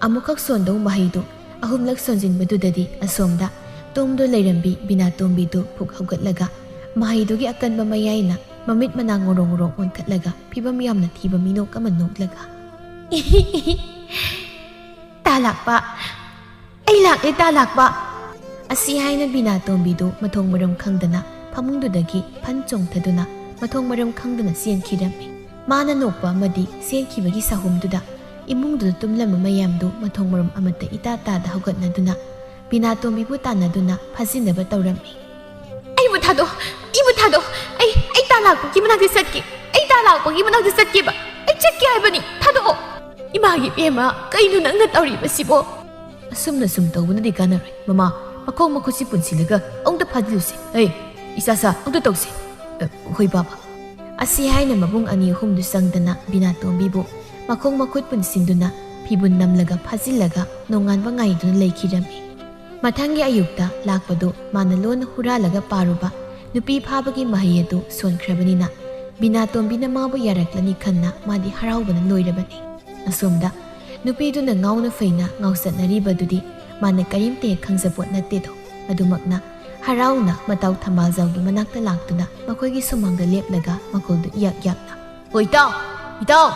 ꯑꯃꯨꯛꯈꯛ ꯁꯣꯟꯗꯧ ꯃꯍꯩꯗꯨ ꯑꯍꯨꯝꯂꯛ ꯁꯣꯟꯖꯤꯟꯕꯗꯨꯗꯗꯤ ꯑꯁꯣꯝꯗ ꯇꯨꯝꯗꯨ ꯂꯩꯔꯝꯕꯤ ꯕꯤꯅꯥꯇꯣꯝꯕꯤꯗꯨ ꯐꯨꯛ ꯍꯧꯒꯠꯂꯒ ꯃꯍꯩꯗꯨꯒꯤ ꯑꯀꯟꯕ ꯃꯌꯥꯏꯅ ꯃꯃꯤꯠ ꯃꯅꯥ ꯉꯣꯔꯣꯡ ꯉꯣꯔꯣꯡ ꯑꯣꯟꯈꯠꯂꯒ ꯐꯤꯕꯝ ꯌꯥꯝꯅ ꯊꯤꯕ ꯃꯤꯅꯣꯛ ꯑꯃ ꯅꯣꯛꯂꯒ, "ꯇꯥ ꯂꯥꯛꯄ, ꯑꯩ ꯂꯥꯛꯂꯦ, ꯇꯥ ꯂꯥꯛꯄ!" ꯑꯁꯤ ꯍꯥꯏꯅ ꯕꯤꯅꯥꯇꯣꯝꯕꯤꯗꯨ ꯃꯊꯣꯡ ꯃꯔꯝ ꯈꯪꯗꯅ ꯐꯃꯨꯡꯗꯨꯗꯒꯤ ꯐꯟ ꯆꯣꯡꯊꯗꯨꯅ ꯃꯊꯣꯡ ꯃꯔꯝ ꯈꯪꯗꯅ ꯆꯦꯟꯈꯤꯔꯝꯃꯤ꯫ ꯃꯥꯅ ꯅꯣꯛꯄ ꯑꯃꯗꯤ ꯆꯦꯟꯈꯤꯕꯒꯤ ꯁꯥꯍꯨꯝꯗꯨꯗ ꯏꯃꯨꯡꯗꯨꯗ ꯇꯨꯝꯂꯝꯕ ꯃꯌꯥꯝꯗꯨ ꯃꯊꯣꯡ ꯃꯔꯝ ꯑꯃꯠꯇ ꯏꯇꯥ ꯇꯥꯗ ꯍꯧꯒꯠꯅꯗꯨꯅ ꯕꯤꯅꯥꯇꯣꯝꯕꯤꯕꯨ ꯇꯥꯟꯅꯗꯨꯅ ꯐꯥꯖꯤꯟꯅꯕ ꯇꯧꯔꯝꯃꯤ꯫ "ꯑꯩꯕꯨ ꯊꯥꯗꯣꯛ, ꯑꯩꯕꯨ ꯊꯥꯗꯣꯛ꯫ ꯑꯩ, ꯑꯩ ꯇꯥ ꯂꯥꯛꯄꯒꯤ ꯃꯅꯥꯛꯇ ꯆꯠꯀꯦ꯫ ꯑꯩ ꯇꯥ ꯂꯥꯛꯄꯒꯤ ꯃꯅꯥꯛꯇ ꯆꯠꯀꯦꯕ꯫ ꯑꯩ ꯆꯠꯀꯦ ꯍꯥꯏꯕꯅꯤ꯫ ꯊꯥꯗꯣꯛꯑꯣ꯫ ꯏꯃꯥꯒꯤ ꯄꯦꯝꯃ, ꯀꯩꯅꯣ ꯅꯪꯅ ꯇꯧꯔꯤꯕꯁꯤꯕꯣ?" "ꯑꯁꯨꯝꯅ ꯁꯨꯝ ꯇꯧꯕꯅꯗꯤ ꯀꯥꯟꯅꯔꯣꯏ꯫ ꯃꯃꯥ, ꯃꯈꯣꯡ ꯃꯈꯨꯠꯁꯤ ꯄꯨꯟꯁꯤꯜꯂꯒ ꯑꯃꯨꯛꯇ ꯐꯥꯖꯤꯜꯂꯨꯁꯦ꯫ ꯑꯩ, ꯏꯆꯥ ꯁꯥ, ꯑꯃꯨꯛꯇ ꯇꯧꯁꯦ꯫" "ꯑ, ꯍꯣꯏ, ꯕꯥꯕꯥ꯫" ꯑꯁꯤ ꯍꯥꯏꯅ ꯃꯕꯨꯡ ꯑꯅꯤ ꯑꯍꯨꯝꯗꯨ ꯆꯪꯗꯅ ꯕꯤꯅꯥꯇꯣꯝꯕꯤꯕꯨ ꯃꯈꯣꯡ ꯃꯈꯨꯠ ꯄꯨꯟꯁꯤꯟꯗꯨꯅ ꯐꯤꯕꯨꯟ ꯅꯝꯂꯒ ꯐꯥꯖꯤꯜꯂꯒ ꯅꯣꯡꯉꯥꯟꯕ ꯉꯥꯏꯗꯨꯅ ꯂꯩꯈꯤꯔꯝꯃꯤ꯫ ꯃꯊꯪꯒꯤ ꯑꯌꯨꯛꯇ ꯂꯥꯛꯄꯗꯨ ꯃꯥꯅ ꯂꯣꯟꯅ ꯍꯨꯔꯥꯜꯂꯒ ꯄꯥꯔꯨꯕ ꯅꯨꯄꯤ ꯐꯥꯕꯒꯤ ꯃꯍꯩ ꯑꯗꯨ ꯁꯣꯟꯈ꯭ꯔꯕꯅꯤꯅ ꯕꯤꯅꯥꯇꯣꯝꯕꯤꯅ ꯃꯥꯕꯨ ꯌꯥꯔꯛꯂꯅꯤ ꯈꯟꯅ ꯃꯥꯗꯤ ꯍꯔꯥꯎꯕꯅ ꯂꯣꯏꯔꯕꯅꯤ꯫ ꯑꯁꯣꯝꯗ ꯅꯨꯄꯤꯗꯨꯅ ꯉꯥꯎꯅ ꯐꯩꯅ ꯉꯥꯎꯆꯠꯅꯔꯤꯕꯗꯨꯗꯤ ꯃꯥꯅ ꯀꯔꯤꯝꯇ ꯍꯦꯛ ꯈꯪꯖꯄꯣꯠ ꯅꯠꯇꯦꯗꯣ꯫ ꯑꯗꯨꯃꯛꯅ ꯍꯔꯥꯎꯅ ꯃꯇꯥꯎ ꯊꯝꯕꯥꯜꯖꯥꯎꯒꯤ ꯃꯅꯥꯛꯇ ꯂꯥꯛꯇꯨꯅ ꯃꯈꯣꯏꯒꯤ ꯁꯨꯃꯥꯡꯗ ꯂꯦꯞꯂꯒ ꯃꯈꯣꯜꯗꯨ ꯏꯌꯥꯛ ꯌꯥꯛꯅ, "ꯑꯣ, ꯏꯇꯥꯎ! ꯏꯇꯥꯎ!"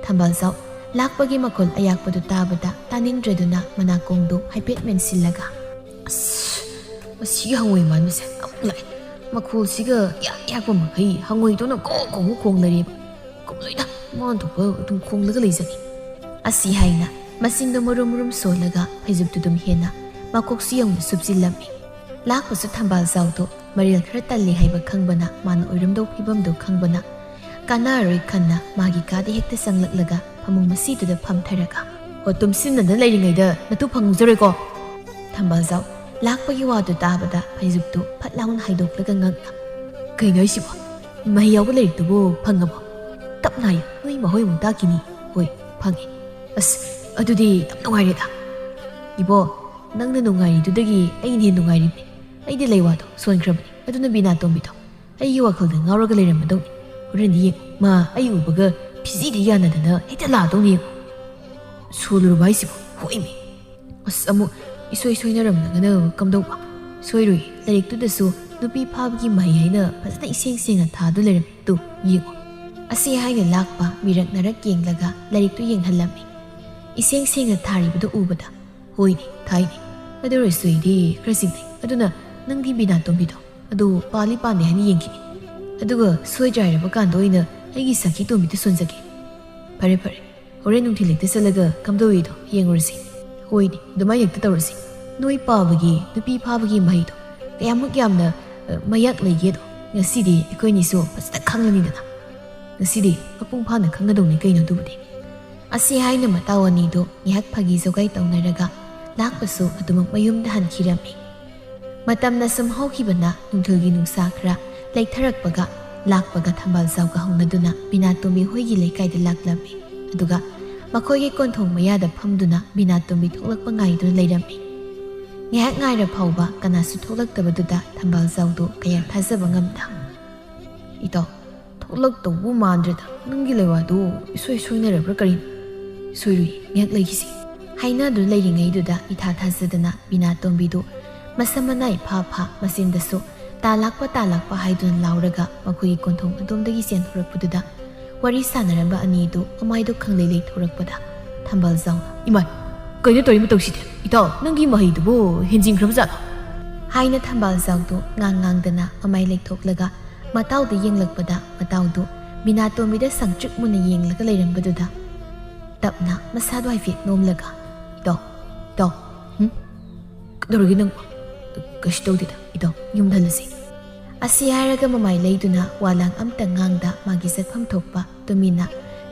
ꯊꯝꯕꯥꯜꯖꯥꯎ ꯂꯥꯛꯄꯒꯤ ꯃꯈꯣꯜ ꯑꯌꯥꯛꯄꯗꯨ ꯇꯥꯕꯗ ꯇꯥꯅꯤꯡꯗ꯭ꯔꯗꯨꯅ ꯃꯅꯥꯀꯣꯡꯗꯨ ꯍꯥꯏꯐꯦꯠ ꯃꯦꯟꯁꯤꯜꯂꯒ, "ꯑꯁ, ꯃꯁꯤꯒꯤ ꯍꯉꯣꯏ ꯃꯥꯟꯕꯁꯦ ꯑꯃꯨꯛ ꯂꯥꯛꯑꯦ꯫ ꯃꯈꯣꯜꯁꯤꯒ ꯏꯌꯥꯛ ꯌꯥꯛꯄ ꯃꯈꯩ ꯍꯉꯣꯏꯗꯧꯅ ꯀꯣꯛ ꯀꯣꯛ ꯈꯣꯡ ꯂꯩꯔꯦꯕ꯫ ꯀꯨꯝꯂꯣꯏꯗ ꯃꯥꯅ ꯊꯣꯛꯄ ꯑꯗꯨꯝ ꯈꯣꯡꯂꯒ ꯂꯩꯖꯅꯤ꯫" ꯑꯁꯤ ꯍꯥꯏꯅ ꯃꯆꯤꯟꯗꯣ ꯃꯔꯨꯝ ꯃꯔꯨꯝ ꯁꯣꯜꯂꯒ ꯐꯩꯖꯨꯞꯇꯨ ꯑꯗꯨꯝ ꯍꯦꯟꯅ ꯃꯀꯣꯛꯁꯨ ꯌꯧꯅ ꯁꯨꯞꯆꯤꯜꯂꯝꯃꯤ꯫ ꯂꯥꯛꯄꯁꯨ ꯊꯝꯕꯥꯜꯖꯥꯎꯗꯣ ꯃꯔꯦꯜ ꯈꯔ ꯇꯜꯂꯤ ꯍꯥꯏꯕ ꯈꯪꯕꯅ ꯃꯥꯅ ꯑꯣꯏꯔꯝꯗꯧ ꯐꯤꯕꯝꯗꯣ ꯈꯪꯕꯅ ꯀꯥꯟꯅꯔꯔꯣꯏ ꯈꯟꯅ ꯃꯥꯒꯤ ꯀꯥꯗ ꯍꯦꯛꯇ ꯆꯪꯂꯛꯂꯒ ꯐꯃꯨꯡ ꯃꯁꯤꯗꯨꯗ ꯐꯝꯊꯔꯒ, "ꯑꯣ, ꯇꯨꯝꯁꯤꯟꯅꯗ ꯂꯩꯔꯤꯉꯩꯗ ꯅꯇꯨ ꯐꯪꯍꯧꯖꯔꯣꯏꯀꯣ꯫" ꯊꯝꯕꯥꯜꯖꯥꯎ ꯂꯥꯛꯄꯒꯤ ꯋꯥꯗꯨ ꯇꯥꯕꯗ ꯐꯩꯖꯨꯞꯇꯨ ꯐꯠ ꯂꯥꯎꯅ ꯍꯥꯏꯗꯣꯛꯂꯒ ꯉꯛꯅ, "ꯀꯩꯅꯣ ꯍꯥꯏꯁꯤꯕꯣ? ꯃꯍꯩ ꯌꯥꯎꯕ ꯂꯥꯏꯔꯤꯛꯇꯨꯕꯨ ꯐꯪꯉꯕꯣ? ꯇꯞꯅ ꯍꯥꯏꯌꯨ, ꯅꯣꯏ ꯃꯍꯣꯏ ꯑꯃꯨꯛ ꯇꯥꯛꯈꯤꯅꯤ꯫" "ꯍꯣꯏ, ꯐꯪꯉꯦ꯫ ꯑꯁ, ꯑꯗꯨꯗꯤ ꯌꯥꯝ ꯅꯨꯡꯉꯥꯏꯔꯦꯗ꯫" "ꯏꯕꯣ, ꯅꯪꯅ ꯅꯨꯡꯉꯥꯏꯔꯤꯗꯨꯗꯒꯤ ꯑꯩꯅ ꯍꯦꯟꯅ ꯅꯨꯡꯉꯥꯏꯔꯤꯕꯅꯤ꯫ ꯑꯩꯗꯤ ꯂꯩꯋꯥꯗꯣ ꯁꯣꯟꯈ꯭ꯔꯕꯅꯤ꯫ ꯑꯗꯨꯅ ꯕꯤꯅꯥꯇꯣꯝꯕꯤꯗꯣ ꯑꯩꯒꯤ ꯋꯥꯈꯜꯗ ꯉꯥꯎꯔꯒ ꯂꯩꯔꯝꯃꯗꯧꯅꯤ꯫ ꯍꯣꯔꯦꯟꯗꯤ ꯌꯦꯡꯉꯨ, ꯃꯥ ꯑꯩ ꯎꯕꯒ ꯐꯤꯖꯤꯗ ꯌꯥꯅꯗꯅ ꯍꯦꯛꯇ ꯂꯥꯛꯑꯗꯧꯅꯤ ꯌꯦꯡꯉꯨ꯫" "ꯁꯣꯜꯂꯨꯔꯕ ꯍꯥꯏꯁꯤꯕꯣ? ꯍꯣꯏꯃꯤ꯫ ꯑꯁ, ꯑꯃꯨꯛ ꯏꯁꯣꯏ ꯁꯣꯏꯅꯔꯝꯂꯒꯅ ꯀꯝꯗꯧꯕ?" "ꯁꯣꯏꯔꯣꯏ, ꯂꯥꯏꯔꯤꯛꯇꯨꯗꯁꯨ ꯅꯨꯄꯤ ꯐꯥꯕꯒꯤ ꯃꯍꯩ ꯍꯥꯏꯅ ꯐꯖꯅ ꯏꯁꯦꯡ ꯁꯦꯡꯅ ꯊꯥꯗꯨ ꯂꯩꯔꯝꯃꯤ꯫ ꯇꯨ, ꯌꯦꯡꯉꯣ"꯫ ꯑꯁꯤ ꯍꯥꯏꯅ ꯂꯥꯛꯄ ꯃꯤꯔꯛ ꯅꯥꯔꯛ ꯌꯦꯡꯂꯒ ꯂꯥꯏꯔꯤꯛꯇꯨ ꯌꯦꯡꯍꯜꯂꯝꯃꯤ꯫ ꯏꯁꯦꯡ ꯁꯦꯡꯅ ꯊꯥꯔꯤꯕꯗꯨ ꯎꯕꯗ, "ꯍꯣꯏꯅꯦ, ꯊꯥꯏꯅꯦ꯫ ꯑꯗꯨ ꯑꯣꯏꯔꯁꯨ ꯑꯩꯗꯤ ꯈꯔ ꯆꯤꯡꯅꯩ꯫ ꯑꯗꯨꯅ ꯅꯪꯗꯤ ꯕꯤꯅꯥꯇꯣꯝꯕꯤꯗꯣ ꯑꯗꯨ ꯄꯥꯜꯂꯤ ꯄꯥꯟꯗꯦ ꯍꯥꯏꯅ ꯌꯦꯡꯈꯤꯅꯦ꯫ ꯑꯗꯨꯒ ꯁꯣꯏꯗ꯭ꯔꯥꯏꯔꯕ ꯀꯥꯟꯗ ꯑꯣꯏꯅ ꯑꯩꯒꯤ ꯁꯈꯤ ꯇꯣꯝꯕꯤꯗ ꯁꯣꯟꯖꯒꯦ꯫ ꯐꯔꯦ, ꯐꯔꯦ꯫ ꯍꯣꯔꯦꯟ ꯅꯨꯡꯊꯤꯜ ꯍꯦꯛꯇ ꯆꯠꯂꯒ ꯀꯝꯗꯧꯏꯗꯣ ꯌꯦꯡꯉꯨꯔꯁꯤ꯫ ꯍꯣꯏꯅꯦ, ꯑꯗꯨꯃꯥꯏꯅ ꯍꯦꯛꯇ ꯇꯧꯔꯁꯤ꯫ ꯅꯣꯏ ꯄꯥꯕꯒꯤ, ꯅꯨꯄꯤ ꯐꯥꯕꯒꯤ ꯃꯍꯩꯗꯣ ꯀꯌꯥꯃꯨꯛ ꯌꯥꯝꯅ, ꯑ, ꯃꯌꯥꯛ ꯂꯩꯒꯦꯗꯣ ꯉꯁꯤꯗꯤ ꯑꯩꯈꯣꯏꯅꯤꯁꯨ ꯐꯖꯅ ꯈꯪꯂꯅꯤꯗꯅ꯫ ꯉꯁꯤꯗꯤ ꯃꯄꯨꯡ ꯐꯥꯅ ꯈꯪꯒꯗꯧꯅꯤ ꯀꯩꯅꯣ ꯑꯗꯨꯕꯨꯗꯤ"꯫ ꯑꯁꯤ ꯍꯥꯏꯅ ꯃꯇꯥꯎ ꯑꯅꯤꯗꯨ ꯉꯥꯏꯍꯥꯛ ꯐꯥꯒꯤ ꯖꯣꯒꯥꯏ ꯇꯧꯅꯔꯒ ꯂꯥꯛꯄꯁꯨ ꯑꯗꯨꯃꯛ ꯃꯌꯨꯝꯗ ꯍꯟꯈꯤꯔꯝꯃꯤ꯫ ꯃꯇꯝꯅ ꯁꯨꯝ ꯍꯧꯈꯤꯕꯅ ꯅꯨꯡꯊꯤꯜꯒꯤ ꯅꯨꯡꯁꯥ ꯈꯔ ꯂꯩꯊꯔꯛꯄꯒ ꯂꯥꯛꯄꯒ ꯊꯝꯕꯥꯜꯖꯥꯎꯒ ꯍꯧꯅꯗꯨꯅ ꯕꯤꯅꯥꯇꯣꯝꯕꯤ ꯍꯣꯏꯒꯤ ꯂꯩꯀꯥꯏꯗ ꯂꯥꯛꯂꯝꯃꯤ꯫ ꯑꯗꯨꯒ ꯃꯈꯣꯏꯒꯤ ꯀꯣꯟꯊꯣꯡ ꯃꯌꯥꯗ ꯐꯝꯗꯨꯅ ꯕꯤꯅꯥꯇꯣꯝꯕꯤ ꯊꯣꯛꯂꯛꯄ ꯉꯥꯏꯗꯨꯅ ꯂꯩꯔꯝꯃꯤ꯫ ꯉꯥꯏꯍꯥꯛ ꯉꯥꯏꯔ ꯐꯥꯎꯕ ꯀꯅꯥꯁꯨ ꯊꯣꯛꯂꯛꯇꯕꯗꯨꯗ ꯊꯝꯕꯥꯜꯖꯥꯎꯗꯨ ꯀꯌꯥ ꯊꯥꯖꯕ ꯉꯝꯗ, "ꯏꯇꯥꯎ, ꯊꯣꯛꯂꯛꯇꯧꯕꯨ ꯃꯥꯟꯗ꯭ꯔꯦꯗ꯫ ꯅꯪꯒꯤ ꯂꯩꯋꯥꯗꯨ ꯏꯁꯣꯏ ꯁꯣꯏꯅꯔꯕ꯭ꯔꯥ ꯀꯔꯤꯅꯣ?" "ꯁꯣꯏꯔꯨꯏ, ꯉꯥꯏꯍꯥꯛ ꯂꯩꯈꯤꯁꯤ"꯫ ꯍꯥꯏꯅꯗꯨꯅ ꯂꯩꯔꯤꯉꯩꯗꯨꯗ ꯏꯊꯥ ꯊꯥꯖꯗꯅ ꯕꯤꯅꯥꯇꯣꯝꯕꯤꯗꯨ ꯃꯁꯝ ꯃꯅꯥ ꯏꯐꯥ ꯐꯥ ꯃꯆꯤꯟꯗꯁꯨ "ꯇꯥ ꯂꯥꯛꯄ, ꯇꯥ ꯂꯥꯛꯄ" ꯍꯥꯏꯗꯨꯅ ꯂꯥꯎꯔꯒ ꯃꯈꯣꯏꯒꯤ ꯀꯣꯟꯊꯣꯡ ꯑꯗꯣꯝꯗꯒꯤ ꯆꯦꯟꯊꯣꯔꯛꯄꯗꯨꯗ ꯋꯥꯔꯤ ꯁꯥꯟꯅꯔꯝꯕ ꯑꯅꯤꯗꯨ ꯃꯃꯥꯏꯗꯨ ꯈꯪꯂꯩ ꯂꯩꯊꯣꯔꯛꯄꯗ ꯊꯝꯕꯥꯜꯖꯥꯎꯅ, "ꯏꯃꯥꯏ, ꯀꯩꯅꯣ ꯇꯧꯔꯤ ꯃꯇꯧꯁꯤꯗꯤ? ꯏꯇꯥꯎ, ꯅꯪꯒꯤ ꯃꯍꯩꯗꯨꯕꯨ ꯍꯦꯟꯖꯤꯟꯈ꯭ꯔꯕ ꯖꯥꯠꯂꯣ?" ꯍꯥꯏꯅ ꯊꯝꯕꯥꯜꯖꯥꯎꯗꯨ ꯉꯥꯡ ꯉꯥꯡꯗꯅ ꯃꯃꯥꯏ ꯂꯩꯊꯣꯛꯂꯒ ꯃꯇꯥꯎꯗ ꯌꯦꯡꯂꯛꯄꯗ ꯃꯇꯥꯎꯗꯨ ꯕꯤꯅꯥꯇꯣꯝꯕꯤꯗ ꯁꯪꯇ꯭ꯔꯤꯛ ꯃꯨꯟꯅ ꯌꯦꯡꯂꯒ ꯂꯩꯔꯝꯕꯗꯨꯗ ꯇꯞꯅ ꯃꯁꯥꯗꯨ ꯍꯥꯏꯐꯦꯠ ꯅꯣꯝꯂꯒ, "ꯏꯇꯥꯎ, ꯏꯇꯥꯎ, ꯍꯨꯝ? ꯀꯩꯗꯧꯔꯒꯦ ꯅꯪꯕꯨ?" "ꯀꯩꯁꯨ ꯇꯧꯗꯦꯗ, ꯏꯇꯥꯎ, ꯌꯨꯝꯗ ꯍꯜꯂꯁꯤ"꯫ ꯑꯁꯤ ꯍꯥꯏꯔꯒ ꯃꯃꯥꯏ ꯂꯩꯗꯨꯅ ꯋꯥ ꯂꯥꯡ ꯑꯝꯇ ꯉꯥꯡꯗ ꯃꯥꯒꯤ ꯆꯠꯐꯝ ꯊꯣꯛꯄ ꯇꯨꯃꯤꯟꯅ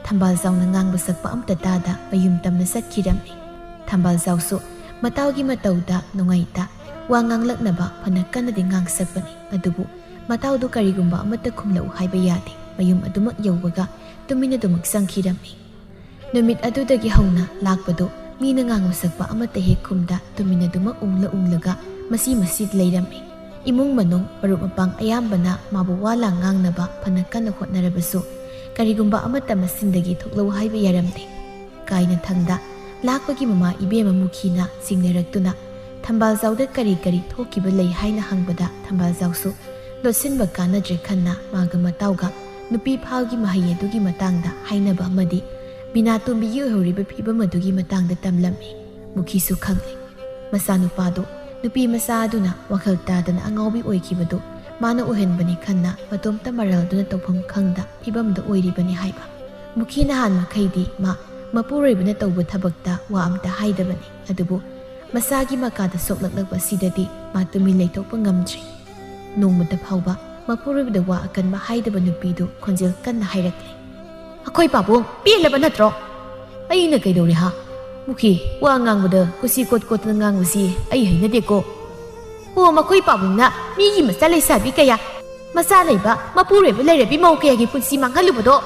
ꯊꯝꯕꯥꯜꯖꯥꯎꯅ ꯉꯥꯡꯕ ꯁꯛꯄ ꯑꯝꯇ ꯇꯥꯗ ꯃꯌꯨꯝ ꯇꯝꯅ ꯆꯠꯈꯤꯔꯝꯃꯤ꯫ ꯊꯝꯕꯥꯜꯖꯥꯎꯁꯨ ꯃꯇꯥꯎꯒꯤ ꯃꯇꯧꯗ ꯅꯨꯡꯉꯥꯏꯇ ꯋꯥ ꯉꯥꯡꯂꯛꯅꯕ ꯐꯅ ꯀꯟꯅꯗꯤ ꯉꯥꯡꯁꯛꯄꯅꯤ, ꯑꯗꯨꯕꯨ ꯃꯇꯥꯎꯗꯨ ꯀꯔꯤꯒꯨꯝꯕ ꯑꯃꯠꯇ ꯈꯨꯝꯂꯛꯎ ꯍꯥꯏꯕ ꯌꯥꯗꯦ꯫ ꯃꯌꯨꯝ ꯑꯗꯨꯃꯛ ꯌꯧꯕꯒ ꯇꯨꯃꯤꯟꯅ ꯑꯗꯨꯃꯛ ꯆꯪꯈꯤꯔꯝꯃꯤ꯫ ꯅꯨꯃꯤꯠ ꯑꯗꯨꯗꯒꯤ ꯍꯧꯅ ꯂꯥꯛꯄꯗꯨ ꯃꯤꯅ ꯉꯥꯡꯕ ꯁꯛꯄ ꯑꯃꯠꯇ ꯍꯦꯛ ꯈꯨꯝꯗ ꯇꯨꯃꯤꯟꯅ ꯑꯗꯨꯃꯛ ꯎꯪꯂ ꯎꯪꯂꯒ ꯃꯁꯤ ꯃꯁꯤꯗ ꯂꯩꯔꯝꯃꯤ꯫ ꯏꯃꯨꯡ ꯃꯅꯨꯡ, ꯃꯔꯨꯞ ꯃꯄꯥꯡ ꯑꯌꯥꯝꯕꯅ ꯃꯥꯕꯨ ꯋꯥ ꯂꯥꯡ ꯉꯥꯡꯅꯕ ꯐꯅ ꯀꯟꯅ ꯍꯣꯠꯅꯔꯕꯁꯨ ꯀꯔꯤꯒꯨꯝꯕ ꯑꯃꯠꯇ ꯃꯆꯤꯟꯗꯒꯤ ꯊꯣꯛꯂꯛꯎ ꯍꯥꯏꯕ ꯌꯥꯔꯝꯗꯦ꯫ ꯀꯥꯏꯅ ꯊꯪꯗ ꯂꯥꯛꯄꯒꯤ ꯃꯃꯥ ꯏꯕꯦꯝꯃ ꯃꯨꯈꯤꯅ ꯆꯤꯡꯅꯔꯛꯇꯨꯅ ꯊꯝꯕꯥꯜꯖꯥꯎꯗ ꯀꯔꯤ ꯀꯔꯤ ꯊꯣꯛꯈꯤꯕ ꯂꯩ ꯍꯥꯏꯅ ꯍꯪꯕꯗ ꯊꯝꯕꯥꯜꯖꯥꯎꯁꯨ ꯂꯣꯠꯁꯤꯟꯕ ꯀꯥꯟꯅꯗ꯭ꯔꯦ ꯈꯟꯅ ꯃꯥꯒ ꯃꯇꯥꯎꯒ ꯅꯨꯄꯤ ꯐꯥꯜꯒꯤ ꯃꯍꯩ ꯑꯗꯨꯒꯤ ꯃꯇꯥꯡꯗ ꯍꯥꯏꯅꯕ ꯑꯃꯗꯤ ꯕꯤꯅꯥꯇꯣꯝꯕꯤꯒꯤ ꯑꯣꯏꯍꯧꯔꯤꯕ ꯐꯤꯕꯝ ꯑꯗꯨꯒꯤ ꯃꯇꯥꯡꯗ ꯇꯝꯂꯝꯃꯤ꯫ ꯃꯨꯈꯤꯁꯨ ꯈꯪꯂꯦ꯫ ꯃꯆꯥꯅꯨꯄꯥꯗꯨ ꯅꯨꯄꯤ ꯃꯆꯥ ꯑꯗꯨꯅ ꯋꯥꯈꯜ ꯇꯥꯗꯅ ꯑꯉꯥꯎꯕꯤ ꯑꯣꯏꯈꯤꯕꯗꯨ ꯃꯥꯅ ꯑꯣꯏꯍꯟꯕꯅꯤ ꯈꯟꯅ ꯃꯇꯣꯝꯇ ꯃꯔꯜꯗꯨꯅ ꯇꯧꯐꯝ ꯈꯪꯗ ꯐꯤꯕꯝꯗ ꯑꯣꯏꯔꯤꯕꯅꯤ ꯍꯥꯏꯕ꯫ ꯃꯨꯈꯤ ꯅꯍꯥꯟ ꯃꯈꯩꯗꯤ ꯃꯥ ꯃꯄꯨꯔꯣꯏꯕꯅ ꯇꯧꯕ ꯊꯕꯛꯇ ꯋꯥ ꯑꯝꯇ ꯍꯥꯏꯗꯕꯅꯤ꯫ ꯑꯗꯨꯕꯨ ꯃꯆꯥꯒꯤ ꯃꯀꯥꯗ ꯁꯣꯛꯂꯛꯂꯛꯄ ꯑꯁꯤꯗꯗꯤ ꯃꯥ ꯇꯨꯃꯤꯟ ꯂꯩꯊꯣꯛꯄ ꯉꯝꯗ꯭ꯔꯦ꯫ ꯅꯣꯡꯃꯇ ꯐꯥꯎꯕ ꯃꯄꯨꯔꯣꯏꯕꯗ ꯋꯥ ꯑꯀꯟꯕ ꯍꯥꯏꯗꯕ ꯅꯨꯄꯤꯗꯨ ꯈꯣꯟꯖꯦꯜ ꯀꯟꯅ ꯍꯥꯏꯔꯛꯂꯦ꯫ "ꯑꯩꯈꯣꯏ ꯄꯥꯕꯨꯡ, ꯄꯦꯜꯂꯕ ꯅꯠꯇ꯭ꯔꯣ?" "ꯑꯩꯅ ꯀꯩꯗꯧꯔꯦ ꯍꯥ? ꯃꯨꯈꯤ, ꯋꯥ ꯉꯥꯡꯕꯗ ꯀꯨꯁꯤ ꯀꯣꯠ ꯀꯣꯠꯇꯅ ꯉꯥꯡꯕꯁꯤ ꯑꯩ ꯍꯩꯅꯗꯦꯀꯣ꯫ ꯍꯣ, ꯃꯈꯣꯏ ꯄꯥꯕꯨꯡꯅ ꯃꯤꯒꯤ ꯃꯆꯥ ꯂꯩꯁꯥꯕꯤ ꯀꯌꯥ, ꯃꯆꯥ ꯂꯩꯕ ꯃꯄꯨꯔꯣꯏꯕ ꯂꯩꯔꯕꯤ ꯃꯧ ꯀꯌꯥꯒꯤ ꯄꯨꯟꯁꯤ ꯃꯥꯡꯍꯜꯂꯨꯕꯗꯣ,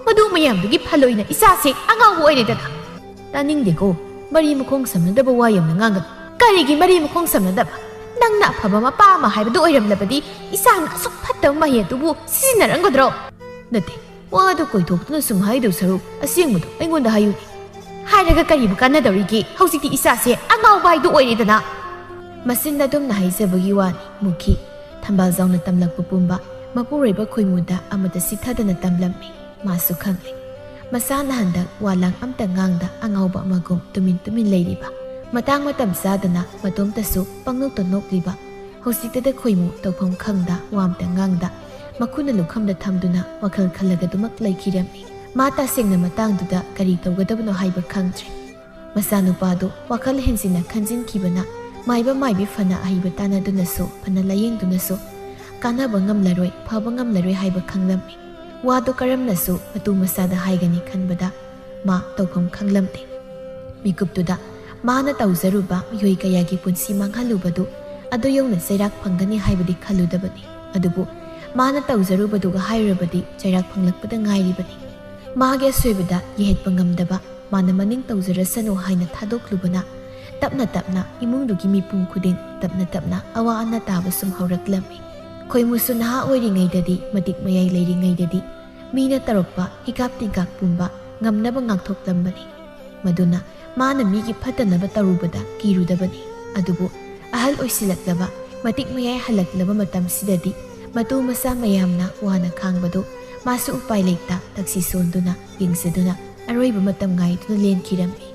ꯃꯗꯨ ꯃꯌꯥꯝꯗꯨꯒꯤ ꯐꯜ ꯑꯣꯏꯅ ꯏꯆꯥꯁꯦ ꯑꯉꯥꯎꯕ ꯑꯣꯏꯔꯦꯗꯅ꯫" "ꯇꯥꯅꯤꯡꯗꯦꯀꯣ, ꯃꯔꯤ ꯃꯈꯣꯡ ꯁꯝꯅꯗꯕ ꯋꯥ ꯌꯥꯝꯅ ꯉꯥꯡꯒꯅꯨ꯫" "ꯀꯔꯤꯒꯤ ꯃꯔꯤ ꯃꯈꯣꯡ ꯁꯝꯅꯗꯕ? ꯅꯪꯅ ꯑꯐꯕ ꯃꯄꯥ ꯑꯃ ꯍꯥꯏꯕꯗꯨ ꯑꯣꯏꯔꯝꯂꯕꯗꯤ ꯏꯆꯥꯅ ꯑꯁꯨꯛ ꯐꯠꯇꯕ ꯃꯍꯩ ꯑꯗꯨꯕꯨ ꯁꯤꯖꯤꯟꯅꯔꯝꯒꯗ꯭ꯔꯣ?" "ꯅꯠꯇꯦ, ꯋꯥꯗꯨ ꯀꯣꯏꯊꯣꯛꯇꯨꯅ ꯁꯨꯝ ꯍꯥꯏꯗꯧ ꯁꯔꯨꯛ ꯑꯁꯦꯡꯕꯗꯨ ꯑꯩꯉꯣꯟꯗ ꯍꯥꯏꯌꯨꯅꯦ꯫" "ꯍꯥꯏꯔꯒ ꯀꯔꯤꯕꯨ ꯀꯥꯟꯅꯗꯧꯔꯤꯒꯦ? ꯍꯧꯖꯤꯛꯇꯤ ꯏꯆꯥꯁꯦ ꯑꯉꯥꯎꯕ ꯍꯥꯏꯗꯨ ꯑꯣꯏꯔꯦꯗꯅ꯫" ꯃꯆꯤꯟ ꯑꯗꯨꯝꯅ ꯍꯥꯏꯖꯕꯒꯤ ꯋꯥꯅꯤ ꯃꯨꯈꯤ꯫ ꯊꯝꯕꯥꯜꯖꯥꯎꯅ ꯇꯝꯂꯛꯄ ꯄꯨꯝꯕ ꯃꯄꯨꯔꯣꯏꯕ ꯈꯣꯏꯃꯨꯗ ꯑꯃꯠꯇ ꯁꯤꯊꯗꯅ ꯇꯝꯂꯝꯃꯤ꯫ ꯃꯥꯁꯨ ꯈꯪꯂꯦ꯫ ꯃꯆꯥꯅ ꯍꯟꯗꯛ ꯋꯥ ꯂꯥꯡ ꯑꯝꯇ ꯉꯥꯡꯗ ꯑꯉꯥꯎꯕ ꯑꯃꯒꯨꯝ ꯇꯨꯃꯤꯟ ꯇꯨꯃꯤꯟ ꯂꯩꯔꯤꯕ꯫ ꯃꯇꯥꯡ ꯃꯇꯝ ꯆꯥꯗꯅ ꯃꯇꯣꯝꯇꯁꯨ ꯄꯪꯅꯣꯛꯇ ꯅꯣꯛꯂꯤꯕ꯫ ꯍꯧꯖꯤꯛꯇꯗ ꯈꯣꯏꯃꯨ ꯇꯧꯐꯝ ꯈꯪꯗ ꯋꯥ ꯑꯝꯇ ꯉꯥꯡꯗ ꯃꯈꯨꯠꯅ ꯂꯨꯈꯝꯗ ꯊꯝꯗꯨꯅ ꯋꯥꯈꯜ ꯈꯜꯂꯒꯗꯨꯃꯛ ꯂꯩꯈꯤꯔꯝꯃꯤ꯫ ꯃꯥ ꯇꯁꯦꯡꯅ ꯃꯇꯥꯡꯗꯨꯗ ꯀꯔꯤ ꯇꯧꯒꯗꯕꯅꯣ ꯍꯥꯏꯕ ꯈꯪꯗ꯭ꯔꯦ꯫ ꯃꯆꯥꯅꯨꯄꯥꯗꯨ ꯋꯥꯈꯜ ꯍꯦꯟꯖꯤꯟꯅ ꯈꯟꯖꯤꯟꯈꯤꯕꯅ ꯃꯥꯏꯕ ꯃꯥꯏꯕꯤ ꯐꯅ ꯑꯍꯩꯕ ꯇꯥꯟꯅꯗꯨꯅꯁꯨ, ꯐꯅ ꯂꯥꯌꯦꯡꯗꯨꯅꯁꯨ ꯀꯥꯟꯅꯕ ꯉꯝꯂꯔꯣꯏ, ꯐꯕ ꯉꯝꯂꯔꯣꯏ ꯍꯥꯏꯕ ꯈꯪꯂꯝꯃꯤ꯫ ꯋꯥꯗꯨ ꯀꯔꯝꯅꯁꯨ ꯃꯇꯨ ꯃꯆꯥꯗ ꯍꯥꯏꯒꯅꯤ ꯈꯟꯕꯗ ꯃꯥ ꯇꯧꯐꯝ ꯈꯪꯂꯝꯗꯦ꯫ ꯃꯤꯀꯨꯞꯇꯨꯗ ꯃꯥꯅ ꯇꯧꯖꯔꯨꯕ ꯃꯤꯑꯣꯏ ꯀꯌꯥꯒꯤ ꯄꯨꯟꯁꯤ ꯃꯥꯡꯍꯜꯂꯨꯕꯗꯨ ꯑꯗꯨ ꯌꯧꯅ ꯆꯩꯔꯥꯛ ꯐꯪꯒꯅꯤ ꯍꯥꯏꯕꯗꯤ ꯈꯜꯂꯨꯗꯕꯅꯤ꯫ ꯑꯗꯨꯕꯨ ꯃꯥꯅ ꯇꯧꯖꯔꯨꯕꯗꯨꯒ ꯍꯥꯏꯔꯨꯔꯕꯗꯤ ꯆꯩꯔꯥꯛ ꯐꯪꯂꯛꯄꯗ ꯉꯥꯏꯔꯤꯕꯅꯤ꯫ ꯃꯥꯒꯤ ꯑꯁꯣꯏꯕꯗ ꯌꯦꯍꯠꯄ ꯉꯝꯗꯕ ꯃꯥꯅ ꯃꯅꯤꯡ ꯇꯧꯖꯔꯁꯅꯨ ꯍꯥꯏꯅ ꯊꯥꯗꯣꯛꯂꯨꯕꯅ ꯇꯞꯅ ꯇꯞꯅ ꯏꯃꯨꯡꯗꯨꯒꯤ ꯃꯤꯄꯨꯝ ꯈꯨꯗꯤꯡ ꯇꯞꯅ ꯇꯞꯅ ꯑꯋꯥ ꯑꯅꯥ ꯇꯥꯕ ꯁꯨꯝ ꯍꯧꯔꯛꯂꯝꯃꯤ꯫ ꯈꯣꯏꯃꯨꯁꯨ ꯅꯍꯥ ꯑꯣꯏꯔꯤꯉꯩꯗꯗꯤ, ꯃꯇꯤꯛ ꯃꯌꯥꯏ ꯂꯩꯔꯤꯉꯩꯗꯗꯤ ꯃꯤꯅ ꯇꯧꯔꯛꯄ ꯍꯤꯒꯥꯞ ꯇꯤꯟꯒꯥꯛ ꯄꯨꯝꯕ ꯉꯝꯅꯕ ꯉꯥꯛꯊꯣꯛꯂꯝꯕꯅꯤ꯫ ꯃꯗꯨꯅ ꯃꯥꯅ ꯃꯤꯒꯤ ꯐꯠꯇꯅꯕ ꯇꯧꯔꯨꯕꯗ ꯀꯤꯔꯨꯗꯕꯅꯤ꯫ ꯑꯗꯨꯕꯨ ꯑꯍꯜ ꯑꯣꯏꯁꯤꯜꯂꯛꯂꯕ, ꯃꯇꯤꯛ ꯃꯌꯥꯏ ꯍꯜꯂꯛꯂꯕ ꯃꯇꯝꯁꯤꯗꯗꯤ ꯃꯇꯨ ꯃꯆꯥ ꯃꯌꯥꯝꯅ ꯋꯥꯅ ꯈꯥꯡꯕꯗꯨ ꯃꯥꯁꯨ ꯎꯄꯥꯏ ꯂꯩꯇ ꯇꯛꯁꯤ ꯁꯣꯟꯗꯨꯅ ꯌꯦꯡꯖꯗꯨꯅ ꯑꯔꯣꯏꯕ ꯃꯇꯝ ꯉꯥꯏꯗꯨꯅ ꯂꯦꯟꯈꯤꯔꯝꯃꯤ꯫